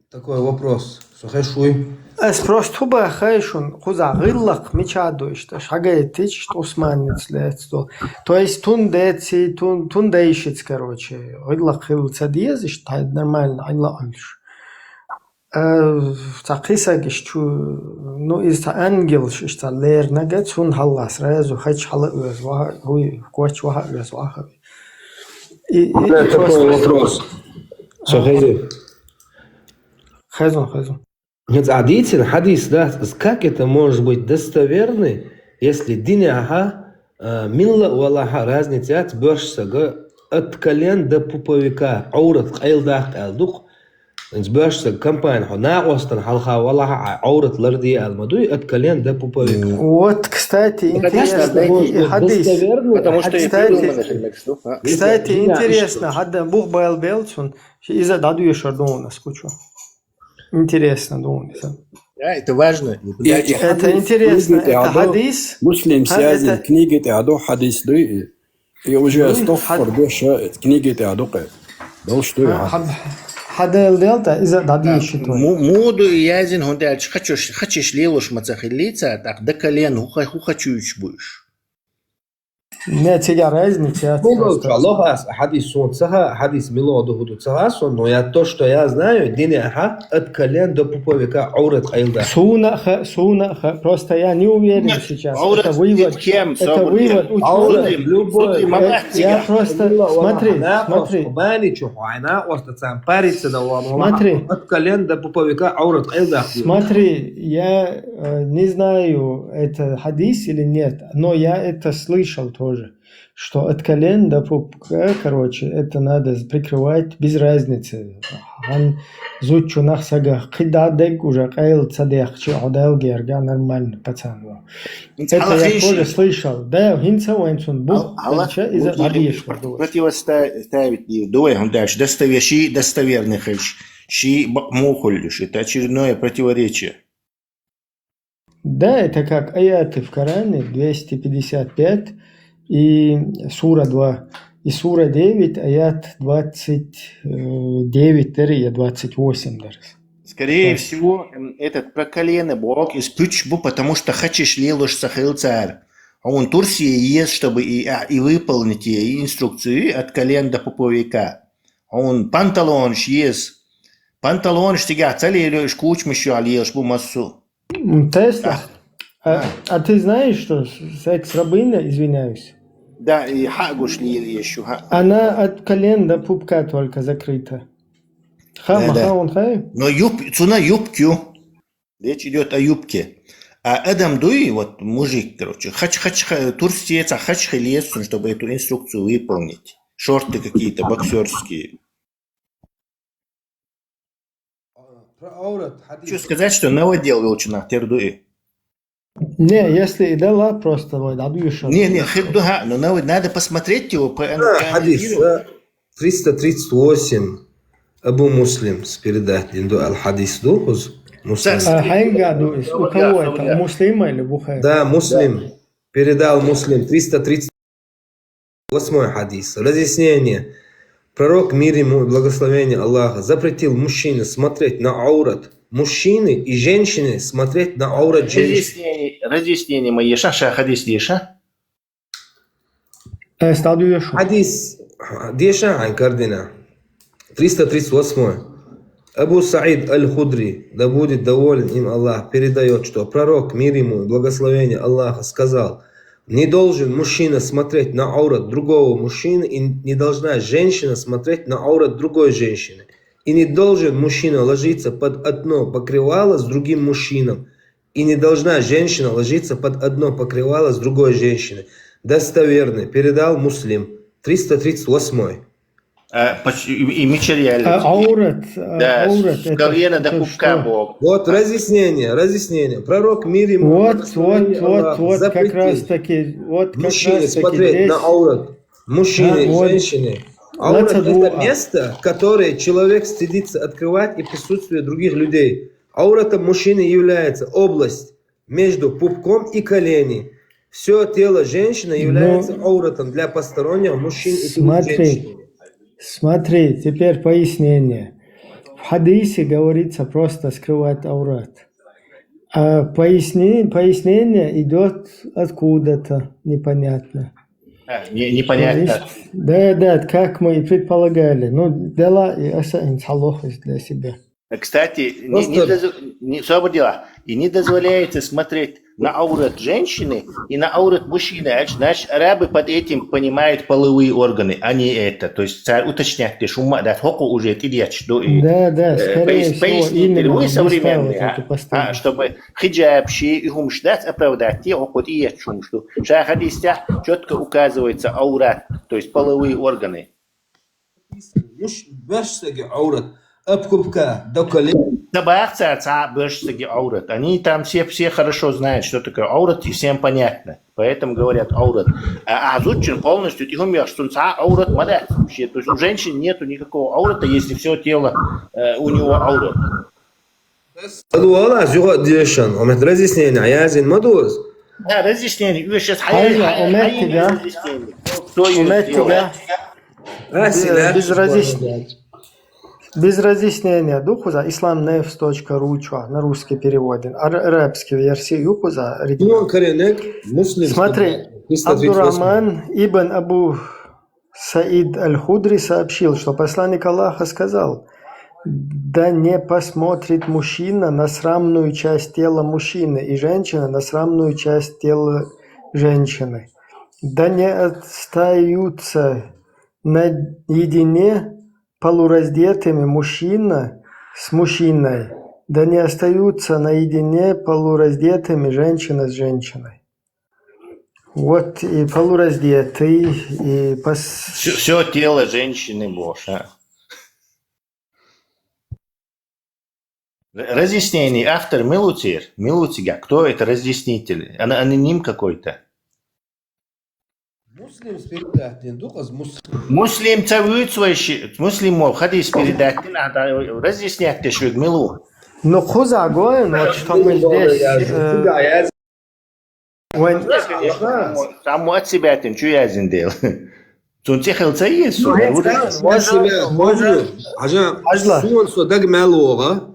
такой вопрос. Сухешуй. Аз просто хуба хайшун, хуза гыллак мичадо ишта, шагай тич Османец лецто. То есть тун деци, тун, тун дейшиц, короче. Гыллак хил цадиез ишта, нормально, айла альш. Э, та кисаг ишчу, ну, из та ангел ишта лернага, цун халла сразу хач хала уэз, ваха, хуй, коч ваха уэз, ваха. И, и, Да, и такой просто вопрос. Сухези. Хазун, хазун. Нет, а дитин хадис, да, с- как это может быть достоверный, если дине аха, э, милла валаха разница от бёршсага от колен до пуповика, аурат къайлдах къайлдук, бёршсаг компания хо, на остан халха валаха, а аурат ларди алмадуй, от колен до пуповика. Вот, кстати, Ну, конечно, интересно. дайте И хадис. Достоверный. Потому что и Кстати, придумано же, так что, а? Кстати, Дина интересно, ишта. Хада бух байл белцун, иза даду ешар дона скучу. Интересно, дона. Да, это важно. Я, я Это хадис интересно, книги это аду, хадис. Муслим А, сязин это- книги аду хадис ду. И уже Ну, стохфор хад- душа книги аду. Дол что А, я? хад- Хадел делта, иза даду еши твой. Му- Муду и язин хонталч хачеш хачеш лелуш маца хиллица, так да колен хуха хуха чуч буш. Не, тебя разница. Мило чалохас хадис сон цаха, хадис мило духуду цаха сон, но я то, что я знаю, дине аха от колен до пуповика аурат къайлдах. Суна ха, суна ха. Просто я не уверен сейчас. Аурат Это вывод. кем, Это вывод учёных. Аурат любой. Смотри, Э, Я просто, смотри, смотри. Остацам париться да ван. Смотри. От колен до пуповика аурат къайлдах. Смотри, я э, не знаю, это хадис или нет, но я это слышал тоже, что от колен до пупка, короче, это надо прикрывать без разницы. Хан зучу нахсага кида дег уже къайл цадех чи одел герга нормально пацан. Это я тоже слышал. Да, хинца вайнцун бух, Алла из-за хадис. Противоставить не давай, он дальше. Достоверший, достоверный хельш. Ши мухулюш. Это очередное противоречие. Да, это как аяты в Коране, двести пятьдесят пять и сура два, и сура девять, аят двадцать девять, даже двадцать восемь даже. Скорее всего, м, этот про колено Бог из пучбу, потому что хочешь лелуш сахилцар. А он Турции есть, чтобы и, а, и выполнить и инструкцию от колен до пуповика. А он панталонш есть. Панталонш тига цалелюш кучмиш юалеш бу массу. М, Тесла, а, а ты знаешь, что с- секс-рабыня, извиняюсь, Да, и хагуш лил ещё, ха. Она от колен до пупка только закрыта. Ха, Да, да. Маха, он хай? Но юб, цуна юбкю. Речь идет о юбке. А Адам Дуи, вот мужик, короче, хач, хач, ха- турстиец, а хач хилиесун, чтобы эту инструкцию выполнить. Шорты какие-то боксерские. Про аурат хадис. Хочу сказать, что наводил Велчина Тердуи. Не, если и дала просто, вот, а дальше. Не, не, хиддуха, но навод надо посмотреть его, Да, хадис, проанализировать. Да, триста тридцать восемь. Абу Муслим с передать Инду аль-Хадис Духуз. Муслим. Да. А, хэнга дуис, у кого это, у Муслима или Бухари? Да, Муслим. Передал Муслим. Триста тридцать восьмой хадис. Разъяснение. Пророк, мир ему и благословение Аллаха, запретил мужчине смотреть на аурат мужчины и женщине смотреть на аурат женщины. Разъяснение, разъяснение мои. Ша, ша, хадис, ша. Э, стал дюйошу. Хадис, дешан кардина. Триста тридцать восьмой. Абу Саид Аль-Худри, да будет доволен им Аллах, передает, что пророк, мир ему и благословение Аллаха, сказал: «Не должен мужчина смотреть на аурат другого мужчины, и не должна женщина смотреть на аурат другой женщины. И не должен мужчина ложиться под одно покрывало с другим мужчином, и не должна женщина ложиться под одно покрывало с другой женщиной». Достоверный. Передал Муслим. Триста тридцать восьмой. А, поч- и, и мичарьяли. А, аурат, а, Да, аурат, с это, колена до это пупка что? Бог. Вот разъяснение, разъяснение. Пророк, мир ему, Вот, благословение вот, вот, Аллаха, вот, как запретил раз таки, вот как мужчине раз таки смотреть здесь. На аурат. Мужчины, Да, вот. Женщины. Аурат — это место, которое человек стыдится открывать и присутствие других людей. Ауратом мужчины является область между пупком и колени. Все тело женщины является Ну, ауратом для постороннего мужчин и других смотри, женщин. Смотри, теперь пояснение. В хадисе говорится просто скрывать аурат. А поясни- пояснение идет откуда-то, непонятно. А, не- То непонятно. есть, да, да, как мы и предполагали. Ну, дела и аса инсалох для себя. Кстати, не, не Просто доз- не- всё было. И не дозволяется смотреть на аурат женщины и на аурат мужчины. А, значит, арабы под этим понимают половые органы, а не это. То есть царь уточнять, ты шума, да, хоку уже тидьяч, да, и, Да, да, э, скорее пояс- всего, поясните, именно вы здесь современные, вот а? Это А, постоянно. Чтобы хиджаб, ши и хумш, да, оправдать, те хоку тидьяч хумш, да. Ша хадис тя чётко указывается аурат, то есть половые органы. Муш башсаги аурат, об пупка до колен. Да бахца ца башсаги аурат. Они там все, все хорошо знают, что такое аурат, и всем понятно. Поэтому говорят аурат. А, а зучин полностью, ты умеешь, что ца аурат мадат вообще. То есть у женщин нету никакого аурата, если все тело, э, у него аурат. Аду вала, зюга дешан, омет разъяснение, язин мадуз. Да, разъяснение. Вы сейчас Хайла, хай- омет хай- тебя. Разъяснение. Кто её Омет сделал? Тебя. А, Без, сина, без что разъяс- это? Без разъяснения. Духуза исламнефс точка ру чё, на русский переводен. Ар- арабский версии юхуза Ну, оригинал. Коренек, муслим, Смотри, триста тридцать восьмой. Абдурахман ибн Абу Саид Аль-Худри сообщил, что посланник Аллаха сказал: «Да не посмотрит мужчина на срамную часть тела мужчины и женщина на срамную часть тела женщины. Да не остаются наедине полураздетыми мужчина с мужчиной, да не остаются наедине полураздетыми женщина с женщиной». Вот и полураздетый, и пос- Все, тело женщины Боша. Разъяснение. Автор Милутир. Милутига. Кто это разъяснитель? Ана- Аноним какой-то. Муслим передать, духаз муслим. Муслим цавуц вообще. Муслим мол хадис передать, надо разъяснять, ты швег Милу. Ну, хуза гоин, вот что мы здесь, э, Вань- Там от себя тем, что я зиндел. Цун цехил ца есть, Ну, сука, это вот да, это. Можно, Можно, можно. Можно. Ажа, Ажла. Суан со даг мялога.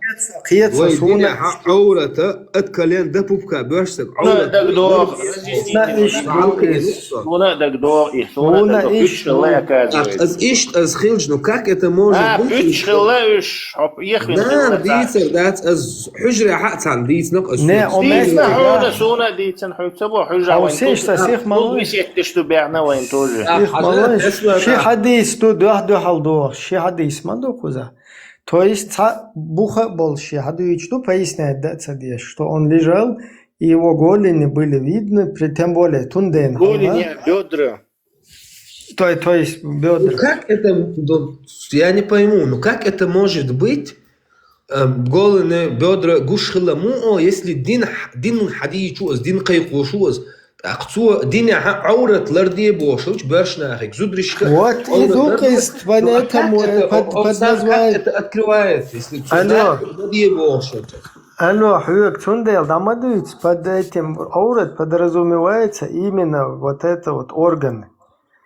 Киец Вай суна. Дине ха аурата от колен до пупка бёрсак. Суна даг дог, разъясните. Суна иш, Суна дог, и суна дог, иш, оказывается. Аз ишт, аз хилч, ну как это может быть? Иш хилла, иш, хоп, их вин. Нам дицар дац, аз хужра хацан диц нок аз. Не, о, Дицна мехта, худа, да. Суна дицан худа, бо хужа. А вайн усиш тут. Сих малой. Тут беседки, что бяна вайн тоже. Сих малой. Ши хадис ту дух дух алду. Ши хадис ма духуза. То есть ца буха бол ши хадис ту поясняет, да, ца деш, что он лежал, и его голени были видны, при, тем более тунден. Голени, бедра. То, то есть бедра. Ну, как это, ну, я не пойму, ну как это может быть, э, голени, бедра, гуш хила му, о, если дин, дин хадичу аз, дин кайкушу аз, так цу дин аурат ларди бошуч, бёршнахик, зудришка. Вот и дук из, поэтому под названием. Как это открывается, если цу ларди бошуч? Алло, хюк, цундел, да, мадуц, под этим аурат подразумевается именно вот это вот органы.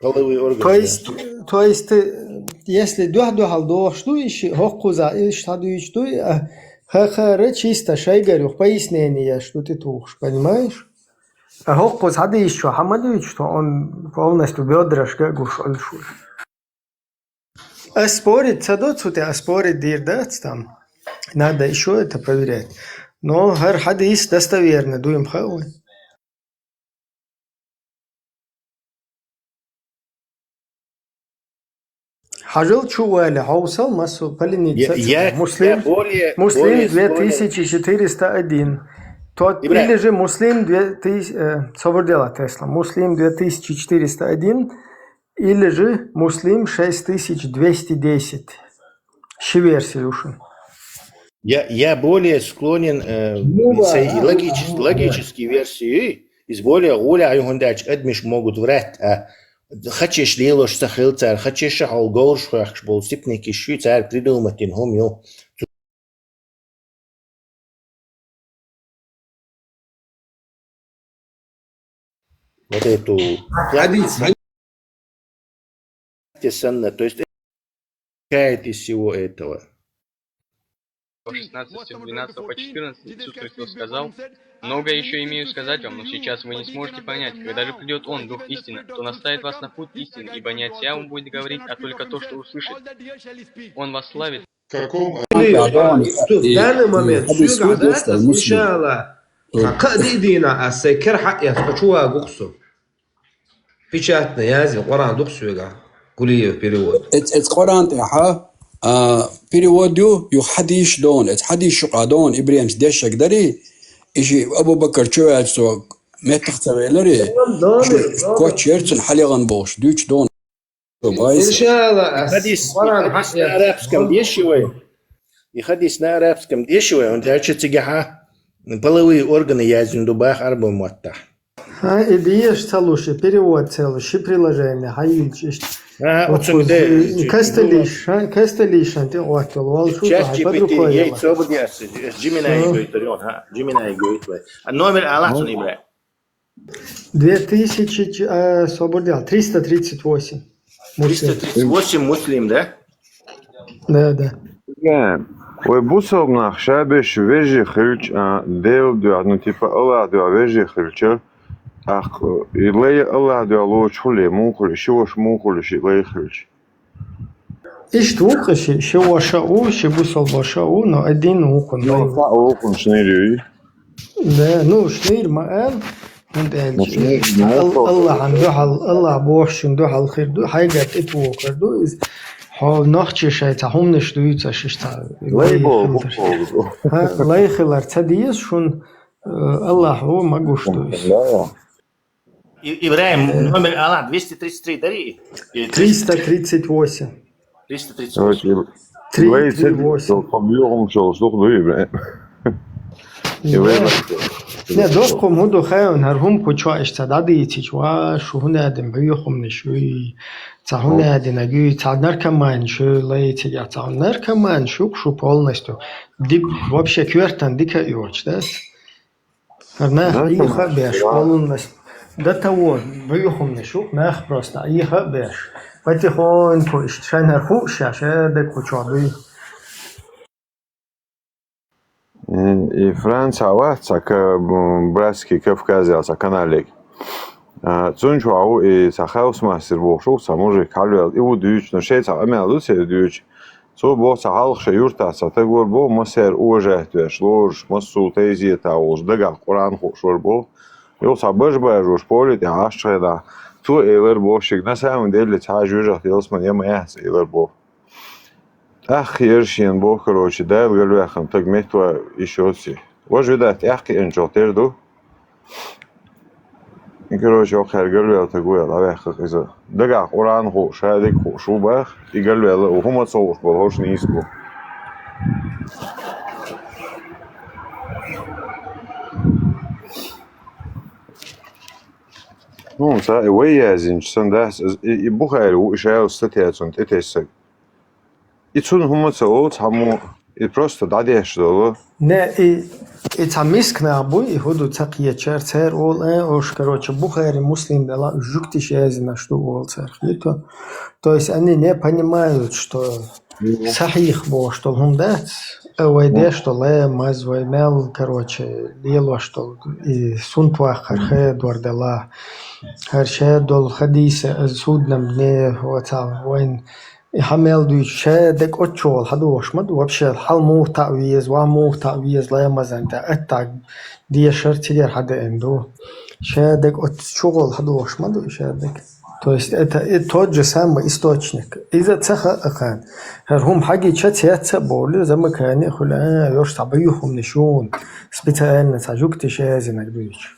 Половые органы. То есть, то есть, э, если дух дух алду, что ищи, хоккуза, и что ищи, ха ха ре чисто, шайгарюх, пояснение, что ты тухш, понимаешь? А хӀокхуза хьадийс чу хьа ма дуьйцу, что он полностью бёдрашка гуш Ӏуьллуш ву. Ас спорить ца до цу тӀе, ас спорить дийр дац там. Надо ещё это проверять. Но хӀара хьадийс достоверно дуй ма хаьа вай. Хьажал чу вале, хьовсал, массо полиница. Я, я, Муслим, я более, Муслим более две тысячи четыреста один. Тот, Ибрагим. Или же Муслим две тысячи, э, собар дела Тесла. Муслим две тысячи четыреста один, или же Муслим шесть тысяч двести десять. Ши версия ушин. Я, я более склонен, э, Ну, да, сей да, логичес-, да, да. Логические версии, из более гуля, а хӀунда аьлча адамаш могут врать, а хачеш лелош ца хила цара, хачеш а хьол говраш хьоьхкаш болу сипники шуй цара придумать дина хӀума ю. Вот эту Хьадис, те санна, то есть кает из всего этого. По шестнадцать, двенадцать, по четырнадцать, Иисус Христос сказал: «Много еще имею сказать вам, но сейчас вы не сможете понять. Когда же придет Он, Дух истины, то наставит вас на путь истины, ибо не от себя Он будет говорить, а только то, что услышит. Он вас славит». Каком Или, Антон, э, что в и, данный и момент хадис судья, да, выдаст, а, Муслим. Иншаллах, Э. Хакъ дийна, а секер хьаэс, а чу вагу кху со. Печатно язйина Къуръан ду-кх соьга, Кулиев перевод. Эц, эц Къуръан тӀехьа, а, перевод ю, юха хьадийш дона, эц хьадийш юкъа дона, Ибрахимс дешшаг дарий, и ши Абу Бакар чу ваьлча цо меттах ца веларий, Дона, дона, дона. Коч ерцун хьалегӀан бохуш, дуьйцу дона. Иншалла, ас Хадис, Къуръан хадис на хьаэц. Арабском деши вай. И хадис на арабском деши вай, он дальше цигахьа половые органы язйина ду баха арабов маттахь. Хьан и деш ца луш, и перевод ца луш, ши приложение хьайилча иштта. Ага, вот оцу цу де, и касталиш, хьан, касталиш хьан тӀе оттал, вал шу чат хьай G P T, под рукой ей, яла. Собади ас, Gemini Всё. Гойтар, ха, Gemini гойтар. А номер алахьа цун, Ибрахим? Две тысячи, а, собар дела, триста тридцать восемь. Муслим. Триста тридцать восемь Муслим, да? Да, да. Вай бусалба нах ша беш вежарий хилча, а, Делан дуьхьа, ну, типа, Аллах дуьхьа вежарий хилча, ахь, и лай Аллах дуьхьа лоцуш хуле, муха хуьлу, ши ваша муха хуьлу, ши лай хилча. Иштта ву-кх ши, ши ваша а ву, ши бусалба ваша а ву, но один вукхун. Ну, лай. Цхьаъ вукхун шнийр юй. Да, ну, шнийр ма ала, хӀунда аьлча, Ну, шнийр, цхьа ну, Ал-, то- Аллахьан дуьхьал, Аллах бохучун дуьхьал хир ду, хьайгара тӀе тохар ду иза. Хьо нохчий шайн цхьа хӀуманаш дуьйцуш, иштта цхьа Лай лай боху, хилар. Боху. Ха, лай хилар ца деза шуна, э, Аллахь ву ма гуш ду иза. Да. И-, Ибрахим, э, номер алахь двести тридцать три дари? Или триста тридцать восемь. Триста тридцать восемь. Давайте, Три, три, восемь. Хьо боху шолуш ду, Ибрахим. Да. И вай вай. Не, доккхум хӀун ду хаьвна, хӀара хӀума кху чохь иштта дӀадийцича, ва, шу хӀун аьдина боху хӀуманаш, уй, цхьа хӀун аьдина, гуй, цхьа наркоман шу, лай цигахь, цхьа наркоман шу, шу полностью. Дик, вообще коьртан дика а йоцуш, да? ХӀара нах Да, Ӏийха а беш, конечно. Полунас. До того, боху хӀуманаш ю, нах просто Ӏийха а беш. Потихоньку иштта шайна хӀара хууш ша, ша дерг кху чохь дуй. М, и Франция вац, цхьа ка-, м, Братский Кавказ ял цхьа каналег. А, цунна чохь ву и цхьа хаус мастер бохуш ву, цхьа мужик хьалвел, и ву дуьйцу, но шайн цхьа къамел ду церан дуьйцу. Цо боху, цхьа хьалха шайн юртахь цхьа таг вара боху, массеран уважать веш, лоруш, массо а тайзета волуш, дагахь Къуръан хууш вара боху. Юха цхьа бажа бажош поле тӀехь Ӏаш хенахь, цо элира боху шега, на самом деле цхьа а жоьжахатин ялсамани я ма яц элира боху. ТӀаккха хезира шена боху, короче, Дала галваьккхина таг меттаван йиш йоций. Важа видат тӀаьхьакхиъначух тера ду. И, короче, хӀокхара галваьлла таг ву аьлла, дӀаваьккхира иза. Дагахь Къуръан хууш, шадерг хууш ву боху, и галваьлла ву, хӀума ца хууш болу хӀорш нийса бу. Ну, ца и вай яздинчу сан дац, и, и Бухари ву, и ша йолу статья цунна тӀетессаг. И цунна хӀума ца олу цхьаммо, и просто дӀадеш долу. Не, и, и цхьа миска нах буй, и хӀун ду ца кхечара, цара олу, э, ош, короче, Бухари, Муслим бела, жуьгтиш яздинаш ду олу цара, хетий? То есть они не понимают, что Ну. Сахьих бохуш долу хӀума дац, Вай деш долу ламаз, вай мел, короче, лелош долу и сунтваххар хадор дала. ХӀара ша долу хадийса, аз суднам не, вацал, вайн и хьан мел дуьйцу, ша дерг оццу чугӀол хьадогӀуш ма ду, вообще, хьал муха таӀа веза, ван муха таӀа веза, ламазан тӀе аттаг дешар цигара хьадеана ду. Ша дерг оццу чугӀол хьадогӀуш ма ду, ша дерг. То есть это и тот же самый источник. Иза ца хаьа кхана. ХӀара хӀума хьагича цец а бовлу, замакане а хуьлу, а, йош цхьа буьйху хӀуманаш юн, специально цхьа жугтиш язинарг дуьйцу.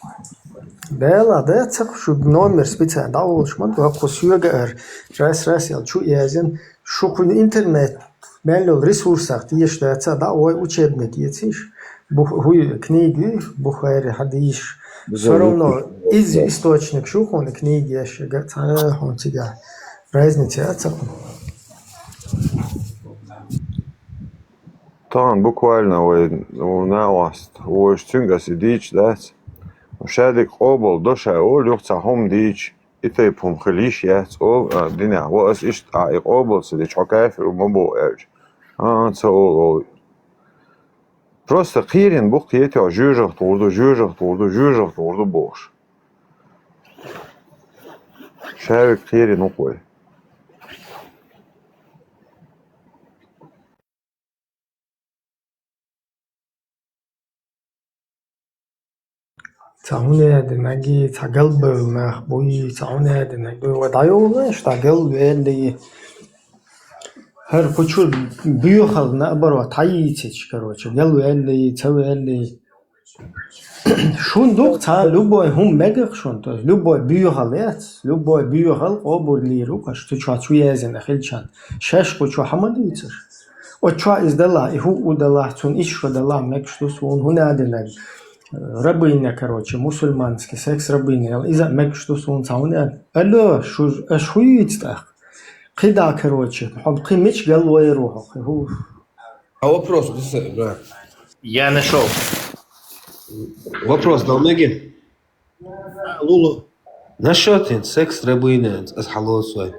Дела, да, ца шу номер специально дӀаолуш ма ду, кху соьга ар, раз-раз ял чу язин, шу кху интернет, мел йолу ресурсах теша дац, а дӀа вай учебник ецийш, бух-, хӀуй, книги, Бухари, хьадийш. Всё равно из источник шу хьуна книги еш, га цхьа хьуна цигахь. Разница яц а хьуна. Тахана буквально вай, у, накъост, вуьш цуьнга аса и дийча дац. Ша дика къобал до ша олу, юха цхьа хӀума дийча, и тайпа хӀума хила йиш яц олу, а, динехь. Ва аса иштта, а, и къобал ца дича, хьо кафир ву ма боху аьлча. А, ца олу, олу. Просто кхерина бу кхетий, жоьжахатур ду, жоьжахатур ду, жоьжахатур ду бохуш. Шаверг кхерина ву-кх вай. Цхьа хӀун яа динарг, цхьа галбевлла нах буй, цхьа хӀун яа динарг буй, ва дӀайоллуш, дӀа галвелли. ХӀара кху чу боьхалла наоборот хьайийцича, короче, галвелли, ца велли. Шун ду-кх цхьа любой хӀума мегаш шун, то есть любой боьхалла яц, любой боьхалла къобаллийр ву-кх аша, цу чохь чу язйина хилчан. Шаьш кху чохь хьан ма дуьйцуш? Оцу чохь иза далахь, и хӀуъу далахь, цунна исс шо далахь, мегаш ду суна, хӀун яа динарг? Рабыня, короче, мусульманский секс рабыня, иза а мегаш ду суна, цхьа хӀун яа? Алло, шу, аша хӀун йийца тӀаккха? КхидӀа, короче, хьо кхин мича галвайр ву хьо, кхин хӀу? А вопрос, да, брат. Я нашёл. Вопрос дал меги? Лулу. Насчёт хӀинца секс рабыня, аса хьалоцу вай.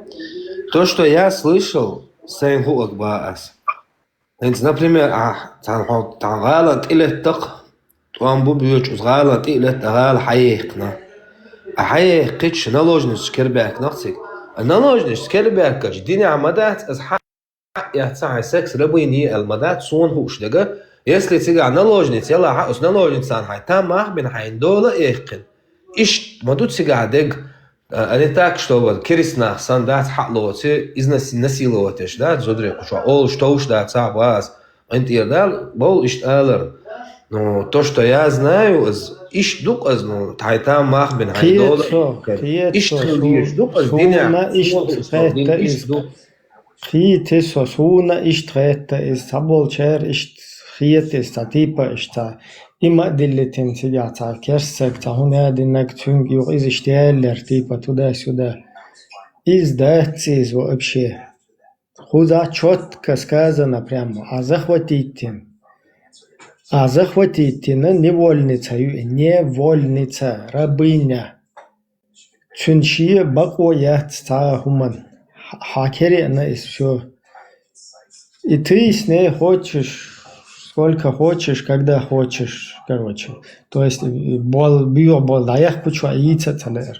То, что я слышал, сайн хӀуъаг бан ас. ХӀинца, например, а, цхьана хьо, цхьана гӀалан тӀе летта-кх, тӀом бу боьчу, иза гӀалан тӀе а летта, гӀала хьаехкина. А хьаехкича, наложница кербаьхкина-кх цига. А наложница кербаьхкича, динехь ма дац, аса хьа- Хьан эцна хьайн секс рабыня аьлла ма дац, суна хууш дерг. Если цигахь наложница ялахь, оцу наложницана хьайн там мах бина, хьайна дола а эккхина. Иштта ма ду цигахь дерг, а, а не так, что вот керист нах санна дац хьалоций, изнас-, насиловать еш дац, зударий кху чохь олуш товш дац, а, база, къинтӀера дала, бовла иштта алар. Ну, то, что я знаю, аз, иштта ду-кх аз, ну, хьайн там мах бина, хьайна дола а эккхина. Иштта хила дезаш ду-кх аз, динехь, суна иштта хетта иза. Кхетий со, суна иштта хетта иза, цхьаболчара иштта хета иза, цхьа типа иштта, цхьа има а диллитина цигахь, цхьа керстаг, цхьа хӀун яа динарг цуьнга юха иза иштта яьллера, типа туда-сюда. Иза дац иза вообще. Кхузахь чётко сказано прямо, а захватить йина. А захватить йина невольница ю и, невольница, рабыня. Цуьнан шен бакъо яц цхьа а хӀуманна. Хьа-, хьан кереана иза всё. И ты с ней хочешь, сколько хочешь, когда хочешь, короче. То есть, э, бол, боьха бол дӀаяккха чохь йийца а ца лаьара.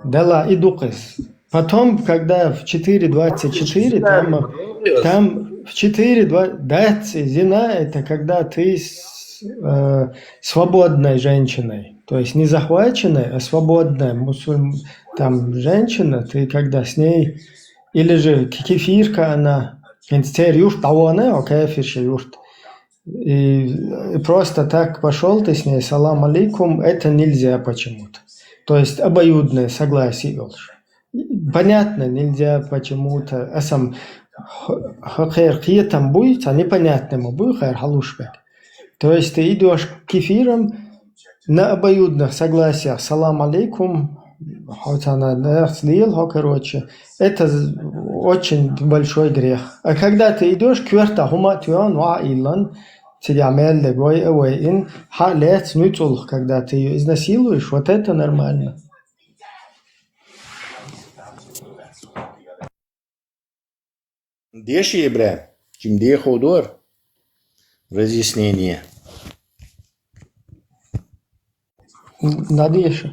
Дала и ду-кх иза. Потом, когда в четыре двадцать четыре, там, там в четыре два-, дац, зина — это когда ты с, э, свободной женщиной, то есть не захваченной, а свободная мусульм-, там женщина, ты когда с ней, или же ки-, кефирка она, хӀинца церан юрт дӀавахана, о, кафирша юрт. И, и просто так пошёл ты с ней, салам алейкум, это нельзя почему-то. То есть обоюдное согласие йолуш. Понятно, нельзя почему-то. Аса-м х-, х-, хӀокхеран кхетам буй, цхьа непонятный ма буй, хӀара хьалуш берг. То есть ты идёшь к кефирам, на обоюдных согласиях, салам алейкум, хьо царна нахаца лела хьо, короче, это з-, очень большой грех. А когда ты идёшь, коьртахь хӀума а тоьхна, ваха а йиллина, цигахь мел дерг вай а вайина, хьа а лаьцна нуьцкъала, когда ты её изнасилуешь, вот это нормально. Деши, бра, чим дехо дор. Разъяснение. Надеюсь.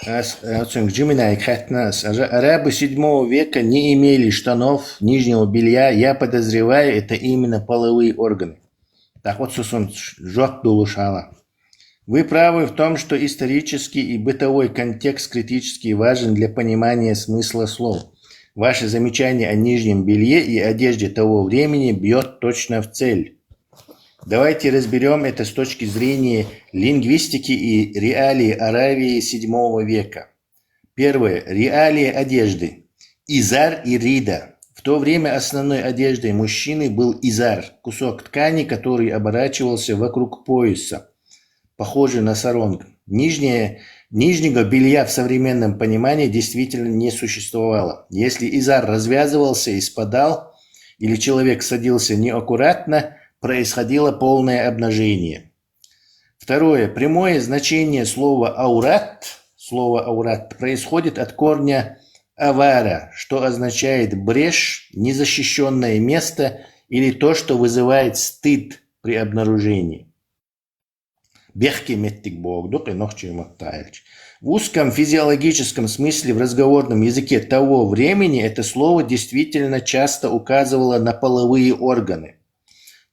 Ас, ацунг Джиминай хатнас. Ара-, арабы седьмого века не имели штанов, нижнего белья. Я подозреваю, это именно половые органы. Так вот, сусун жоп дулушала. Вы правы в том, что исторический и бытовой контекст критически важен для понимания смысла слов. Ваше замечание о нижнем белье и одежде того времени бьет точно в цель. Давайте разберем это с точки зрения лингвистики и реалии Аравии седьмого века. Первое. Реалии одежды. Изар и рида. В то время основной одеждой мужчины был изар, кусок ткани, который оборачивался вокруг пояса, похожий на саронг. Нижнее, нижнего белья в современном понимании действительно не существовало. Если изар развязывался и спадал, или человек садился неаккуратно, происходило полное обнажение. Второе. Прямое значение слова «аурат», слово «аурат» происходит от корня «авара», что означает брешь, незащищенное место или то, что вызывает стыд при обнаружении. Бехке меттик богдук и нохчий маттаилч. В узком физиологическом смысле в разговорном языке того времени это слово действительно часто указывало на половые органы,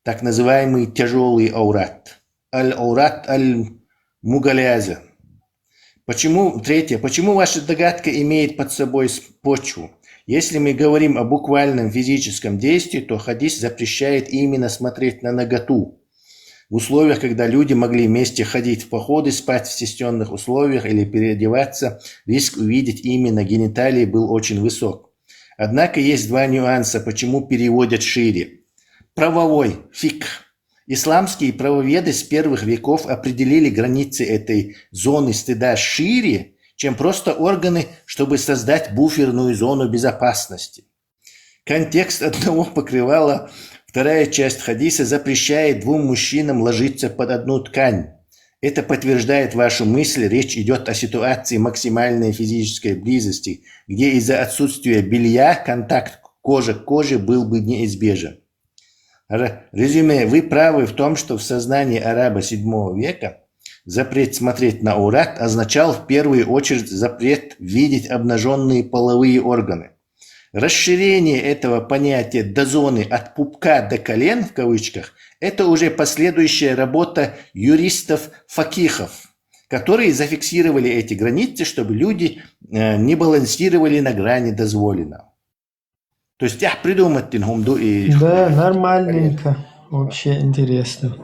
так называемый тяжелый аурат. Аль-аурат аль-мугаляза. Почему, третье, почему ваша догадка имеет под собой с- почву? Если мы говорим о буквальном физическом действии, то хадис запрещает именно смотреть на наготу. В условиях, когда люди могли вместе ходить в походы, спать в стесненных условиях или переодеваться, риск увидеть именно гениталии был очень высок. Однако есть два нюанса, почему переводят шире. Правовой, фикх. Исламские правоведы с первых веков определили границы этой зоны стыда шире, чем просто органы, чтобы создать буферную зону безопасности. Контекст одного покрывала, вторая часть хадиса запрещает двум мужчинам ложиться под одну ткань. Это подтверждает вашу мысль, речь идет о ситуации максимальной физической близости, где из-за отсутствия белья контакт кожи к коже был бы неизбежен. Р- Резюме. Вы правы в том, что в сознании араба седьмого века запрет смотреть на аурат означал в первую очередь запрет видеть обнаженные половые органы. Расширение этого понятия до зоны «от пупка до колен», в кавычках, это уже последующая работа юристов-факихов, которые зафиксировали эти границы, чтобы люди э, не балансировали на грани дозволенного. То есть я придумать тин хум ду и... Да, нормальненько. Вообще интересно.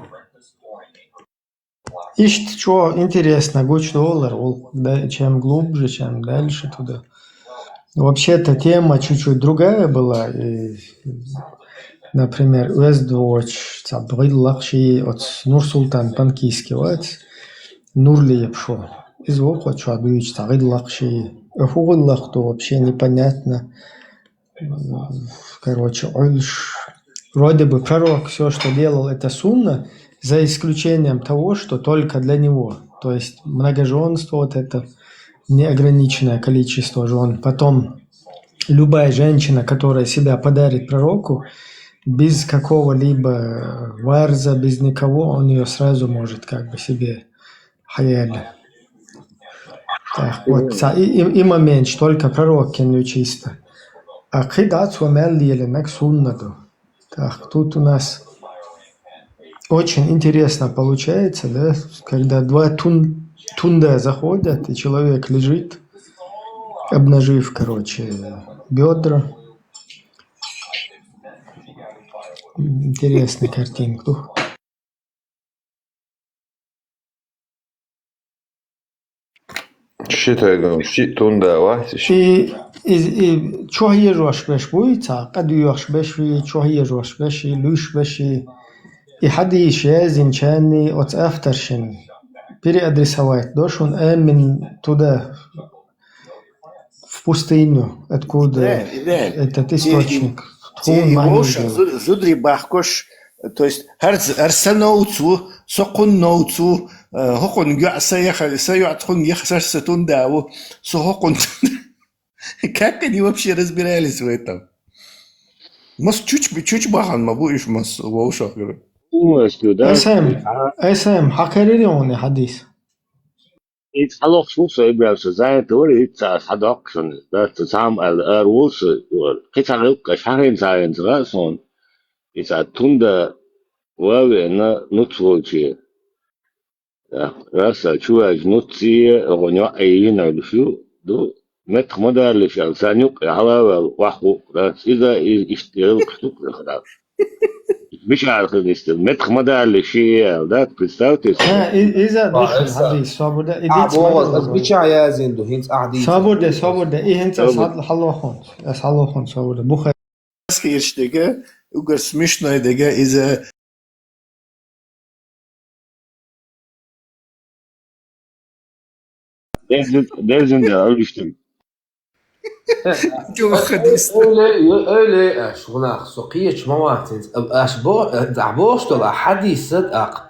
Ишт, что интересно, гуч доллар, ол, да, чем глубже, чем дальше туда. Вообще-то тема чуть-чуть другая была. И, например, Уэздвоч, Цабгил Лакши, вот Нур Султан Панкийский, вот, Нурлиев шо. Из Вохо, что Дуич, Цабгил Лакши. Эхугил Лахту вообще непонятно. Короче, Ульш. Вроде бы пророк все, что делал, это сунна, за исключением того, что только для него. То есть многоженство, вот это неограниченное количество жен. Потом любая женщина, которая себя подарит пророку, без какого-либо варза, без никого, он ее сразу может как бы себе хаяли. Так, вот, и, и, и момент, только пророк кен чисто. А кхы дац ва мел лиеле мек суннаду. Так, тут у нас очень интересно получается, да, когда два тун, тунда заходят, и человек лежит, обнажив, короче, бедра. Интересная картинка. Ши тайгун, ши тунда ва, ши. И, и, и чё ежош беш буйца, кад ежош беш, чё ежош беш, луш беш. И хадиш я зинчани от авторшин переадресовать дошун эмин туда, в пустыню, откуда этот источник. Тхун мани. Зудри бахкош, то есть, гьар, гьар са новцу, со хъун новцу, хокъун гуа са яха, са юа тхун яха сар са тун даву, со хокъун. Как они вообще разбирались в этом? Мас чуч, чуч бахан ма бу иш мас вовшах гыры. Умас ду, да? Эс эм, эс эм, хьакаририй хьуна хьадис? Ицу хьалохуш ву со, Ибрахим, со занят вара, ицу ас хьадоккху шуна, да, цу цхьамма аьлла, ара вул со, кхин цхьа гӀиллакх аша хьахийна ца хьахийна ца хаьа суна, ицу тунда ва а веана, нуц волче. Раса, чу ваьжа нуц цӀе, гӀо ньоӀ йина Ӏуьллуш ю, ду, меттах ма даллиш аьлла, царна юккъе хьала а ваьлла, охьахуъу, раса, иза, и-, иштта гӀиллакхаш ду-кх хӀара. Мичара хила йиш ду, меттах ма даллиш ши аьлла, да, представьте себе. Э, и-, иза а ду шуна хьадис, собар де, и диц ма ду. Аз мича язйина ду, хӀинца ахь дийца. Собар де, собар де, и хӀинца ас хьал-, хьалохунц, ас хьалохунц, собар де. Бухари. Хирш дега, угар смешной дега, иза. Дезин, дезин да, алиштим. Чё хадис? Ойле, ойле, аш гунах, со кхеча ма вац хӀинца. Аш бо-, э, бохуш долу, а хьадис а тӀаккха.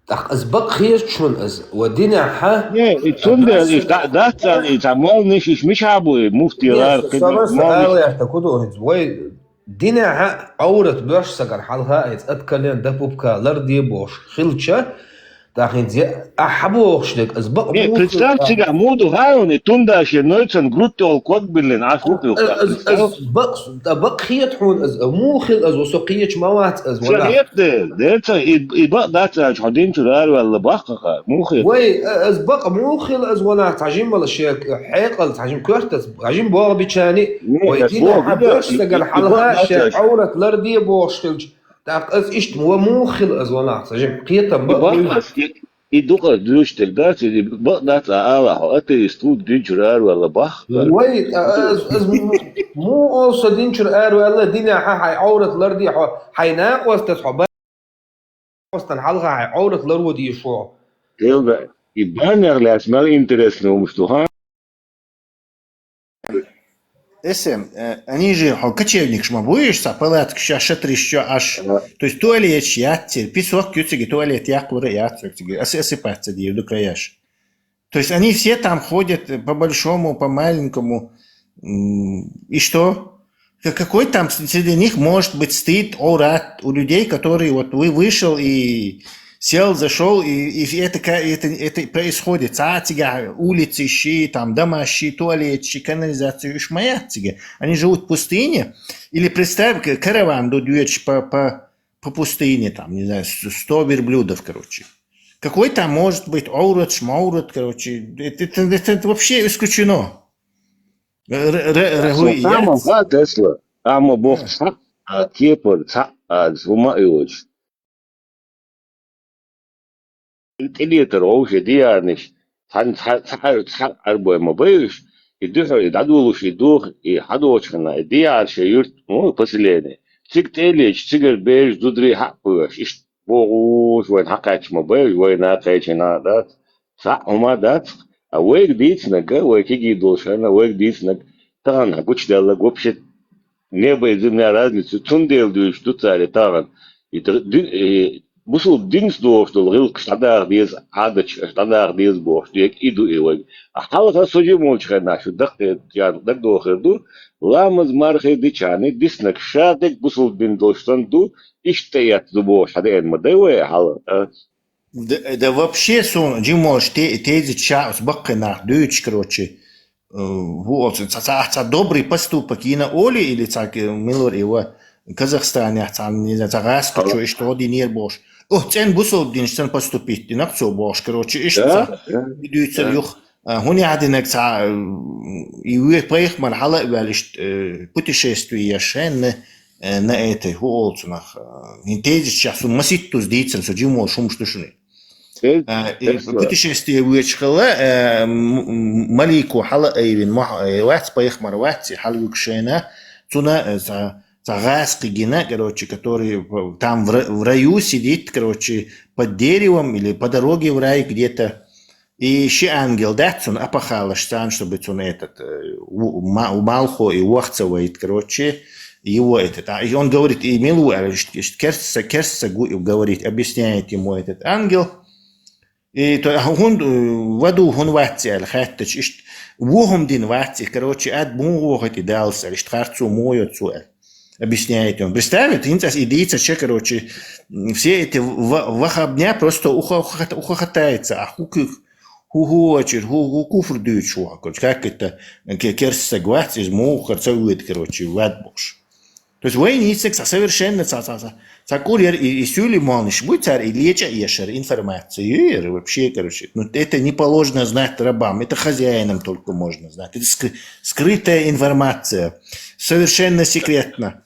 ТӀаккха ас бакъ хеташ шуна ас, ва динехьа. Не, и цундела, и да-, дац аьлла, и цхьа молниш, иш мича бу, и муфтий лар, кхидӀа, молниш. Ала яхта куду хӀинца, вай динехьа Ӏоврат боьш сагар хьалха, хӀинца откровенно, да пупка, ларде бохуш хилча, тӀаккха хӀинца я, ахьа бохуш дерг, ас бакъ. Не, муха представь, цигахь муха ду хаьий хьуна, и тунда шен нойцан грудь тӀехула ког биллина, Ӏаш ву хилла, ас, ас, представь. Ас бакъ, тӀа бакъ хета хьуна ас, муха хила ас, ва со кхеча ма вац ас, ва нах. Ца хета, дерца, и, и бакъ дац аьлча, хьо дин чуьра араваьлла баккха хаа, муха хета? Вай, а, ас бакъ муха хила ас, ва нах, цхьа жиммала шен хьекъал, цхьа жим коьртац, цхьа жим боху бичани, не, вай ас динехьа боху, и, боьш и, сагар и, и хьалха бакъ дац шен аьлча. Ӏоврат ларде бохуш хилча, тӀаккха ас иштта ва муха хила ас, ва нах, цхьа жим кхетам бакъ. И бакъ ас, и, и дукха дуьйцу дерг дац, и бакъ дац а ала хьо, атеист ву, дин чуьра араваьлла баккха. Вай, а, ас, ас му-, муха олу со дин чуьра араваьлла, динехьа хьайн Ӏоврат ларде хьо, хьайн накъостаца хьо ба-, накъостан хьалха хьайн Ӏоврат ларву дийша хьо. Делда, и баннер лаьцна мел интересно хӀумаш ду, ха? Эсэм, э, они же хьо кочевникаш ма бу уьш, цхьа палаткаш, шатриш, аш. Ага. То есть туалеташ яц церан, песок ю цига, туалет яккхалур а яц цига, ос-, осыпаться дийр ду краяш. То есть они все там ходят, э, по большому, по маленькому. М, и что? Ка-, какой там с-, среди них может быть стыд, Ӏоврат у людей, которые вот вы-, вышел и сел, зашел, и, и это ка-, это, это происходит. Цхьа а цига улици ши, там дома ши, туалет ши, канализация, уьш ма яц цига. Они живут в пустыне. Или представь, к-, караван ду доьдуш по, по, по пустыне, там, не знаю, с-, сто верблюдов, короче. Какой там может быть Ӏовраташ, Моврат, короче, это, это, это вообще исключено. Р-, р-, р-, Тесла, рагу тамам, яц. Ха, Тесла. Амма боху, э, цхьаъ а кепара, цхьаъ а хӀума а йоцуш. И тӀелетар вовши диярниш, цхьаьна цхьа-, цхьа-, цхьа арбой ма байуш, и дуьхьал, и дӀадолуш, и духу, и хьадолчу хана, и дияр шен юьрт, ну, поселение. Цига тӀелечу, цигара бежа зударий хьаъ кхоьш, иштта бохуш, вайна хьакхаьчча ма байуш, вайна кхечина дац. Цхьаъ хӀума дац, а вайга дийцинарг, вай кегий долуш хенахь, вайга дийцинарг тахана гучудаьлларг вообще небо и земля разница, цундела дуьйцуш ду цара и тахана. И д-, ди-, и бусулба динца догӀуш долу гӀиллакхаш дӀадаха деза, Ӏадаташ аша дӀадаха деза бохуш дерг и ду и вайга. А хьалха со жима волчу хенахь шу даккхий, ян дагадохур ду, ламаз, мархий дичахьана диснарг ша дерг бусулба дин долуш санна ду, иштта тӀеэцна ду бохуш хьадеана ма дай вай хьалха, а? Да, да вообще суна жима волчу те-, тезачу ша оцу баккхий нах дуьйцуш, короче, э, ву оцу ца, ца, ца добрый поступок йина олий или ца, э, милур и ва Казахстанехь ца, не знаю, ца гӀаскхачо иштта гӀо динера бохуш. О, цӀен бусулба динаш санна поступить динарг цо бохуш, короче, иштта ца, да, да, и дуьйцура юха. А, хӀун яхьа динарг ца, э, и ве пайхамар хьала а ваьлла иштта, э, путешествие еш хенна, э, на этой, хӀу олу цунах, э, хӀин тезачу ша суна маситтаза дийцина, со жима волуш хӀумаш ду шуна. Э, и путешествие вуьйцуш хилла, э, м-, м-, малико хьала а айвина, мох-, э, вац пайхамар, вац и хьала вуьгуш шайна, цуна, э, ца, ца гӀаскхи гина, короче, который в, там в ра-, в раю сидит, короче, под деревом или по дороге в рай где-то. И ши ангел дац цунна апахалаш царна, чтобы цунна этот, э, у-, ма-, малхо и вохца вайт, короче, его этот. А, и он говорит, и милу, а, ш-, ш-, керца, керца гу-, говорит, объясняет ему этот ангел. И то, а, хӀун, э, ваду хӀун вац аьлла хаьттача, иштта вухум дин вац и, короче, ад мугӀу вохуьйту и даллас аьлла, иштта харцо мугӀу йоцу аьлла. объясняет он. Представь, это инцас идея, че, короче, м, все эти ва-, вахабня просто ухо-, ухо-, ухохотается, а ху-, ху-, ху-, очер-, ху-, ху-, куфр дючу, короче, как это, ке-, керс согласен, из мух, короче, вад бош. То есть войницек, са совершенно, са, са, са, са курьер и, и сюли молниш, будь царь, и леча ешер информацию, и вообще, короче, ну, это не положено знать рабам, это хозяинам только можно знать. Это ск-, скрытая информация, совершенно секретно.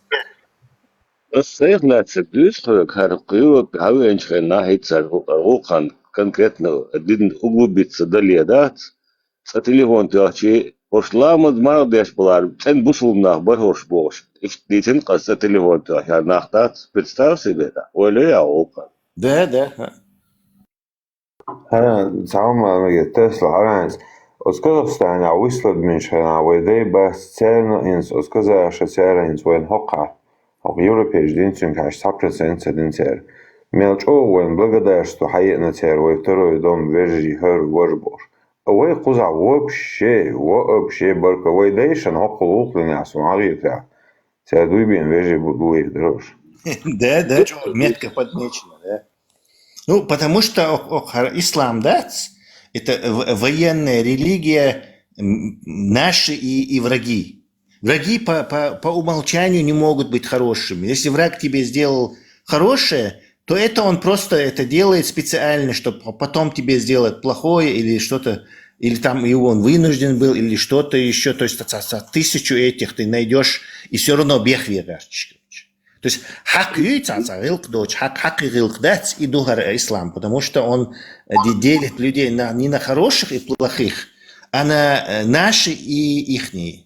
Ас сайх лаьцар дуьйцу хьоьга, хӀара кхоьлу, хьавеанчу хенахь хӀинца хӀара гӀуллакхан конкретно дин углубиться дале дац, цкъа телефон тоьхчи, хӀорш ламаз марха деш балар, цӀена бусулба нах бара хӀорш бохуш. Иштта дийцина, къа цкъа телефон тоьхча нах дац, представь себе, да, ойла йо гӀуллакхан. Да, да. ХӀара, цхьа хӀума мегар, Тесла, хӀара хӀинца. Оцу Казахстанехь вуьсладминчу хенахь вай дай бац царна хӀинца, оцу казахаша цара хӀинца вайна хӀокхахь, хӀокху европейчу динцуьнгахь цхьа процент ца дина цара. Мел чӀогӀа вайна благодарство хьаеана цара, вай второй дом вежарий хӀара важа бохуш. А вай кхузахь вообще, вообще барка вай дайшна хӀокхул гӀуллакх динехь, суна хьагӀиртехь. Цара дуй бен вежарий бу-, бу их дара уьш. Да, да, чё, метко подмечено, да. Ну, потому что ок-, ок-, хар-, ислам дац, это в-, военная религия, м, наши и, и враги. Враги по, по, по умолчанию не могут быть хорошими. Если враг тебе сделал хорошее, то это он просто это делает специально, чтобы потом тебе сделать плохое или что-то, или там и он вынужден был, или что-то еще. То есть ца-, ца-, тысячу этих ты найдешь, и все равно бех вегарчишь, короче. То есть хьакъ юй цхьа, цхьа гӀиллакх доцуш, хьакъ, хьакъ гӀиллакх дац, и ду хӀара ислам, потому что он, э, де-, делит людей на, не на хороших и плохих, а на, э, наши и ихние.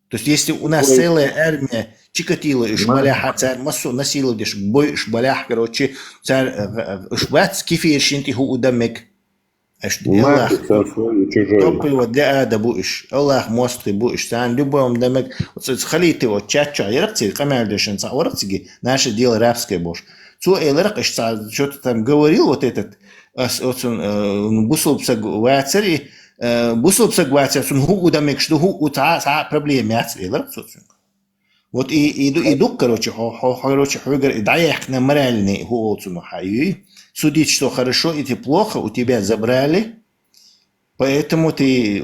То есть если у нас целая армия Чикатило уьш балехь, цара массо а насиловать деш, бой уьш балехь, короче, цара, э, э, уьш бац кефир шин тӀе хӀу дан мег. Аш Аллах, топливо для ада бу уьш, Аллах мостагӀий бу уьш, царна любой дан мег, оцу халийти вот чат чохь ярах цига, къамел дешан цхьа варах цига, наше дело рабское бохуш. Цо эларах, аш цхьа что-то там говорил вот этот, ас, оцун, э, ну, бусулба саг вацар и, э, бусулба саг вацар, цун хӀу дан мегаш ду, хӀу цхьа, цхьа проблема яц эларах цо цуьнга. Вот и, и, ду-, и дук, короче, хо-, хо-, короче, хьоьгара и дӀаяьккхина моральный хӀу олу цунах хьан юй. Судить, что хорошо и плохо у тебя забрали, поэтому ты,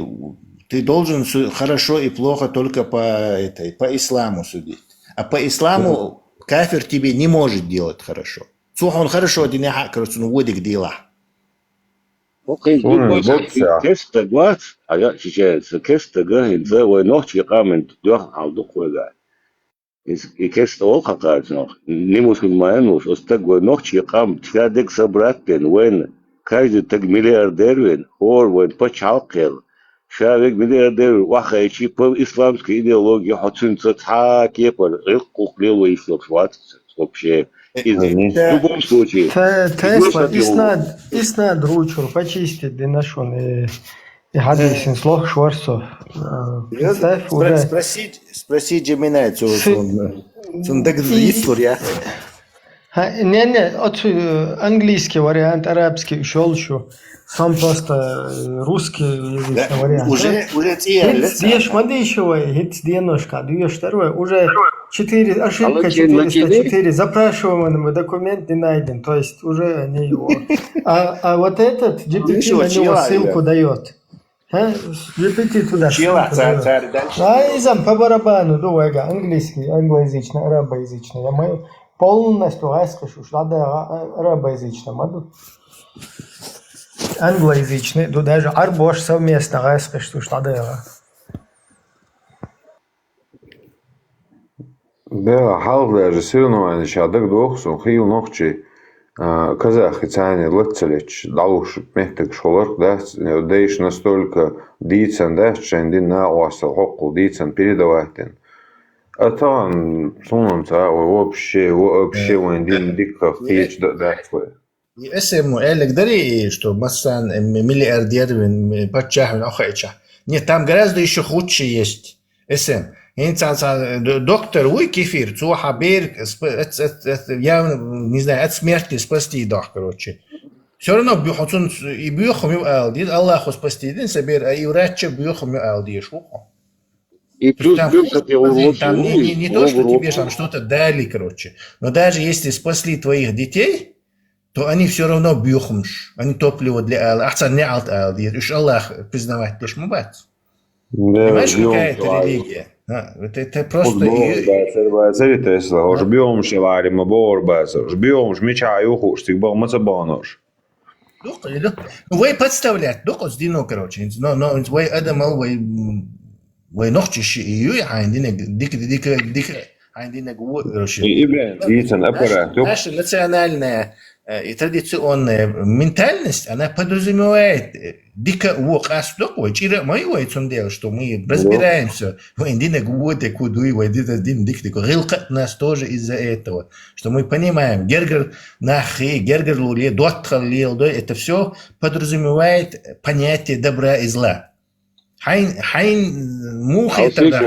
ты должен су-, хорошо и плохо только по этой, по исламу судить. А по исламу кафир тебе не может делать хорошо. Цо хьуна хорошо динехь а, короче, цунна вуо дика дийлахь. ХӀокхуьнца Суна дукха боккха и кеста стаг вац, хьажа, чеченца, кеста стага хӀинца вай нохчий къаман доьхна хьал ду-кх вайга. И, и кеста олу хьан кхачанах, не мусульманин волуш, оцу стаг вай нохчий къам ша дерг собрать дина, вайна, каждый стаг миллиардер вина, хӀора вайна пачхьалкх кхел, ша верг миллиардер вина, охьахайчи, по исламской идеологии хьо цуьнца цхьа а кепара гӀиллакх-гӀуллакх лело йиш йолуш вац вообще. Иза, в любом случае. Те-, Тесла, иснад, иснад ручур, почистить дина шуна, и, и хьадисин слух шварцу. Э, представь, спро-, уже спроси, спроси Джеминай, цу-, Си-, цун, цун даг и-, йицлур, я. Ха, не, не, оцу, э, английский вариант, арабский ушёл шу. Сам просто, э, русский язычный вариант. Уже, уже цӀе яьлла. ХӀинца деша ма дийша вай, хӀинца деношка дуьйш дара вай. Уже четыре, ошибка четыреста четыре, запрашиваемый документ не найден. То есть уже они его. А, а вот этот G P T на него ссылку даёт. А? G P T туда ссылку даёт. А изам по барабану, ду вайга, английский, англоязычный, арабоязычный. Я мой полностью гайскашу, что надо, а, арабоязычный, ма ду. Англоязычный, ду даже Ӏарбош совместно гӀайскхиш цуьш дӀадайгӀа. Да, хьалха даже соревнованиеш дагадогӀу суна, хийла нохчий, а, казахи царна лаца леташ, дӀалуш меттигаш хиларх дац, дайша настолько дийцан дац, шайн дин накъостал хӀокхул дийцан передавать дина. А тахана суна ца а вай вообще, вообще вайн дин дикках кхеча дац вай. И эсэму аьллиг дарий, что массан, э, м-, миллиардер вин, м-, паччахь вин охайча. Нет, там гораздо ещё худше есть. Эсэм. ХӀинца сан, э, д-, доктор вуй кефир, цо хьан берг сп-, эц-, эц-, эц-, я не знаю, от смерти спасти дох, короче. Всё равно бу-, хьо цунца и боьха ма ю ала деза, Аллахо спасти дина сан бер, а и врача боьха ма ю ала дезаш ву хьо. И плюс, плюс там, там не, не, не то, что тебе там что-то дали, короче. Но даже если спасли твоих детей, то они все равно бюхмш, они топливо для ала, ахцан не алт ала, уж Аллах признавать деш ма бац. Понимаешь, какая это религия? А, это, это просто... Уж бюхмш, уж бюхмш, мича юхуш, цик бал маца банош. Дукха, дукха. Ну, вай подставлять, дукха, с дино, короче. Но, но вай адамал, вай, м, вай нохчи ши и юй, хайн динег, дик, дик, дик, хайн динег, короче. И, и, блин, и цен аппарат, наша национальная, э, и традиционная ментальность, она подразумевает, э, дика во къаст дукха, вай чира май вай цун дела, что мы разбираемся, вай динег во де кудуй, вай динег дин дик дик. Гилкат нас тоже из-за этого, что мы понимаем, гергар нахи, гергар луле, доттхал лел, да, это все подразумевает понятие добра и зла. Хайн, хайн мухе тогда,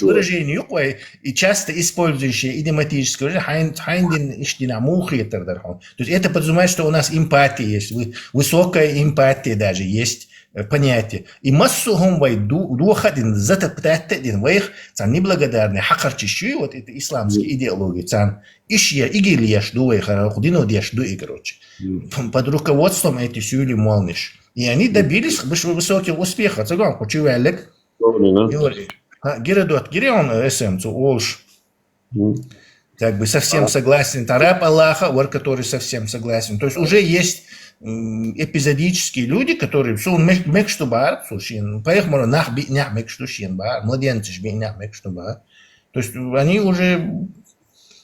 выражение юквай, и часто использующее идиоматическое выражение, хайн, хайн дин иштина мухе тогда. То есть это подразумевает, что у нас эмпатия есть, вы-, высокая эмпатия даже есть, э, понятие. И массу хум вай ду-, духа дин, зата птатта дин, вайх, цан неблагодарный, хакарчи шуй, вот это исламская идеология, цан иш я, игил еш ду вайх, худино деш ду и, короче. Под руководством эти сюли молниш. И они добились выш-, высоких успехов. Цаган, кучи велик. Геродот, Герион, э, эсэм, цу олш. Как бы совсем согласен. Тарап Аллаха, вар который совсем согласен. То есть уже есть, м, эпизодические люди, которые, су мек-, мекшту бар, су шин, поехали, нах би, нях мекшту шин бар, младенцы би, нях мекшту бар. То есть они уже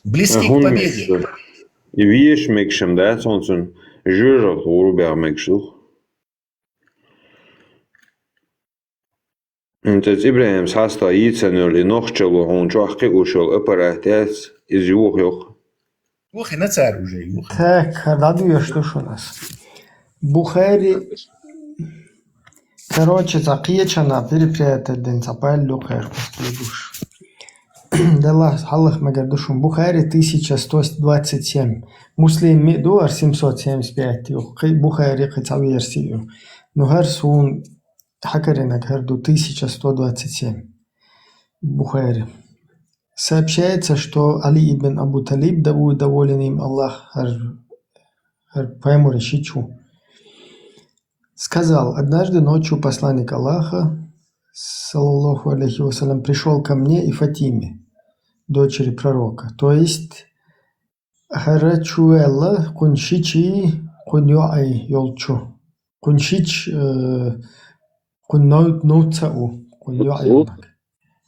близки к победе. И виеш мекшем, да, солнцун, жужах, урубя мекшу. М, цец Ибрагьим схьаста йийцанвелли, нохчалла хьуна чохь кхиуш йолу аппарат яц, иза юха йоху. Юха нацара уже, юха. Так, хьан дӀадоьшуш ду шуна ас. Бухари, короче, цхьа кхечанна перепрятать дина цхьа паллу кхайкхуш дийгуш. Делахь хьалха мегар ду шуна. Бухари тысяча сто двадцать семь. Муслим ми ду, ар семьсот семьдесят пять ю. Кхи-, Бухари кхин цхьа версия ю. Ну, хӀара суна хьакаринарг хӀара ду, тысяча сто двадцать семь. Бухари. Сообщается, что Али ибн Абу Талиб, да будет доволен им Аллах, хӀара, хӀара пайхамар шичу, сказал: «Однажды ночью посланник Аллаха, саллаллаху алейхи ва саллям, пришёл ко мне и Фатиме, дочери пророка». То есть, хӀара чу ваьлла кхуьнан шичий, кхуьнан йоӀий йолчу. Кхуьнан шича, э, кхуьнан нов-, новца а ву, кхуьнан йоӀ а ю.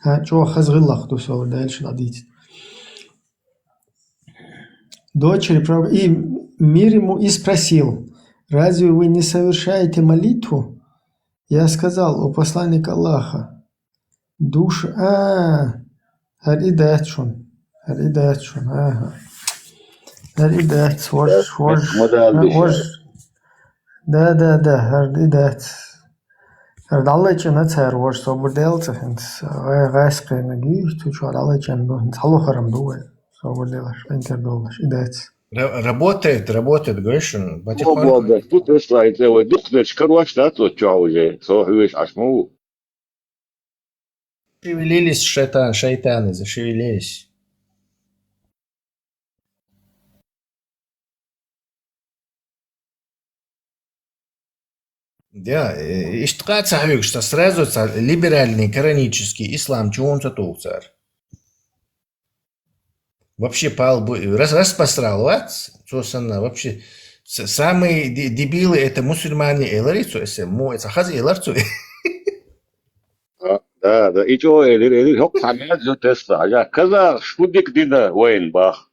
ХӀа, чӀогӀа хаза гӀиллакх ду, со дальше дӀадийцина. Дочери пророка, и мир ему и спросил: «Разве вы не совершаете молитву?» Я сказал: «О посланник Аллаха, душ-, а, хӀара и дац шуна, хӀара и дац шуна, ага. ХӀара и дац, вож, вож, вож». Да, да, да, хӀара и дац. ХӀара дӀалечӀина цара, вож, собар делаца хӀинца. Гай-, гайскхенаг ю, цу чохь дӀалечӀина ду, хӀинца хьалохарам ду вай. Собар делаш, къинтӀера долаш, и дац. Ра-, работает, работает, говоришь, он потихоньку. О, бога, тут весло, и целый дух, значит, хорош, да, тут чё уже, со хьуьйш аш ма ву. Шевелились шайтан-, шайтаны, зашевелились. Да, э, иштта ца хьоьгуш, ца сразу ца либеральный, канонический ислам чу вон ца туху цара. Вообще пал бу-, рас-, распросрал вац, цо санна, вообще с-, самые де-, дебилы это мусульмане элари цо эсэм, му эца хаза элар цо. А, да, да, и чё элир, элир, хок хамяд зо теста, а я казах, шу дик дина вайн бах.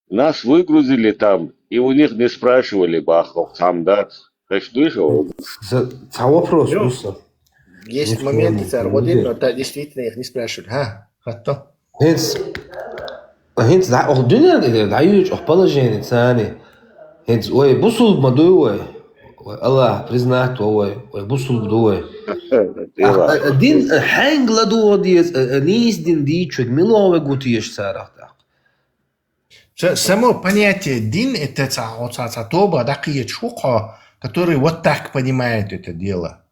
Нас выгрузили там, и у них не спрашивали бах, хок хамдат. Хеш дуйш, о? Ца вопрос, Муса. Есть моменты, цар, вот именно, да, действительно, их не спрашивали. Ха, хатто. ХӀинца, хӀинца дӀа-, оху дуьненна тӀе дӀаюьйцу оху положение царна. ХӀинца вай бусулба ма дуй вай. Вай Аллах признать во вай, вай бусулба ду вай. Дела. А, а, дин, а, хьаьнга ладогӀа деза, а, а, нийса дин дийчуьнга мила вай гу теша царах тӀаккха? Ца-, само понятие дин, это ца-, ца-, ца тоба дӀакхечу хӀу кхо, который вот так понимает это дело.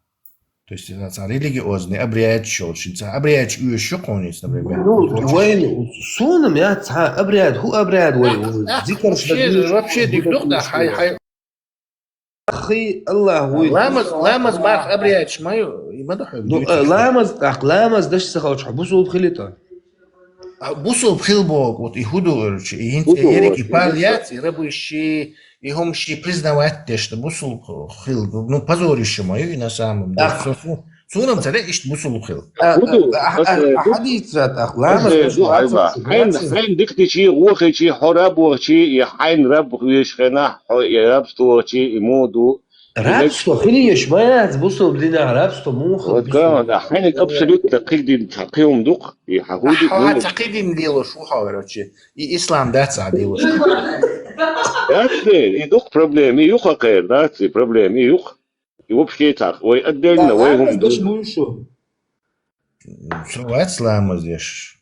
То есть, цхьа религиозный обрядчик йолча, цхьа обрядчик оьшуш ю хьуна, например. Ну, вай, суна-м яц цхьа обряд, хӀу обряд вай, вай, зикарш Вообще, дац. вообще дика ду-кх, да, хьай, хьай. Хий, Аллах вуй. Ламаз, ламаз марха обрядчик ма ю, и ма да хьо. Ну, э, ламаз, тӀаккха ламаз деш ца хилча, хьо бусулба хилий тӀаккха? А, бусулба хила боху, вот и хӀу ду, короче, и хӀинца ХӀу ду, ерриг и вот, пал и яц, и рабыш, и хӀумаш признавать деш, да бусулба хила. Ну, позорище ма ю, и на самом деле. Ах. Со, со, суна-м ца де иштта бусулба хила. А, ХӀу ду, а, а, аса, а, ду- хьадийцар тӀаккха, ламаз Аса, деш ду, вац, айба. Хьайн, вац. Хьайн дика дичи, вохийчи, хьо раб вахчи, и хьайн раб веш хенахь, хьо и рабство вахчи, и мо ду. Рабство хила еш ма яц, бусулба динехь рабство муха. Вот, да, хьайниг абсолютно кхидин, кхиум ду-кх, и хьан хӀу ду, Ахьа, ну, ца кхидин лелош ву хьо, короче. И ислам дац а лелош. Дац, и ду-кх проблема, и ю-кх кхер, дац, и проблема, и ю-кх. И вообще так, вай отдельно, вай хӀума ду. Деш буй шу? Со вац ламаз деш.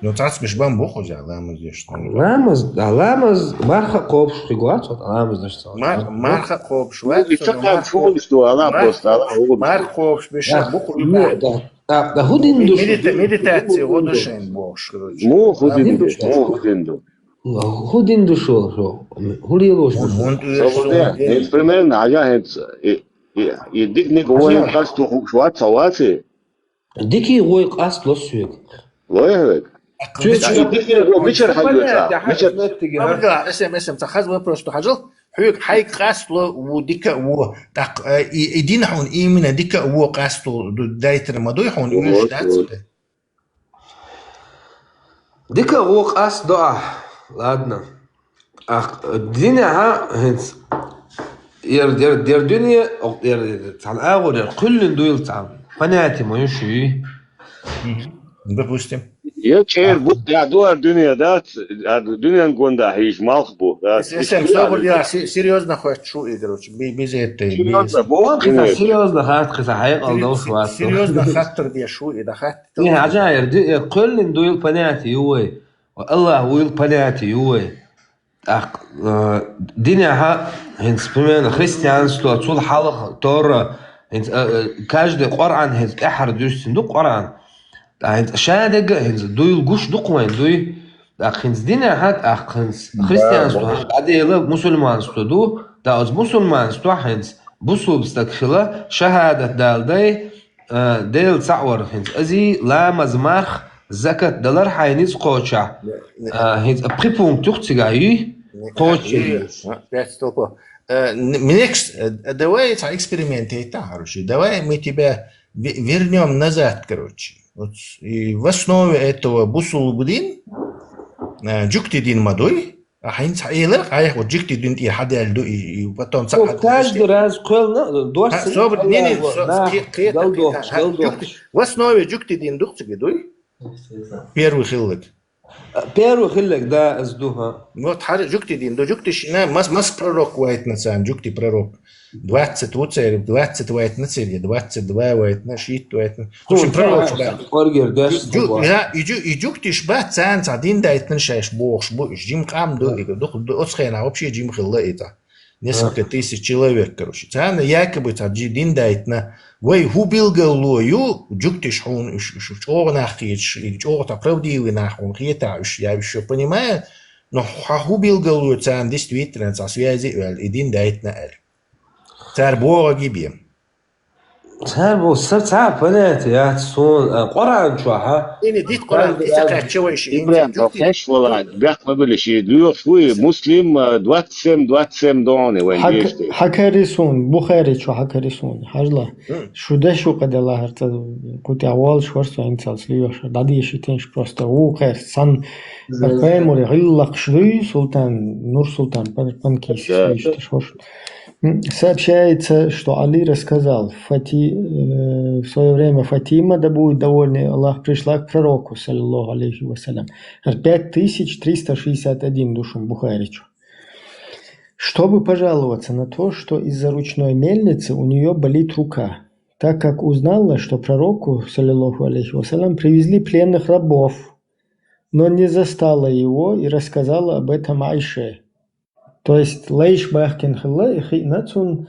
Ну, цхьацкъа бан бу хьо ламаз деш. Ламаз, да, ламаз марха кхобуш хиг вац, вот ламаз деш ца. Мар-, марха кхобуш Ну, вац, и со, ца но кхам марха шолуш ду, ала марха просто, ала кхобуш, хӀума. марха кхобуш беш Да, бу хьо ну, да, да, да, хӀу дин ду шу? Медита-, медитация гӀо ду шайн бохуш, короче. Му хӀу дин ду, Дин ду. му хӀу дин ду. ХӀу дин ду шу, шу? ХӀу лелош ду? Мун Собуде, тӀуьйсу. примерно, хьажа хӀинца, и, и, и диканиг вай къасто хууш вац, вац и? Дикий гӀой къаст ло соьга. Ло хьоьга? Чуьйца Дикий гӀо мичара хьагойту? Мичара? Абга, эсэм, эсэм, ца хаза вопрос ду хьажал. Хьоьга хьайга къаст ло ву дика а ву. ТӀаккха, э, и, и дин хьуна именно дика а ву къаст ло ду дайтар ма дуй хьуна, уьш дац. Дика гӀо къаст до ахь. Ладно. Ах, динехьа хӀинца ер, ер, ер дуьне, ер, цхьана агӀор ер кхоьллина дуйла цхьана. Понятие ма ю шуй. Допустим. Я чӀер бу, я дуар дуьне дац, а дуьнен гонда хьийш малх бу, дац. Эсэм собар я, се-, серьёзно хоьттуш ву и, короче, би-, без этой, без- Серьёзно бу? Вон кхиса серьёзно хатта, кхиса хьекъал долуш вац. Серьёзно хаттар деш ву и, да хатта. Не, хьажа ер ду, ер кхоьллина дуйла понятие ю вай. Аллах вуйла понятие ю вай. ТӀаккха, э, динехьа, хӀинца, примерно, христианство, цул хьалха, Тора, хӀинца, э, э, каждый Къуръан хӀинца тӀаьххьара дуьстина ду Къуръан. ТӀаккха хӀинца шадерг а хӀинца дуйла гуш ду-кх вайн дуй. ТӀаккха хӀинца динехьа, тӀаккха хӀинца христианство хьан дӀадела, мусульманство ду. ТӀаккха оцу мусульманство хӀинца бусулба стаг хила, шахӀадат дала дай, а, Дела цхьаъ вар хӀинца. Азий, ламаз, марх, закат далар хьайн ницкъ кхочахь. А, хӀинца пхи пункт юха цигахь юй? Кхочий. Пять столпов. Э, н-, мне кс-, э, давай цхьа эксперимент яйта, короче. Давай мы тебя ве-, вернём назад, короче. Вот, и в основе этого бусулба дин, э, жуьгти дин ма дуй, а хьайна цхьа элар, айхьа вот жуьгти дин тӀера хьадаьлла ду, и, и потом цхьа Ну, хьадаьлла. Каждый раз кхоьллина, дош А, ца собр-, не, не, нах, со-, нах, кхе-, кхе-, галдохуш, кхе-, галдохуш. Жуьгти, в основе жуьгти дин ду-кх цига дуй? Первый хилларг. Первый хилларг, да, аз ду, хӀа. Вот хьара жуьгти дин ду, жуьгтиш, на, мас-, мас пророк вайтина царна, жуьгти пророк. Двадцать ву церан, двадцать вайтина церан, двадцать два вайтина, шийтта вайтина. В общем, пророк, да. Оргер, даш, Жу-, жу-, да, и жу-, и жуьгтиш бац, царна цхьа дин дайтина шаьш бохуш бу, уьш жима къам ду, и ду, ду, оцу хенахь вообще жима хилла и цхьа. Несколько тысяч человек, короче. Царна якобы цхьа жи-, дин дайтина. Вай хӀу билгало ю, жуьгтиш хьуна уьш, уьш чӀогӀа нах кхеташ, и чӀогӀа цхьа правдивый нах хьуна хетахь уьш, я уьш понимаю, но хьан хӀу билгало ю царна действительно цхьа связи а ваьлла, и дин дайтина аьлла. Цара бохург бен. Цара боху, са цхьа а понятие яц суна, а, Къуръан чохь, а? Ини дит Къуръан, и ца кхаьчча вай ши Ибрахим, хьо кхеш вала, бехк ма били ши, лоьхуш ву и муслим, а, двадцать семь, двадцать семь догӀуни вайн Хьак-, дешти. Хьакари суна, Бухари чу хьакари суна, хьажла. Шу деш ву кхаделла хӀара ца, кху тӀехь волуш вара со хӀинцалц лоьхуш, дӀадешийтинаш просто ву кхаьрца, сан, хӀара пайхамари гӀиллакхаш дуй, султан, Нур-Султан, пан-, панкийсис дуьйш, таш хӀорш. М, сообщается, что Али рассказал, Фати-, э, в своё время Фатима, да будет довольна Аллах, пришла к пророку, саллаллаху алейхи ва саллям. Пять тысяч триста шестьдесят один ду шуна Бухари чу. Чтобы пожаловаться на то, что из-за ручной мельницы у неё болит рука, так как узнала, что пророку, саллаллаху алейхи ва саллям, привезли пленных рабов, но не застала его и рассказала об этом Айше. То есть лайш баьхкина хилла, и хиъна цунна,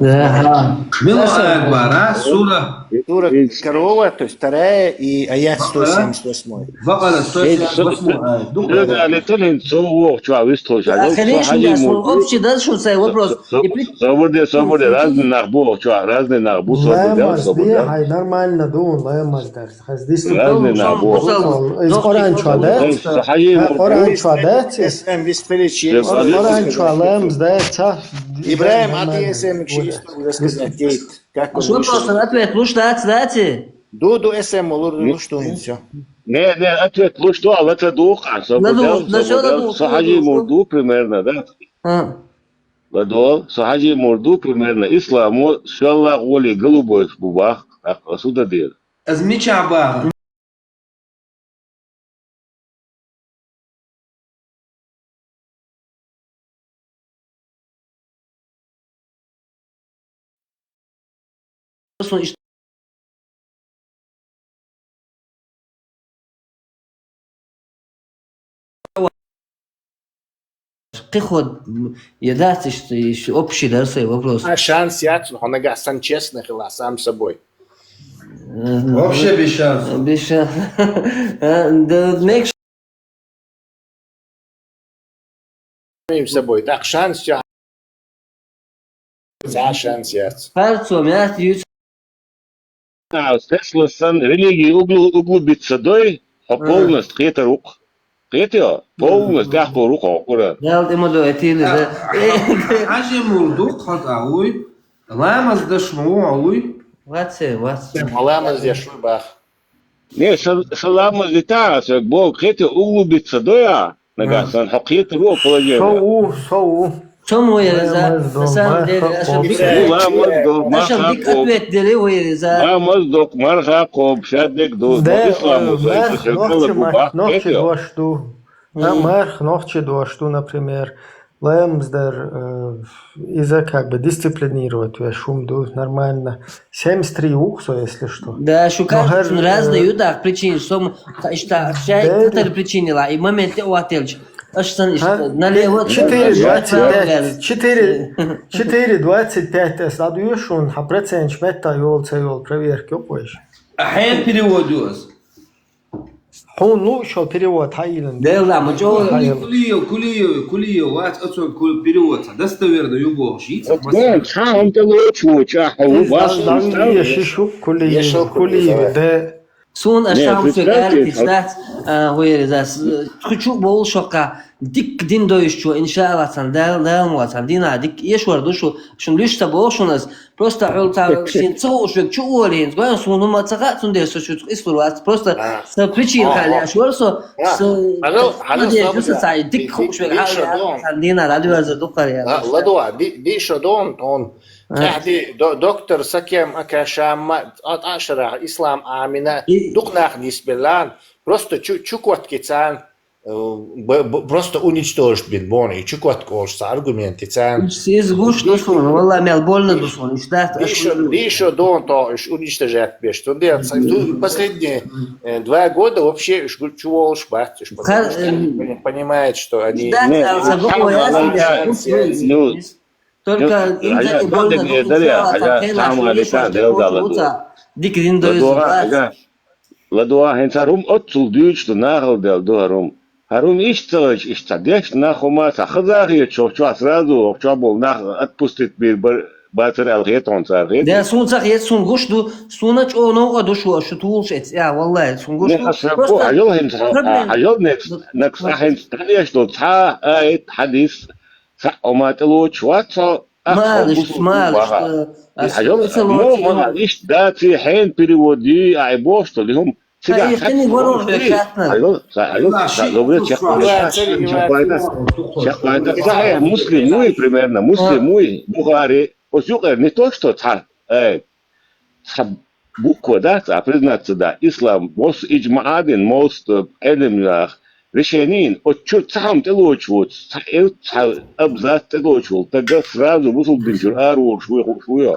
Мила аят бара, сура? Сура Корова, то есть вторая и аят сто семьдесят восьмой. Бакъара, сто семьдесят восьмой аят. Дукха. Дагали талин цо вохча вистхуш. Ахирин шуна, общий дар шун сай вопрос. Собур де, собур де, разный нах бу вохча, разный нах бу, собур де, собур де. Хай нормально ду, ламаз дар. Хаз дис. Разный нах бу. Из Коран чуа да? Хай Коран чуа да? Эм вист перечи. Коран чуа ламаз да, ца. Ибрагим, а ты эсэмик ши историю рассказать, Кейт? Как он вышел? Просто ответ луш дац, дац? Ду, ду, эсэм лур луш ду, и всё. Не, не, ответ луш ду, а лаца ду, а со ладу, на всё ладу, со хажи мурду примерно, да? А. Ладу, со хажи мурду примерно. Исламу, шалла, оли голубой бубах, а суда дир. Аз мича бага. Кхы ход, я дац, иш, иш общий дар сай вопрос. А шанс яц, но хьона гасан честно хила сам собой. Вообще без шансов. Без шансов. Да, мек Самим собой. Так, шанс, всё. За шанс яц. Харцо, мят, юц. А, Тесла сан религии углу-, углубиться дой, а полностью кхетар ук. Кхетио? Полностью тяхпур ук, а, кура. Ял, има до, эти, да. Хажи мурду, хат, а, уй. Ламаз даш му, а, уй. Ваце, ваце. Ламаз даш му, бах. Не, са-, саламаз дита, са Бог хете углубиться доя, нагасан, хьо кхетар у положение. Со у, со у. Чом вай реза, на самом деле, аша бик, аша бик ответ дели вай реза. Ламаз док, марха коб, шадек до, да, ислам, э, марх нохчи, марх нохчи дош ду. А марх нохчи дош ду, например. Лэмздар, э, из-за как бы дисциплинировать ве шум ду, нормально. Семьдесят три ухсо, если что. Да, шукар, разные, э, ю, да, причины, сом, ишта, шай, да, катар причины ла, и момент у отель. Аш сан ишта, налево, четыре двадцать пять, четыре, четыре двадцать пять, эс ладу шун, ха процент шметта ёл, ца ёл, проверки, опойш. А хэ переводюс. Хьуна луъ шо перевод хьаилан. Дела, ма чӀо. Хьаил. Кулиев, Кулиев, Кулиев, вац оцо кул перевод. Достоверно ю бохши. Вот, да, цхьа хӀама тӀе лоч воча, хьо ву, из баш дан, дан устав. Е ши шук Кулиев, е шо Кулиев, Кулиев, да. Сун. Не, аш там представьте, все вот. Гар киштац, а, хуйрезас. Тхучу бол шока. Дик дин дойш чу, иншалла, цан дал, дал мо, цан дина, дик еш вар душу, шун лишта бохшунас. Просто хьул ца шин цу уж век чу уолин, гой сунума ца ха цун деш со чу ислур вац. Просто, а, со причин, а, халя, а, швар со, а, со, хадал, хадал, студия, со, со, бля, цай дик, дик, хуш век, дик, а, шо, я, дон. Сан дина, радио за духар, я. А, ладуа, ди, ди шо дон, он. А. Тахди до-, доктор Сакем Акашама, от ашара, ислам амина, и духнах дисбелан. Просто чу, чу кот кицан. Э, б-, б-, просто уничтожить бин бон, и чукот колш са аргументи цан. Из гуш дусун, валла, мел больно дусун, иш дат, иш дишо, дишо дон то, иш уничтожать беш. То дел, ца-, ту-, последние, э, два года вообще иш гу-, чуволш бат, иш, потому что они пони-, понимают, что они... Да, не, да, не, забыл, не, я не, не, не, не, только, ну, им, а я, не больно, да, дусун, дали, а я, самое летание, да, да, да. Дик дин доюз, да. Ладуа, хӀинца хӀарум оццул дуьйцу ду, нахал дел ду хӀарум. ХӀарум иштта ца гӀайча, иштта ца деш, нах хӀума ца хазахе, чо, чо сразу, чо бол нах отпустить бир бар-, бацар аьлла хетон цар хет. Да, сун ца хет, сун гуш ду, суна чӀо новкъа ду шу, шу тулш эц, я, валлахи, сун гуш ду. Не, аса, просто хьажал хӀинца, проблема. Хьажал некс, некс, а хӀинца деш ду, цхьа, айт, хьадис, цхьа, хӀума тӀелоч, вац, цо, Малыш, малыш, э, а хьажал, с-, с-, мо, мо, ишт даци хьен перевод ди, ай бошто ли хум. Цига, ай, хат, хини ворон бе хатна. Хьажал, са, хьажал, са, добре, чеквайда, чеквайда, чеквайда. Сахих Муслим, ну и примерно, Муслим, ну и Бухари. Ос юкъер не то, что ца, э, ца буква, да, ца признаться, да, ислам, мос иджмаадин, мос, э, элим, да, решениин, от чур цхьа хӀума тӀелоч воц, цхьа эл, цхьа абзац тӀелоч вол, тага сразу бусулба дин чур ара волуш вуй, хууш вуй.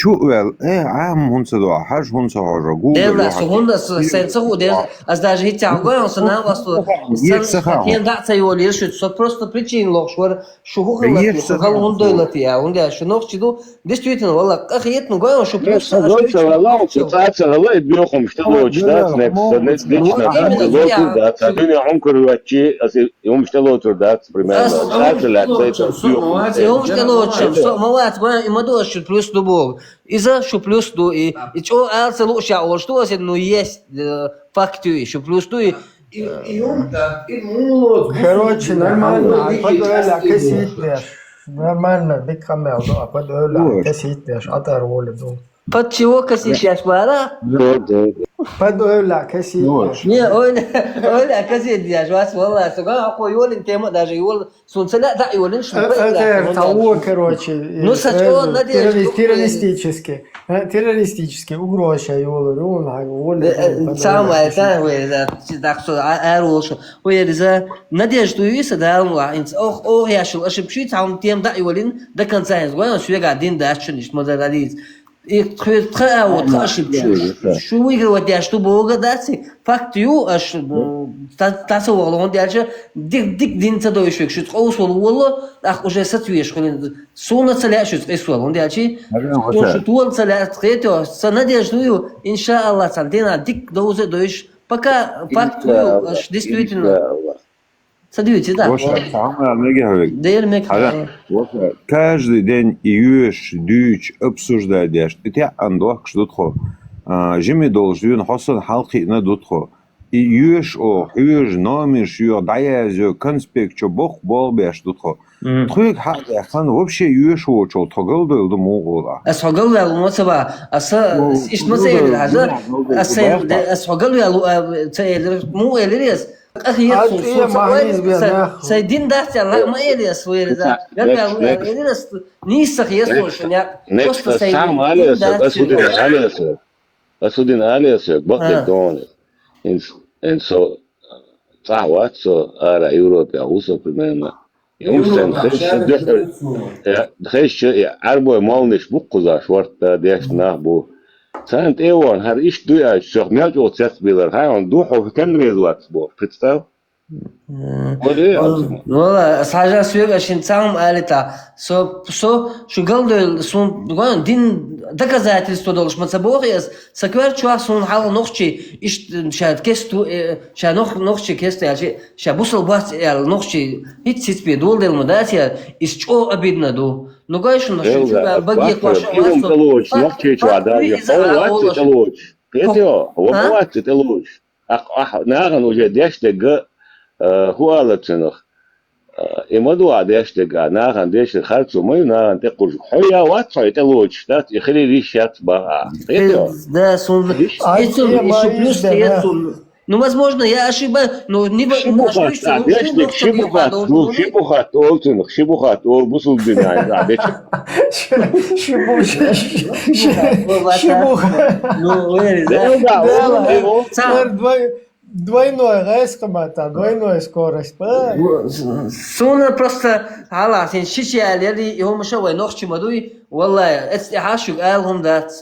чу а ваьлла, э, Ӏама хӀунда ца доагӀа, хьажа хӀунда ца хьожа, гугла Дела, со хӀунда, со, сен ца хӀу, дела, аз даже хӀитта гӀо, со нан вас ту, Ек сан ца хаа. Тен дӀа ца йолийла шуьца, со просто причина лохуш вара, шу хӀу хилла, Ек шу ца хала хаа. ХӀунда дойла те, а, хӀунда аьлча шу нохчи ду, действительно, валла, къа хетна гойла, шу Ну, просто со аш гой ца вала, ца ца ца гала, и бьёхум что лучше, да, снэп, снэп, Ну, лично, да, именно, лоту, я да, ца дуня он курвачи, а си, ум что лоту, да, примерно. Ас- Ца ца ля, ца ца бьёхум. И ум что лучше, со, молодец, гой, и мадош, плюс любовь. Иза шу плюс ду, и, и чё, а, ца лучше, а, что, ну, есть, э, факт, и шу плюс ду, и И, и он так, и молод, Короче, бусурман, нормально, а под Ӏуьйла касийта деш. Нормально, дика хӀама яьлла ду, а под Ӏуьйла касийта деш, а тӀара волу ду. Под чего косишь, яш бара? Вот, вот. Под Ӏуьйла касийта деш. Не, ойла, ойла косийта деш, вас, валла, суга, а кой йолин тема даже, йол, сун ца лаьа дӀа йолин, шу Э, э, проиграть, э, вон того, дальше. Короче, Ну, э, сначала э, надеюсь, террорист-, что террористический. Э, террористический угроза йолу, рун, хьан волу, Э, э, рун, самое, самое, да, так что, а, а, роль, что, ой, я за, надежду и са, да, ну, а, инц, ох, ох, я шел, ошиб шуй, там тем да, и волин, до конца, я говорю, свега, один, да, что не, смотри, да, И тхоьца тха а вот, тха ошибка. Шу выигрывать деш ду бога дац, факт ю, аш, м, та-, таса вогӀла, хӀунда аьлча, дик, дик дин ца дойш век, шуьца къовсавала волла, ах, уже сацвеш хуьлин. Суна ца лаьа шуьца къисвала, хӀунда аьлча, шу тула ца лаьа, хетё, са надежда ю, иншааллах, цан дина дик довзе дойш, пока факт ю, аш, действительно. Ца дуьйцу, да? Воша, цхьамма мега хьоьга. Дера мега хьоьга. Воша, каждый день и йоьш, дуьйцу, обсуждать деш, и тӀеӀан дохкаш ду тхо. А, жиме долуш дуьйна хьо санна хьалкхиъна ду тхо. И йоьш оха, хьоьжу, номерш йоьху, дӀаязйо, конспект чу боккха болх беш ду тхо. Мгм. Тхоьга хьа а даьккхина, вообще йоьш воцул тхо галдойла ду муха гӀолахь. Ас хьо галваьлла ма ца ваха, аса, Ну, ас иштта ма ца ну, элира, хьажа, ну, ну, ас ну, сайна, ну, де-, ас хьо галваьлла, а, ца элира, муха элира ас? Къахетта А суна, тӀе суна ца ма ойла, хьийза са, нах. Сайн дин дац аьлла, ма эли ас вай реза. Next, Гар next, аьлла, next. Эли ас, нийса хетта суна Next, шуна. Next, Просто сайн сам дин алиса, дац ас худин шуна. Алиса. Ас худин алиса, бакъдерг А. Дона. Инс-, инсо, цӀахь вац со, ара Европе, а ву со примерно. Европа, Умсен, хезча, шаьрда дехар, шаьрда суна. Э, хезча, э, Ӏарбой молниш бу кхуза шортта, деш нах бу. Царна тӀе а вахана, хӀара иштта дуй аьлча, цох мел чӀогӀа цецбийлар, хьай хьуна ду, хьо кан реза вац боху, представь? Мгм. Вот и Ну, аьлла. Ну, ладно, ас хьажа соьга шин цхьа хӀума алита. Со, со, шу галдойла, сун, гон, дин доказательство долуш ма ца боху ас, сан коьрта чохь суна хьалха нохчий, иштта, ша кесту, э, ша нох-, нохчий кесту аьлча, ша бусал бац аьлла нохчий, хӀиц-хӀиц бе доладелла ма дац аьлла, иза чӀогӀа обидно ду. Ну, гой шуна, шуна Элла, чу бан баге баккхара, кхоша и хӀума вац со. ТӀелоцуш, Факт, нохчий чохь факт, даже, иза хьо а вац волуш. ТӀелоцуш. Кхетий, хьо А? вац ТӀелоцуш. Ах, ах, нахана уже деш дерг, э, хӀу ала цунах? Э, и ма ду а деш дерг, а нахана деш дерг харцо ма ю, нахана тӀекхуш. Хьо я вац хьо и тӀелоцуш, дац, и хилийла йиш яц баха. Кхетий? Да, сун, Йиш? А, и цун, тема и шу плюс иза, тӀе да. Цун. Ну, возможно, я ошибаюсь, но не в-, Ши бу хатта, а, деш дерг, ши бу хатта, ну, ши бу хатта олу цунах, ши бу хатта олу бусулба динан, а, деш. Ши бу, ши, ши, ши, ши бу хатта. Ну, вери, да. Да, да, Да, да. Ца- Двой-, Двойной гӀайсакхаматта, двойной скорость, ба? Суна просто, хьала, сен шича ялели, и хӀума ша вай нохчи ма дуй, валлай, эцтӀехьа шуьга ала хӀума дац.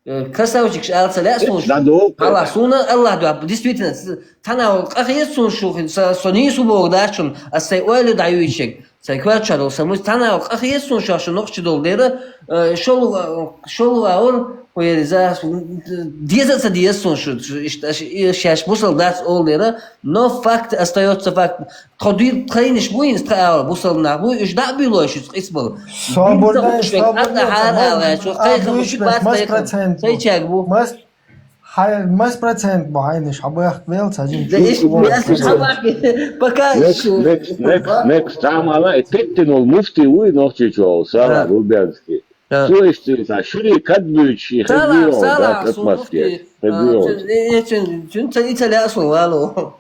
Э, красавчикаш ала ца лаьа суна шу. Да, да. Хьала, суна Аллах дуьхьа, действительно, ц-, цхьана къахета суна шу, со, со нийса ву боху дац шуна, ас сайн ойла дӀаюьйцуш. Сайн коьртачохь долу сан муьста цхьана а къахета суна шух, шу нохчи долу дера, э, шолгӀа, шолгӀа а вара, кху ерриза, деза а ца деза суна шу, шу, иштта, аш, и шаьш бусал дац олу дера, но факт остаётся факт. Тхо дуьйр-, тхайнаш бу хӀинца тха ала, бусал нах бу, уьш дӀа а буьйлой шуьца къисбала. Собар дай, собар дай, ца хьара ала, шу а кхайкхам буьйш бац, мас кхайкхам, процент бу? Сайчаьрга бу. Мас Хьай, мас процент бу хьайнаш, хьабахка вел ца жим? Да, иш, я слышал, пока Next, ещё. Next, next, next. Тамала, и теттин ол муфти вуй, нохчийчу ол, Салах Рубянский. Да. Цо иштта, цхьа шуьри кад буьйцуш, и Салах, хезийо, Салах, да, су кад маске. Муфти, Хезийо. А, цун, э, э, цун, цун ца, и ца лаьа сун вало.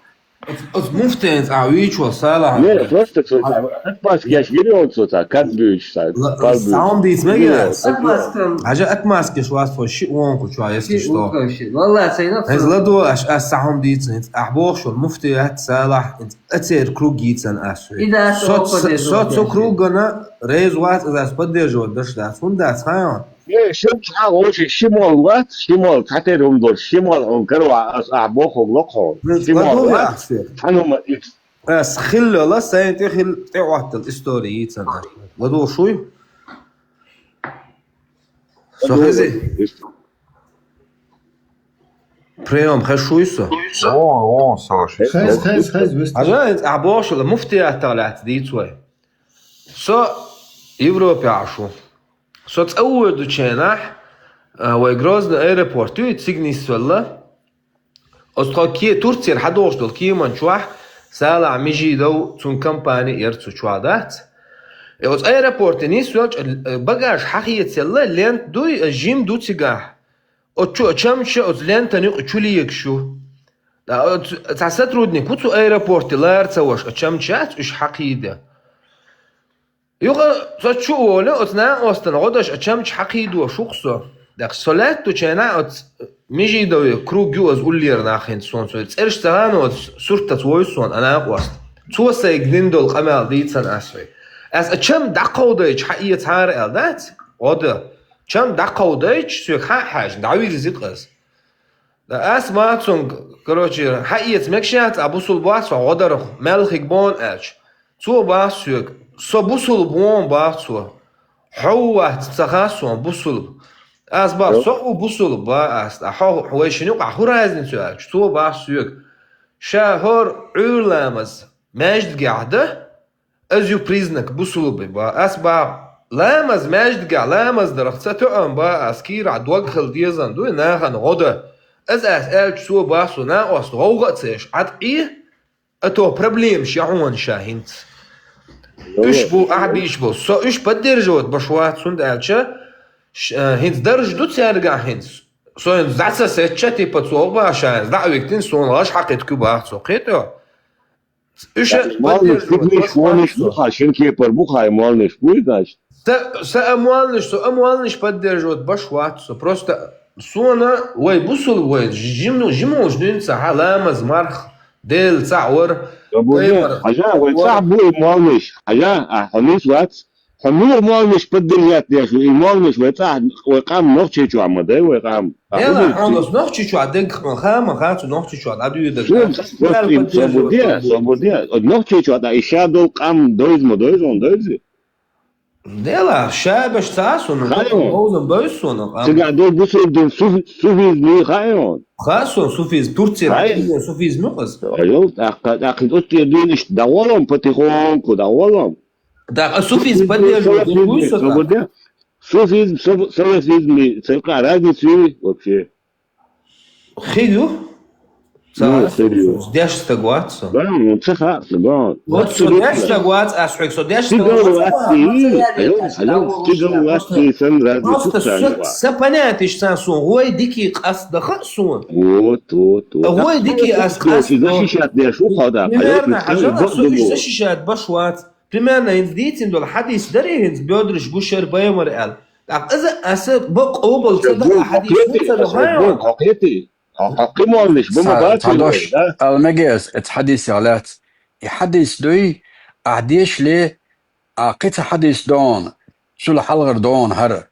Оц, оц муфтенца а вийчо Салах. Не, просто цо, а, кад маске, аш гири он цо, цхьа кад буьйцуш, цхьа Ла-, пал буьйцуш. Саун дийц мегаш? Гири он, Салах. Кад буьйцуш. Хьажа атмаски швац хо ши вон куча, если что. Ши вон куча. Валлахь, сайна. Хьайза ладо аш, ас сахьун дийцан, хӀинца ахь бохуш ван муфтият Салахь, хӀинца ацер круг йийцан ас. И да, со, со со, поддерживать со деш. Кругана рейз вац, аз ас поддерживать даш дац. ХӀунда дац, хьайон? Э, шимчу хьагӀо ши шимол вац, шимол цхьатерра хӀума долуш, шимол хьуна караваьлла ас ахь бохург локхо. Шимол вац, цхьана хӀума икс. Ас хиллала, сайн тӀе хилла тӀеӀоттал истори йийцан ахь. ЛадугӀуш вуй? Со хези? Приём хезаш вуй со? Вон, вон, со хез, хез, хез, вист. Хьажа, ахь бохуш хилла, муфтиятах лаьцна дийца вай. Со Европе Ӏаш ву. Со цӀа воьдучу хенахь, а, вай Грозный аэропорт ю, цига нисвелла. Оцу тхо ке-, Турцера хьадогӀуш долу кеман чохь Салахь Межидов, цуьнан компани яра цу чохь дац. И оцу аэропорте нисвелча, э, багаж хьахецаелла, лента дуй, э, жим ду цигахь. Оцу чу а чамча оцу лентан юкъа чу легаш ю. Ткъа оцу, цхьа сотрудник ву цу аэропорте лара ца ваша, а чамчаца уьш хьакхийда. Юха со чу а волу, оцу накъостана гӀо даш а чамча хьакхийдо шу-кх со. ТӀаккха со лаьттачу хенахь оцу Межидове круг ю, аса уллера нах хӀинца суна, цуьнан цӀераш ца хаьа, оцу суртаца вовза суна а накъост. Цо сайга дина долу къамел дийцан ас вай. Ас а чам дӀакховдайча хьаэцахьара аьлла дац? ГӀо дан. Чам дӀакховдайча, соьга хьа а хьаьжна, дӀавирзи-кх аса. Ас бах цуьнга, короче, хьаэца мегаш яц, а бусулба вац хьо, гӀо дарх, мел хиг боху аьлча. Цо бах соьга, со бусулба вон бах цо. Хьо ву вац ца хаьа суна бусулба. Ас бах, со а ву бусулба, бах ас, а хьо, хьо вай шина юкъахь хӀун разница ю аьлча. Цо бах соьга, ша хӀора Ӏуьйра ламаз маьждигехь дан, Ас ю признак бусулба, бах. Ас бах, ламаз маьждигехь ламаз дарх ца тоьам, бах ас, кийрахь дог хила дезан дуй, нахана гӀо дан. Ас ас аьлча, цо бах, со накъост гӀовгӀа а ца еш, Ӏад Ӏе, а то проблемаш я хьуна ша хӀинца. Уьш бу, ахь бийш бу. Со уьш поддерживать баш вац, хӀунда аьлча, ш-, а, хӀинца дарж ду цаьргахь хӀинца. Со хӀинца дӀа ца сецча, типа, цо бах ша, хӀинца дӀа а вигтина, суна гӀаш хьакхийтта куьбах цо. Кхетий хьо? Уьш а моллиш, поддерживать куьбниш, вониш бу хьа, шин кепар бу хьа, моллиш буй, значит? Са, са а моллиш, со а моллиш поддерживать баш вац со. Просто суна вай бусулба вай, жимну, жимолуш дуьйна ца хьа, ламаз, марх, Дела цхьаъ вар, пайхамар. Хьажа, вай цхьаъ бу и моллиш. Хьажа, а, хьо нис вац? Хьо муха моллиш поддержать деш ву? И моллиш вай цӀахь, вай къам нохчий чохь ма дай, вай къам. Дела, хьуна оцу нохчий чохь дегга хьуна ха ма ха цу нохчий чохь дӀадуьйдаг. Суна просто им собар де, собар де. Оцу нохчий чохь дӀа и ша долу къам дойза ма дойза, он дойзи? Дела, ша беш ца а суна, хаьа он? Бовзам бойза суна къам. Цигахь долу бусулба дин суфи-, суфизм хаьа он? Ха суна суфизм, Турцера суфизм ю-кх аса. Айо, тӀаккха, тӀаккха оцу тӀера дуьйна иштта дӀагӀолам, потихоньку дӀагӀолам. Так, а суфизм поддерживать деш вуй со так? Суфизм, сал-, салафизм, церкъа разница ю вообще? Хир ю? Ца хир ю. Деш стаг вац со. Да, ну, ца хаьа, да. Вот со деш стаг вац, ас хьоьга со деш стаг вац. Стигал вац, стигал вац, сан разница. Просто со, са понятиеш сан суна, гӀой дикий къаст даха а суна. Вот, вот, вот. ГӀой дикий ас къаст даха. Защищать деш ву хьо, да. Примерно, хьажал, со защищать баш вац. Примерно, хӀинца дийцина долу хьадис дарий хӀинца, боьдраш гуш яра пайхамар аьлла. ТӀаккха иза аса бакъ къобал ца даха хьадис хӀун ца даха? Хьо кхетий? Хьо кхин моллиш бу ма баций вай, да? Ала мегаш, эцу хьадисех лаьцна. И хьадис дуй, ахь дешале, а кхин цхьа хьадис догӀу, цул хьалхара догӀу хӀара.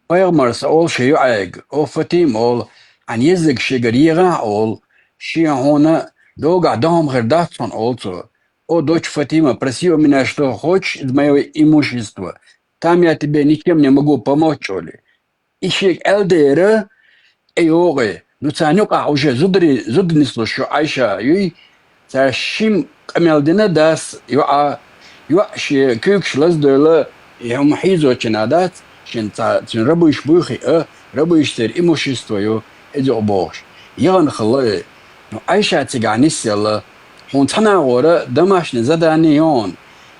Пайхамарс олу шен йоӀега: «О Фатима, — олу, — хьан еззиг шегара егӀахь, — олу, — шен хьуна догахь дан хӀума хир дац хьуна», — олу цо. «О, дочь Фатима, проси у меня, что хочешь из моего имущества, там я тебе ничем не могу помочь», — олий. И шега аьлла дера, тӀейогӀий. Ну, царна юкъахь уже зударий, зуда нислуш ю Ӏайша юй. Цара шимма къамел дина дас, йоӀа, йоӀа шен куьйгаш лаздойла, и хӀума хьийзочина дац, шен ца-, цуьнан рабыш буй хиъа, рабыш церан имущество ю, иза юкъа бохуш. Яхана хилла и. Ну, Ӏайша цигахь нисъелла. Хьуна цхьана агӀора домашний задание йогӀу.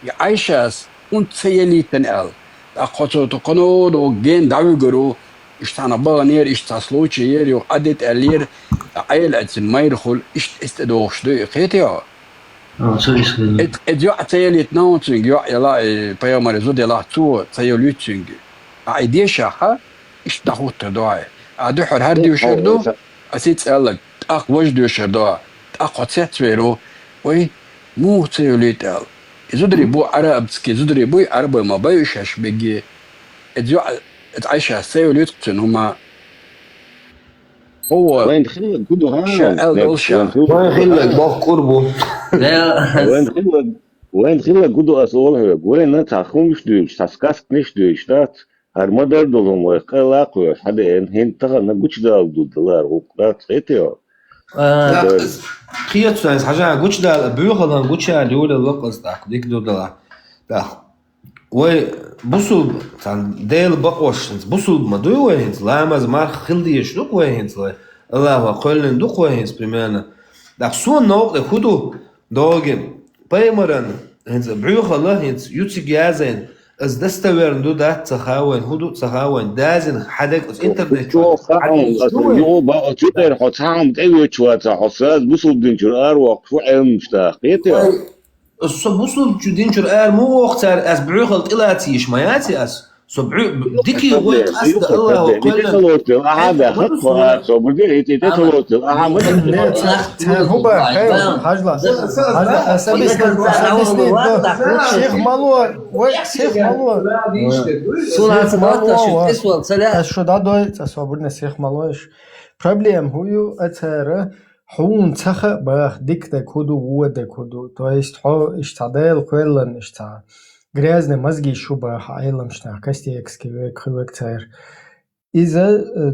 И Ӏайшас хӀунда ца елийтина аьлла. ТӀаккха хьо цо тхо кхано догӀу гена дӀавуьгур ву, иштта цхьана баханера, иштта цхьа случай яра, юха Ӏадит аьллера, Ӏела а цуьнан майра хуьлу, иштта иза тӀедогӀуш ду и, кхетий хьо? А, ца висхийла. Эд-, эд йоӀ ца елийтина хьуна цуьнга, йоӀ елахь, и пайхамаран зуда елахь, цо ца йолуьйту цуьнга. Ахьа и дешахь, иштта дӀахӀуттур ду хьайн. Ахьа дуьххьара хӀара доьшур ду, аса и цӀаьллаг, тӀаккха важа доьшур ду, тӀаккха хьо цецвер ву, вай, муха ца йолуьйту аьлла. И зударий бу, арабский зударий буй, арабой ма бай уьш шаьш бегге. Эд йоӀ Ӏайша, сай улиц цун хӀума. Ова. Вайн хилла гуду ха. Ша ал дол ша. Вайн хилла бохкур бу. Вайн хилла вайн хилла гуду ас ол хе. Гурена та хумш дуйш, та сказкниш дуйш, да. Гьар мадар долун вай къела къояш, хьаде эн хин тагъана гучдал дудалар гъукъ, да, цхетио. Кхиет сай хажа гучдал, буьхалан гуча, люля локъас, так, дик дудала. Так. Вай бусул, цан дел бакъош, бусул ма дуй вай хинц, ламаз марх хилдиш дук вай хинц, вай. Аллаху кхоллин дук вай хинц, примерно. Так, сон новкъ де худу, доги. Паймаран, хинц, буьхала, хинц, юциг язайн, аз достоверно ду, да, ца хавайн, худу ца хавайн, дазин хадак аз интернет чу. Ю ба, цу тер хо цам те вечва ца хо саз бусул дин чур ар вакъ фу элмшта. Кхете. Со бусул чу дин чур ар му вакъ цар аз буьхал тилациш ма яци аз. Со буь-, дики вой къаст Аллаху кхоллан. Аха, да, хат хо, со бурди, ити, ити, талотил. Аха, ма. Нет, цар хӀуба, хай, хажла. Хажла, особистный, особистный, да. Шейх мало, ой, шейх мало. Сулан Шейх мало, сабата, ва. Шейх Исвал, саля. Аз шу да дой, ца собурна шейх мало иш. Проблем хую, а цара, хун цаха бах, дик да куду, уа да куду. То есть, хо, иш ца дел, квеллан, иш ца. Грязные мозги шу бах, айлам шна, костекский век, хивек цар. Иза, э,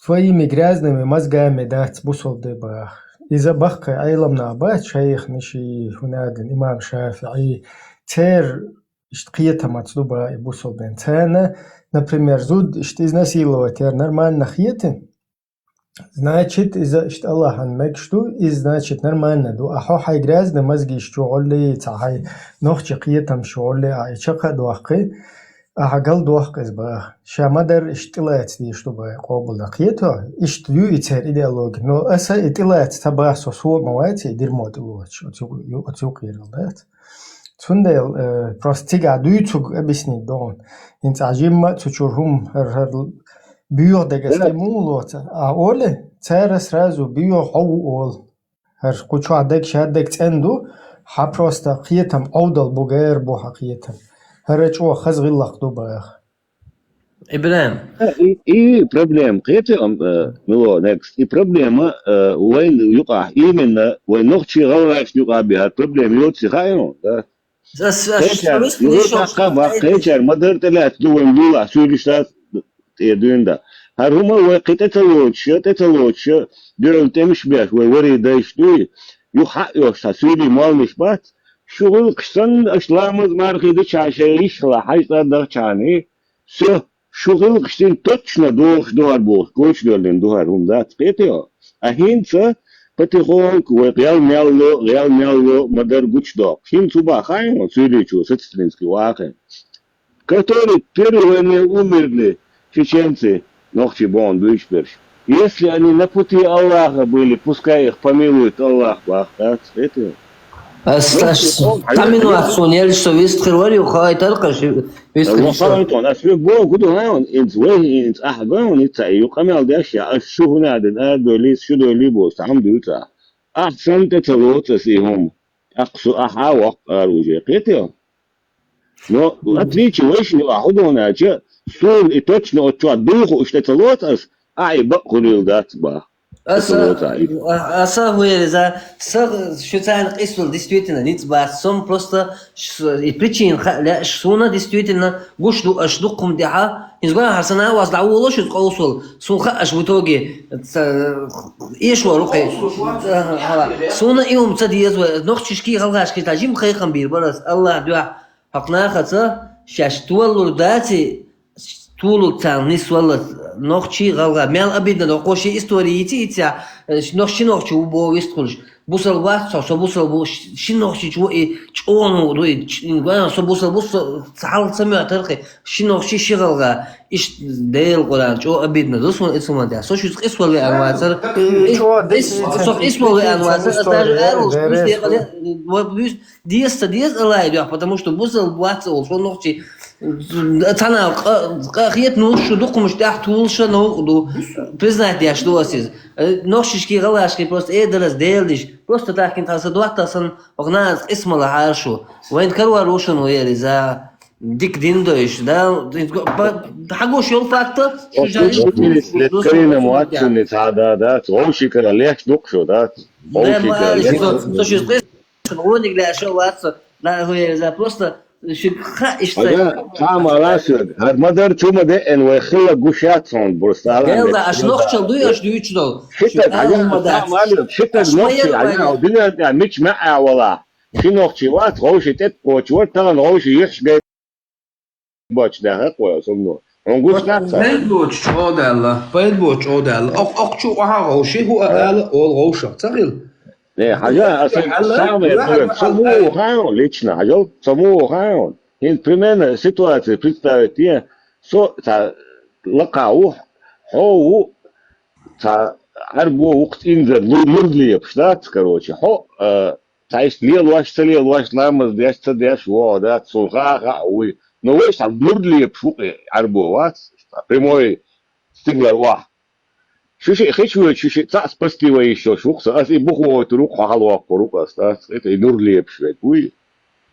твоими грязными мозгами дац бусулде бах. Иза бахкай айламна бац шайх ниши хунадин имам Шафии. Цер ишт кхетамац ду ба и бусулден. Цена, например, зуд ишт изнасиловать яр нормально хети. Значит, иза ишт Аллахьан мекш ду, из, значит, нормально ду. А хо хай грязные мозги ишт чугъулли, ца хай нохчи кхетам шугъулли, а и чакха дуахкы. Ахьа галдохкъес бах. Ша мадар ишт тӀилац деш ду бай къобалда кхето. Ишт ю и цер идеологи. Но аса и тӀилац та бах со суо ма вайци, и дирмо тӀилоч. Оцу, оцу кхирал дац. Цундел, э, просто цига дуйцуг объяснить дон. Инц ажимма цу чурхум хар, хар бюйох дегас те мулоца. А оле, цера сразу бюйох хау ол. Гьар кучу гьадек, шадек цӀен ду, гьа просто кхетам, авдал бугер бу гьа кхетам. Гьара чӀо хаз гъиллакх ду бах. Ибрагьим. И, и проблема, кхетам, э, мило, next. И проблема, э, вайн юкъа, именно, вайн нохчи гъалгъаш юкъа би, гьар проблема йоци хайрон, да? Ас, ас, Кхечар, ас, югъу ас, тахъа ва ас, кхечар, мадар тӀелат ду вайн лула, суьйлиштас, э, дуьнда. Гьар гьума вай кхи тӀе ца лоч, тӀе ца лоч, дуьрал тӀемиш беш, вай вари дайш дуй, ю хьа йош, та суьйли малниш бац, шугъул ксан аш ламаз мархи ду чашай ишла, хьай цӀа дагъ чани, всё, шугъул ксин точно дохш дуар бохш, коч дуарлин дуар гьум дац, кхетио. А хинца потихоньку вай гъял мялло, гъял мялло мадар гуч дохк. Хинцу ба хайрон, суьйличу, сацистринский вахен. Которые первые войны умерли, чеченцы, нохчи бон дуйш берш. Если они на пути Аллаха были, пускай их помилует Аллах, бах, да, это. Ас, ас, тамин вахсун, ел что вист хир вари, хай таркаш, вист хир что. Ас ве бо гуду гайон, инц вай, инц ах гайон, ица ю камял дяш я, ас шу гунадин, а доли, шу доли бо, сам дуца. Ах сан те цалоца си хум. Ах су, ах а вак ар уже, кхетио. Но отличие вайшни ва худонача, сул и точно от чуа духу ишта цалоцас, а и бакъ хулил дац ба. Аса, аса хуереза, са шуцан къисул действительно ниц ба, сом просто ш-, и причин ха-, ля, шуна действительно гуш ду аш духум диха, изгона харсана вас да уло шуц къаусул, сун ха аш в итоге, ца, ишва рухе. Ага, ага. Суна и ум ца диез ва, нохчишки гъалгъашки та жим хайхан бир барас, Аллах дуа. Хакъна хаца, шаш туваллур даци, тулук цан нис валла нохчи гъалгъа. Мял обидно, но къоши истории ици иця, э, нохчи нохчи у бо вист хулш. Бусал вац, со, со бусал бу, ш-, ши нохчи чу и чону, ду и ч-, ин гван, со бусал бу, со, цал самя тархи, ши нохчи ши гъалгъа. Иш дел Къуран, чо обидно, ду сун ицуман дя. Со шуц къис валли анвацар. Э, чо, Ис, дес, со къис валли анвацар, история, даже ару, дерес, ис декъале, вот, вист, Диеста диез алай дуах, потому что бусал вац ол, шо нохчи. Цана къа-, къахиет ну шу духумуш тяхт улша наук ду. Признать дяш ду асиз. Э, нохчишки гъалашки просто э дарас делдиш. Просто тахкин таса дуахтасан огназ исмала харшу. Вайн каруар ушан уери за. Дика дин дойш, да? Хьагуш йол факта, шу Оцу жариш чудес лет Карина Муатсуни цхьа да, да, вовшикара леш дукха шу, да? Да, ма Вовшикара аьлла, леш со, со ши къис, гӀониг лаьша вац со, да, гӀоя за просто, ши ха иштта. Ага, кама ласуг, гьар ма дар чу ма деъен вай хила гуш яц хьуна, бурста Гел да, аш нохчал дуй, аш дуьйчу дол. Шитаг, ага, кама ласуг, шитаг нохчи, ага, динар тӀа мич ма а вала. Ши нохчи вац, вовши тӀет кочу вар, таган вовши юхш гай боч да хакъо сумно. Он гуш дац. Пайд боч чӀодаьлла, пайд боч чӀодаьлла. Ок, ок чу ваха вовши, ху а ала, ол вовшах, ца хил. Не, хьажа, аса самое, самое, саму хаун, лично, хьажал, саму хаун. Хин примерно ситуация представить е, со, та, лакха ух, хо у, та, арбо ух инзер, лур, лур лепш, да, короче, хо, э, та, ишт лел ваш, ца лел ваш, ламаз деш, ца деш, во, да, сун ха, ха, уй. Но вай, та, лур лепш, ух, арбо вац, та, прямой, стигла вах. Шу шиъ хиш вуьйчу, шу шиъ цхьаъ спасти вай йиш йолуш ву-кх со. Аса и бухо ойтур ву-кх хьо хьалавоккхур ву-кх аса, дац? ХӀета и нур лепаш верг вуй?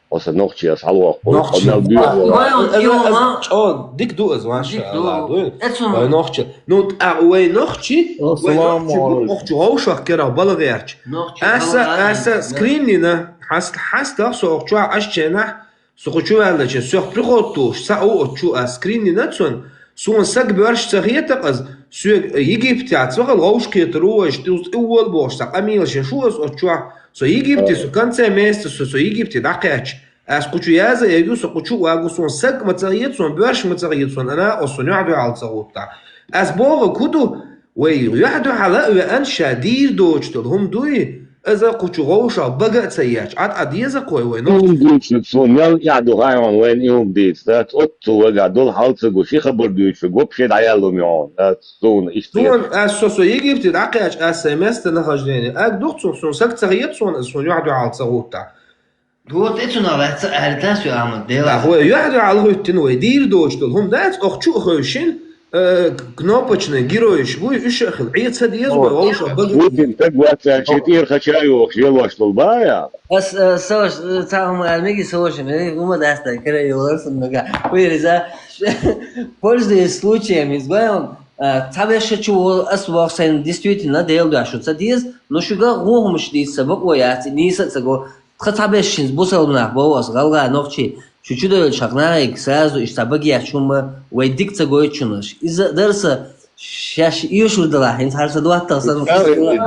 Оса нохчи аса хьалавоккхур ву-кх, хьо мел доьхур ву. Чо, дика ду аса, ваш дуй. Ой, нохчи. Ну, тӀаккха вай нохчи, вай нохчи бу, охчу вовшах керах бала гӀерташ. Аса, аса скриннина, хьаст, хьастах со охчу аш ченахь, Со кху чу ваьллача, соьх приход тухуш, цхьаъ ву оцу чу ас скриннина цунна, суна саг боьрша ца хета-кх ас, соьга Египте цхьа хала вовшах кхетар ву вайша, тӀе тӀе вуо бохуш, цхьа къамелаш еш ву ас оцу чохь. Со Египте, со конце месяца, со, со Египте дӀакхаьчча. Ас кху чу яза а ю, со кху чу а вагу, суна саг ма ца хета, суна боьрша ма ца хета, суна ана а, суна юьхь-дуьхьал ца хӀуттахь. Ас бохург хӀун ду? Вай юьхь-дуьхьал а веана, ша дийр доцуш долу хӀума дуй, иза кху чу вовшах бага а ца етташ, Ӏад-Ӏад деза кхой вай нохчий? Хьуна дуьйцург суна мел эхь ду хаьий хьуна, вайна и хӀума дийца, дац? Оццул вагахь долу хьал ца гуш, и хабар дуьйцург вообще дӀаяьлла хӀума ю хьуна, дац? Суна иштта. Суна, ас со, со Египте дӀакхаьчча, ас сайн местонахождение, аг ду-кх цунах, суна саг ца хета суна, ас суна юьхь-дуьхьал ца хӀуттахь. Дора тӀе цунах лаьцна аьлла дац вай, Ахьмад, Дела. Ахь вай юьхь-дуьхьал хӀуьттина вай, дийр доцуш долу хӀума дац, охчу а хевшина, э, кнопочный геройш буй, уьш а хила, Ӏе ца деза вай, вовшах бага. Путин таг вац аьлча, тӀера хача а йохуш, лелош долу бан а. Ас, э, саваш, э, цхьа хӀума аьлла меги саваш, э, хӀума дац тай, кара йолар сан мега. Вай реза, пользуясь случаем, изгоем, э, цхьа вешачу вол, ас вох сайн действительно Дела дуьхьа шу ца деза, но шуьга гӀо хӀумаш дийца бакъо яц, нийса а ца го. Тхан цхьаберш шинца бусалба нах боху аса, гӀалгӀа, нохчий, шу чудевллачу хьакъ нахе сразу иштта цхьа баге ечу хӀума вай дика ца гойтучунаш. Иза а дара сан шаьш эшур далахь, хӀинца хьара сан доттагӀа санна.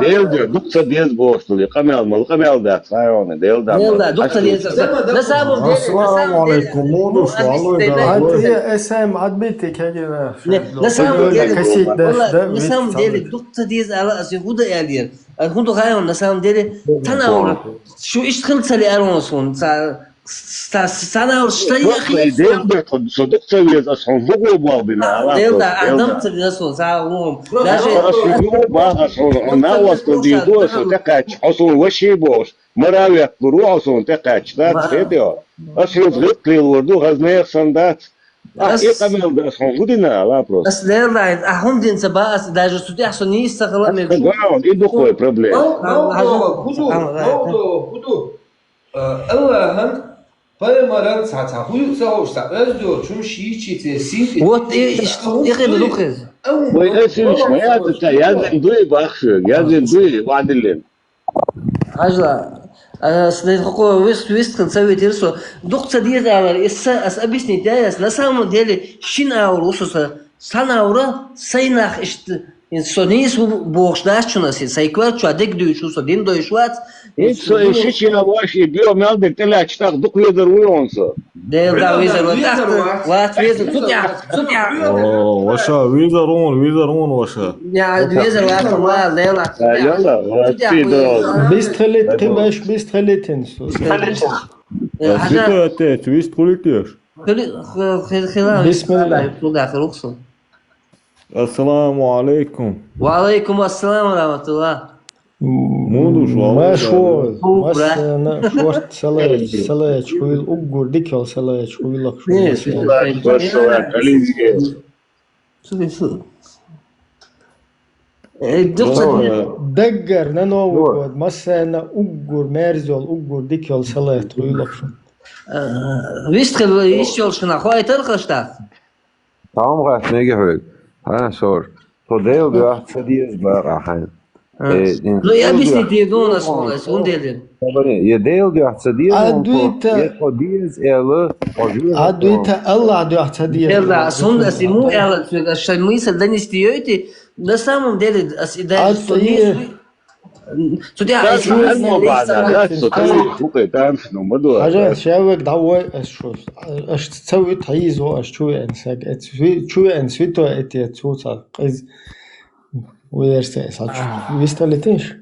Дела дуьхьа, дукха ца деза бохуш долу, и къамел мала къамел дац, хьайоне, Дела дуьхьа. Дела дуьхьа, дукха ца деза. На самом деле, на самом деле, Ассаламу алейкум, муну шу алой. Ай, эсэм отбитый кегина. На самом деле, Косить дашь, да, на самом деле, дукха ца деза ала аса хӀун дан аьлла. ХӀун ду хьайоне, на самом деле, цхьана а вара, шу иштта хила ца лиара суна, ца Ца, ца, ца, ца, ца, я хи. Дел да, со дукха ца веза, ас хьуна хӀун боху бина, ала. Дел да, адам ца веза, ца, хӀун. Даже ас хьуна хӀун боху, ас хьуна, хьуна на васкал дийр ду, ас хьуна тӀекхаьчча, хьо суна ваши бохуш, мара ветталур ву, хьо суна тӀекхаьчча, дац хетайо. Ас хьуна гӀиллакх лелор ду, хаза нехан санна дац. Ас и къамел да, ас хьуна хӀун дина, ала просто. Ас Дел да, а хӀун дина ца ба, ас даже цу тӀехь со нийса ца хила мега. Ас хьуна, и дукха вай проблема. Мов, мов, мов, хӀун ду, мов, мов, хӀун ду? Э, Аллахьан, пайхамаран цхьа, цхьа хӀуьйу ца ховш, цхьа оьзда йоцу хӀумаш йийчи церан синтӀе. Вот и, и, и хила ду хеза. Вай эсинаш ма яц, ца яздина дуй бахшуьга, яздина дуй, вадиллин. Хьажла, а, ас дайн хӀокхо вист, вист хила ца витира со. Дукха ца деза алар, и са, ас объяснить яй ас, на самом деле, шин аур ву со са. Сан аура, сайн нах иштта, со нийса ву бохуш дац чунас, сайн коьрта чохь дерг дуьйцуш ву со, дин дойуш вац. Ит со и шича ваш, и био мел дерг тӀелаьтташ тӀаккха дукха везар вуй хьуна со. Дел да, везар вац, тӀаккха вац везар, цу тӀехь, цу тӀехь. О, ваша, везар вуна, везар вуна, ваша. Я, везар вац, ма, Дела. Цу тӀехь. Бистхилит, кхин беш бистхилитин со. Бистхилит. Э, хьажа. Бистхилит, вист хулит еш. Хили, хи-, хи-, хила, Бисмилла. Худа, хи, рухсу. Ассаламу алейкум. Ва алейкум ассалам ва рахматуллах. Муну шу, ма шо, Ху, бра. Массана шорт салач, салач хуйла, уггур дикал салач хуйла, шу. Не, массана. Шу, шу. Э, дукха. Даггар на Новый год, массана уггур мерзел, уггур дикал салач хуйла, шу. Э, вистхила йиш йолчу хенахь хоуьйтура хӀара штат? Тхьамма гӀатта мега хьоьга. Хьан, сор. Тхо Дела дуьхьа ца деза бакъахь хьайна. А. Э, ну, я объяснить дийр ду ас хьуна, ас хӀунда элира. Я Дела дуьхьа ца деза, я тхо деза аьлла, хьо жоьжахати. Аллах дуьхьа ца деза. Элла, ас хӀунда ас и муха аьлла соьга, ас шайн мисал донести йойту, на самом деле, ас и даже... Цу тӀехь ас хьанна ма бахьана, ас цу тӀехь бухе танцано ма ду. Хьажа, шаьввега дӀавой ас шу. Аш ца вуьту хьийзо, аш чу веана саг. Эц ви-, чу веана святой эти цу ца къиз. Уверся, ас хьачу вистхила теш?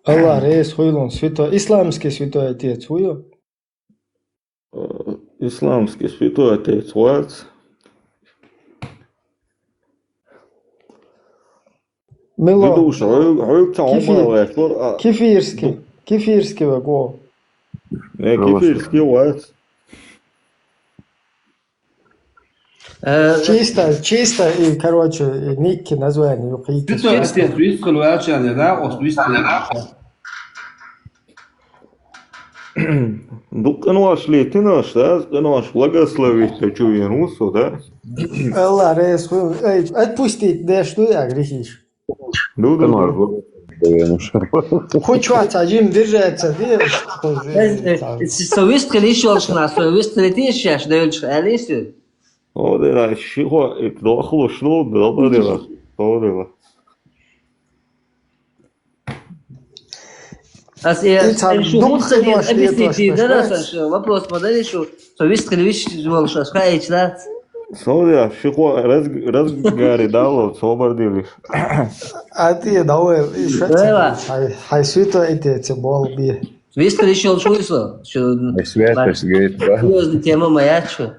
Аллах реза хуьлун, святой, исламский святой отец ву ю? Э, исламский святой отец вац. Мило. Видуш, хьоьга, хьоьга ца хьо ма вац, а, Кефирский. Кефирский вай го. Э, Кефирский вац. Э, чисто, чисто, и, короче, и ник, название, ю, кхийкис. Святой отец вистхила ваьлча, да, оцу вистхила ваьлча. Ду къинош летина аш, да, къинош благословить чу вен ву со, да? Аллах реза хуьлда. Эй, отпустить деш ду я грехиш? Ду, ду, ду. Хуьлда цхьа жима держаться, де, э, э, со вистхила йиш йолчу хенахь, со вистхила йиш яц шаьш девлча, аьлла иза? О, дела, ши хо, и дохлуш, ну, добра дела. Добра дела. Ас, э, и цхьа шу хӀунда ца деза, объяснить дара, ас, аш вопрос ма дарий шу, со вистхила йиш йолуш, аш хаийча дац? Со я, ши хо раз-, разгаре дало, собар делиш. А ты давай, и шу ца, хьай, хьай святой отец болу бе. Вистхила йиш йолуш вуй со? Шу святость гейт, да? Серьёзная тема моя, шу.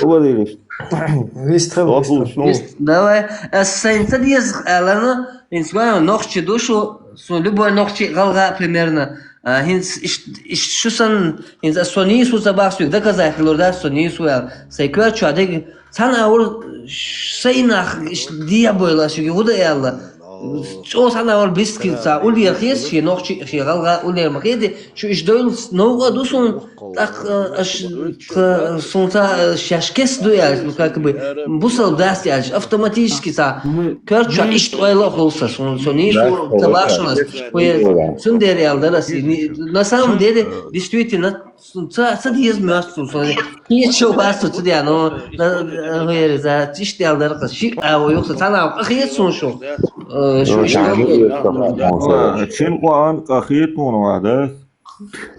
Вистхила, вистхила. Давай. Ас сайна ца деза аьлла, хӀинца вайн нохчи ду шу, со любой нохчи, гӀалгӀа примерно. А, хӀинца иш-, иш-, шу санна, хӀинца ас со нийса ву ца бахча, соьга доказать хилур дац, со нийса ву аьлла. Сайн коьрта чохь дерг цхьана а вур, сайнах иш дебойла, ас шуьга хӀун дан аьлла. ЧӀогӀа цхьана а вара бискилца, уллера хеза шен нохчи, шен гӀалгӀа уллера ма хеди, шу иш дойлуц новкъа а ду суна, тӀаккха, э, аш, тха, суна ца, э, шаьш кеста ду аьлча, ну, как бы, бусалба дац аьлча, автоматически ца, коьрта чохь иштта ойла а хуьлу сан, суна, со нийса ву ца бахча шуна ас, цундела аьлла дара ас, и, на самом деле, действительно, Ца, ца деза моьтту суна. Кхечо вац со ца деза, но, на, на, хӀера, за, иштта аьлла дара, шиъ а ву юха, цхьана а къа хета суна шу. Э, шу иштта. Цин къоан къа хета вуна ван, да?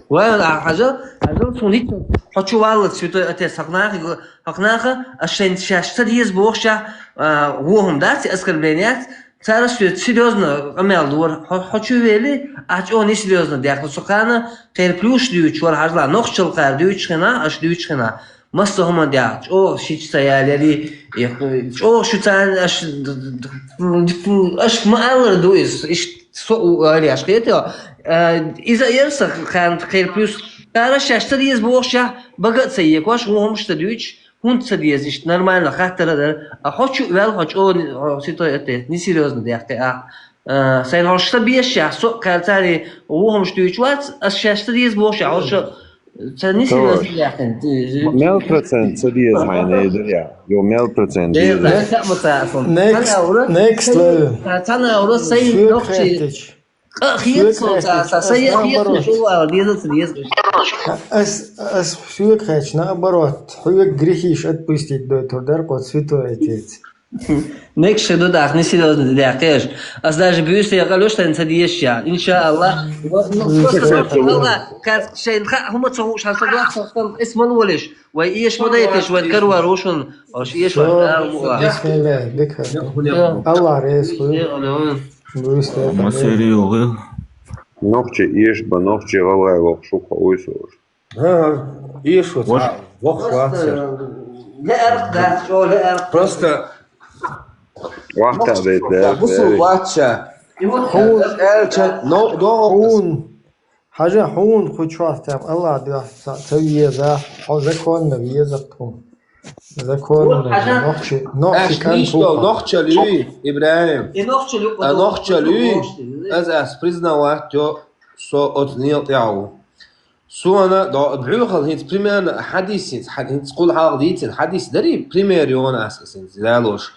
Вай, а, хьажал, хьажал, суна хӀинца, хьо чу валлалц, святой отец, хӀокху наха, хӀокху наха, аш шайн шаьш ца деза бохушехь, а, вон хӀума дац, оскорбление яц, Цара соьца серьёзно къамел дора. Хьо, хьо чу вели, ахь чӀогӀа несерьёзно даьхна. Со кхана кхеран плюсаш дуьйцуш вара, хьажал, нохчалла кхара дуьйцуш хенахь, аша дуьйцуш хенахь. Массо а хӀуманна дехьа, чӀогӀа шича ца ялари, и, чӀогӀа шу царна аш, аш ма-аллара ду иза, иштта со у али аш хетий. Э, иза а яра сан кхана кхеран плюс. Цара шаьш ца деза бохушехь, бага а ца екъаш, вон хӀумаш ца дуьйцуш, ХӀунда ца деза иштта нормально хаттар а дара? А хьо чу а ваьлла, хьо чӀогӀа, хьо святой отец, несерьёзно даьхкина ахь. А, сайна хьо ша безаш, со а кхаьрца вон хӀумаш дуьйцуш вац, ас шаьш ца деза бохуш, хьо ша ца несерьёзно даьхкина. Мел процент ца деза хьайна, эй, дара я? Йо, мел процент деза. Next, next level. Цхьана а вара сайн нохчий. Къа хета со, ца, ца, са я хета, шу вала деза ца деза. Ас, ас хьоьга хеташ, наоборот, хьоьга грехиш отпустить дойтур дара кхо святой отец. Некъ шу ду дахни серьёзно дехкеш. Ас даже буьйса я къалуш тан ца деза ша. Иншааллах. Ну, просто шайн ха, хӀума ца хууш, хьан со дохка, эс ман волиш. Вай эш ма дайташ, вайн карвар ву шун, ош эш ван. Бисмилла, дика. Аллах реза хуй. Ма серьёзно. Нохчи эш ба, нохчи гӀалгӀай воккхуш ву кхо уйсуш. ХӀа, эш ву цхьа воккхуш вац. Леарх дац, чӀо леарх. Просто вахта бейт, да, бусул вац ша. Хьун аьлча, но, догӀу. Хьажа, хьуна кху чохь тӀехь Аллах дуьхьа ца, ца веза, хьо законно веза кху. Законно, нохчи, нохчи кан кху. Нохчалла юй, ИбрахӀим. И нохчалла юй. А нохчалла юй, ас, ас признавать йо, со оцу нел тӀехь ву. Суна до бьюхал хинц примерно хадис хинц хад хинц кул хьал дийцин хадис дари пример йона ас хинц залош.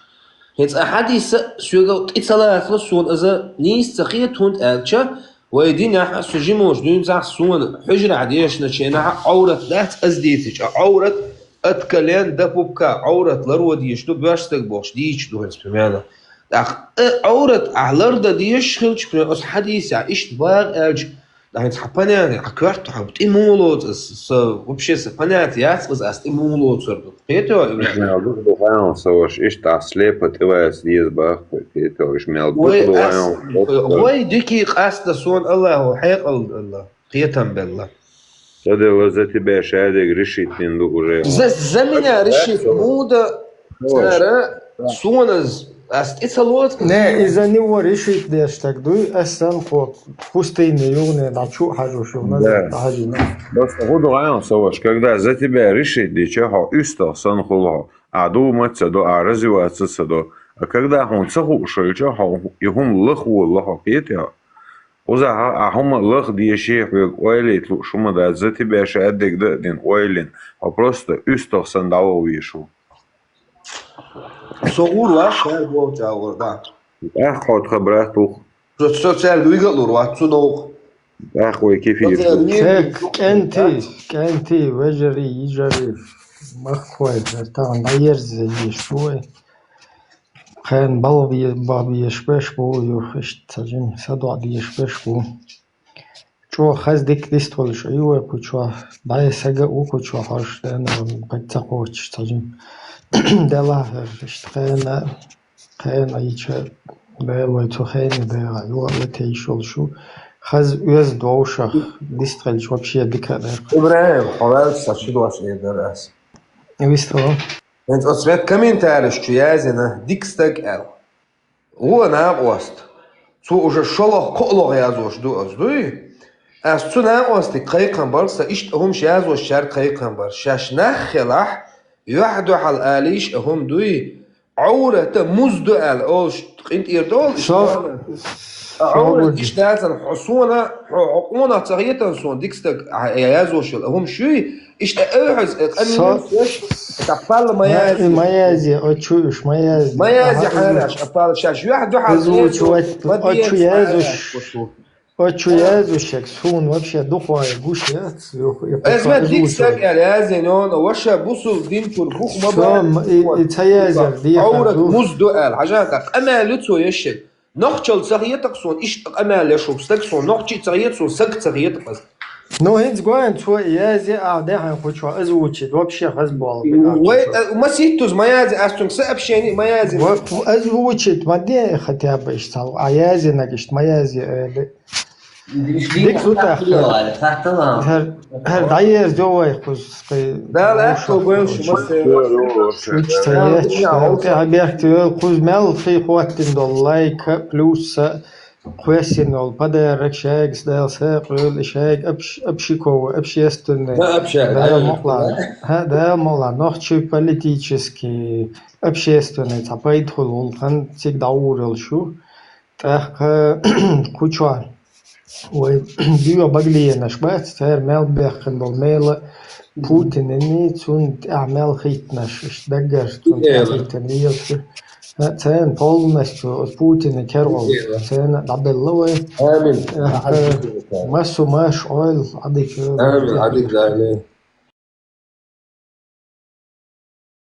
Хинц а хадис сюга тӀи ца лацла суна аза нийс ца хетунт аьлча, вай динахь су жимош дуьнцахь суна хьужрахь дешна ченахь Ӏоврат дац аз дийцич, а Ӏоврат аткален да пупка Ӏоврат ларва деш ду, беш стаг бохш дийч ду хинц примерно. ТӀаккха э, Ӏоврат ахь ларда деш хилча, примерно, ас хадис а ишт бах аьлча, ДӀа хӀинца хьан понятие, хьан коьрта хьан тӀе муха лоцу аса, са, вообще са понятие яц аса, аса тӀе муха лоцур ду. Кхетий, Ибрахим? Мел дукха ду хьайна, са ваша, иштта слепо тӀе ваьца деза бах, кхетий, уж мел дукха ду хьайна. Вай дикий къаста сон Аллаху хьекъал Аллах, кхетам белла. Ца делла за тебя шадег решить дин ду уже. За, за меня решить муда. Цара соназ ас тӀе ца лоцу. Не, из-за него решить деш стаг дуй, ас сан кхо пустыне югӀне дӀа чу хьажуш югӀна, да, хьажина. Просто хӀу ду гӀайна, са ваша, когда за тебя решить дича, хьо уьстагӀ сан хул хьо, а думать ца до, а развиваться ца до. А когда хьуна ца хууш хилча, хьо и хӀума лаха волла хьо, кхетий хьо? Узахьа а хӀума лаха деши хьоьга ойлийта лууш хӀума дац, за тебя шадег да а дина ойлина, хьо просто уьстагӀ сан дӀаваха везаш ву. Со гӀур вац, цаьрга вовча гӀур, да. ТӀаккха хьо тха брат ву-кх. Со, со цаьрга вига а лур вац, цу новкъа. ТӀаккха вай кефир. Церг кӀентий, кӀентий, вежарий, йижарий, махкой, тахана дӀаерза йиш ву вай. Кхайна балба е-, балба еш беш бу, юха иштта ца жим, садоӀа деш беш бу. ЧӀо хаза дика дистхуьлуш ю вай кху чохь, бӀе сага а ву кху чохь хьожуш, дена пхи ца кхочуш ца жима. Делахь хӀара иштта хена, хена йича, Дела вай цу хене дела, юха а латейш йолуш ю. Хаза оьзда вовшах дистхилча вообще дика а дара. Ибрахим, хьо ваьлча сан ши дош эр дара ас. Вистхула. ХӀинца оцу век комментарийш чу яздина, дика стаг аьлла. Вон накъост. Цо уже шолгӀа, кхоалгӀа яздеш ду ас, дуй? Ас цу накъостиг кхайкхам бар, сан иштта хӀумаш яздеш цаьрга кхайкхам бар. Шаьш нах хилахь, юьхь-дуьхьал алийша а хӀума дуй? Ӏоврата муз ду аьлла олуш къинтӀера долу? Со, а со Ӏоврат гуш иштта дацахь, хьо сона, хьо, хьо къонах ца хетан сона, дика стаг а, яздеш йолу хӀумаш юй? Иштта а хьаза, э, къамелаш, ца палла ма язде. Ма язде, оцу чу уьш ма язде. Ма язде хьараш, а палла шаьш юьхь-дуьхьал озвучивать, ма оцу чу яздеш. Оцу чу яздеш, суна вообще дукха гуш яц, юха, я. Эзма дика стаг аьлла яздина, ваша бусул дин чуьра бух ма бац. И, и ца язде, дика Ӏоврат муз ду аьлла, хьажа, къамел ю цо ешшаг. Нохчалла ца хета-кх суна, иштта къамел еш ву стаг суна, нохчий ца хета суна, саг ца хета-кх ас. Ну, хӀинца гоьн цо язде а дехьа кху чохь, озвучить, вообще хаза болу. Вай, э, маситтуз ма язде, ас цуьнга сообщение ма язде. Вот, озвучить ма де, хотя бы иштта, а яздинарг иштта ма язде, э, дика ду тӀаккха. ХӀара, хӀара дӀаерзо вай кхуза. Дала аьтто гойту шу массеран. Шуьца ца етташ, тӀаьхьа бехк йойла, кхуза мел хи хӀоттина долу лайка, плюса, кхоьссина долу подарок шайгас, Дала сакъ йойла, и шайга общ-, общиковый, общественный, Дала мукълахь, хӀа, Дала мукълахь, нохчий политический, общественный цхьа пайда хуьлу гӀуллакхан цига дӀагӀур йолуш ю. ТӀаккха кху чохь вай дуьйхьа багалийнаш бац, цара мел бехкина болу мела Путинан, цунна тӀаьхьа мел хийттинаш, иштта даггара цунна тӀаьхьа хийттина лелаш. Царна полностью оцу Путинан кергӀалла царна дӀабелла вай. Амин. ТӀаккха массо а маша ойла, Ӏадика йойла. Амин, Ӏадика дали.